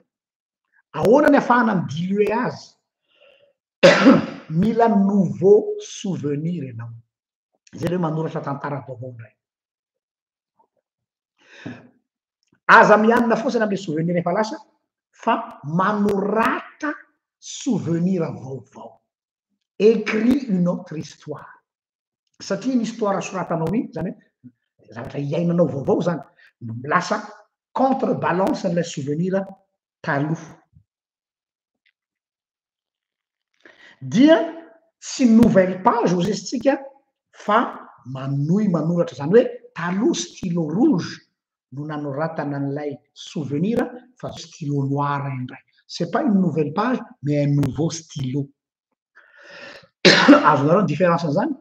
Ahoana ny afahana mi-diluer azy? Mila nouveau souvenir ianao. Izay ilay hoe manoratra tantara vaovao indray. Aza mianina fotsiny amin'ilay souvenir efa lasa fa manorata. souvenir vaovao. Écris une autre histoire. Satria iny histoire soratanao iny, zany hoe zavatra iainanao vaovao zany, no lasa contre balance an'ilay souvenir taloha. Dia tsy nouvelle page hozy izy tsika fa manohy manoratra, zany hoe taloha stylo rouge no nanoratana an'ilay souvenir fa stylo noir indray. C'est pas une nouvelle page mais un nouveau stylo. Azonareo ny différence an'izany?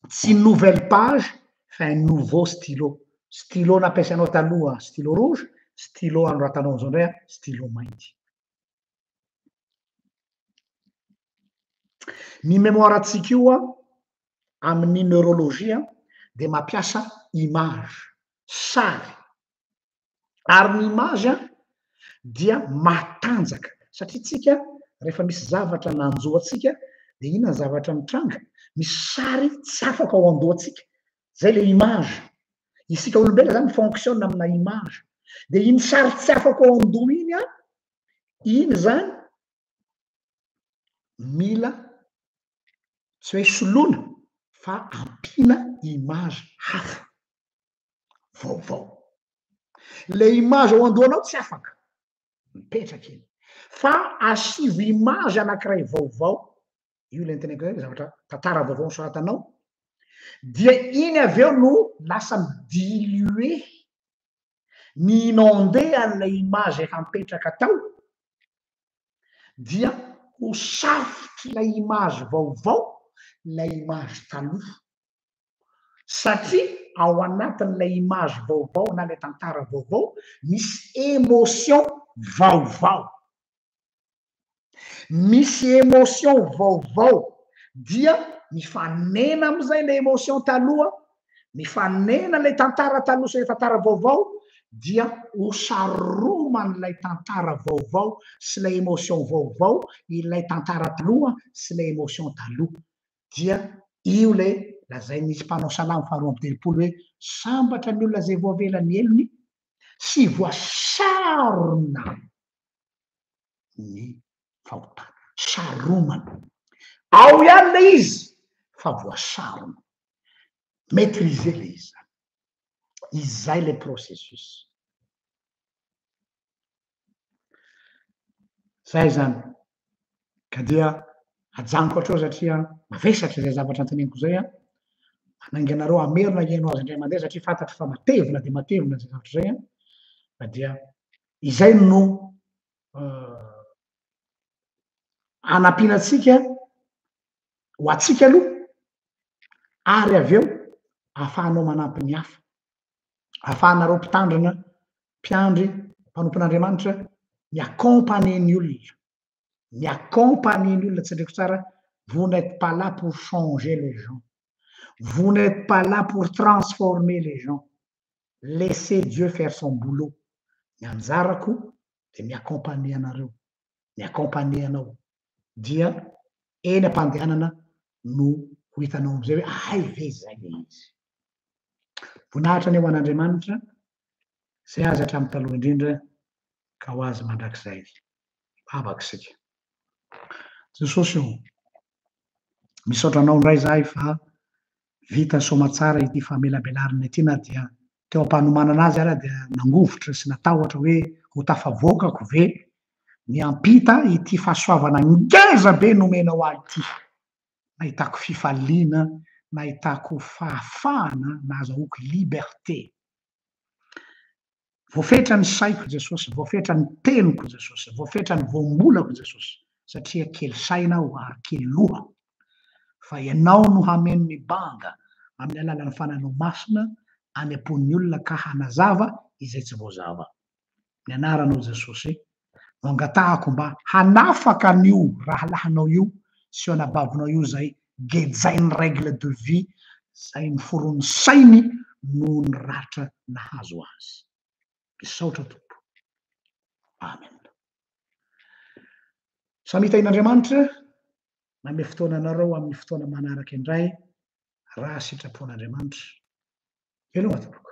Tsy nouvelle page fa un nouveau stylo. Stylo nampiasainao taloha stylo rouge, stylo anoratanao am'izao indray stylo mainty. Ny mémoire-ntsika io an, amin'ny neurologie dia mampiasa image, sary. Ary ny image dia matanjaka satria tsika rehefa misy zavatra nanjo antsika dia inona ny zavatra mitranga? Misy sary tsy afaka ao an-dohantsika. Zay le image. Isika olombelona zany mi-fonctionne amina image. Dia iny sary tsy afaka ao an-doha iny an, iny zany mila tsy hoe soloina fa ampiana image hafa vaovao. Le image ao an-dohanao tsy afaka, mipetraka iny. Fa asivo image anankiray vaovao, io le niteneniko hoe zavatra tantara vaovao nosoratanao, dia iny avy eo no lasa mi-diluer, mi-inonder an'ilay image efa mipetraka tao, dia ho safotr'ilay image vaovao ilay image taloha. Satria ao anatin'ilay image vaovao na ilay tantara vaovao misy émotion vaovao. Misy émotion vaovao dia mifanena amin'izay ilay émotion taloha, mifanena ilay tantara taloha sy ilay tantara vaovao dia ho saroman'ilay tantara vaovao sy ilay émotion vaovao ilay tantara taloha sy ilay émotion taloha. Dia io ilay lazain'ny mpanao salamo faharoa amby telopolo hoe sambatra ny olona izay voavela ny helony sy voasarona ny fahotana. Saromana. Ao ihany ilay izy fa voasarona. Maîtriser ilay izy zany. Izay ilay processus. Zay zany. Ka dia ajanoko hatreo satria mavesatra izay zavatra anteneniko izay an. Manainga anareo hamerina hihaino azy indray mandeha satria fantatro fa matevina dia matevina izay zavatra izay an. Fa dia izay no hanampiana antsika ho antsika aloha ary avy eo ahafahanao manampy ny hafa. Ahafahanareo mpitandrina, mpiandry, mpanompon'Andriamanitra mi-accompagner ny olona. Mi-accompagner ny olona, tsindriko tsara, vous n'êtes pas là pour changer les gens. Vous n'êtes pas là pour transformer les gens. Laissez Dieu faire son boulot. Ny anjarako dia mi-accompagner anareo, mi-accompagner anao. Dia eny am-pandehanana no ho hitanao amin'izay hoe hay ve izay ilay izy. Voninahitra anie ho an'Andriamanitra, izay azy hatramin'ny taloha indrindra ka ho azy mandrakizay. Hivavaka isika. Jesosy ô, misaotra anao indray izahay fa vita soamatsara ity famelabelarana ity na dia teo am-panomanana azy ara dia nangovitra sy natahotra hoe ho tafavoakako ve ny hampita ity fahasoavana ngeza be nomenao ahy ity. Nahitako fifaliana, nahitako fahafahana, nahazahoako liberté. Voafetra ny saiko Jesosy, voafetra ny teniko Jesosy, voafetra ny voambolako Jesosy, satria kely saina aho ary kely loha. Fa Ianao no hameno ny banga amin'ny alalan'ny Fanahinao Masina any am-pon'ny olona ka hanazava izay tsy voazava. Ny anaranao Jesosy no angatahako mba hanafaka an'io rahalahinao io sy io anabavinao io izay gejain'ny règle de vie izay noforon'ny sainy noho ny ratra nahazo azy. Misaotra Tompo. Amen. Samy hitahian'Andriamanitra manome fotoana anareo amin'ny fotoana manaraka indray raha sitrapon'Andriamanitra. Veloma tompoko.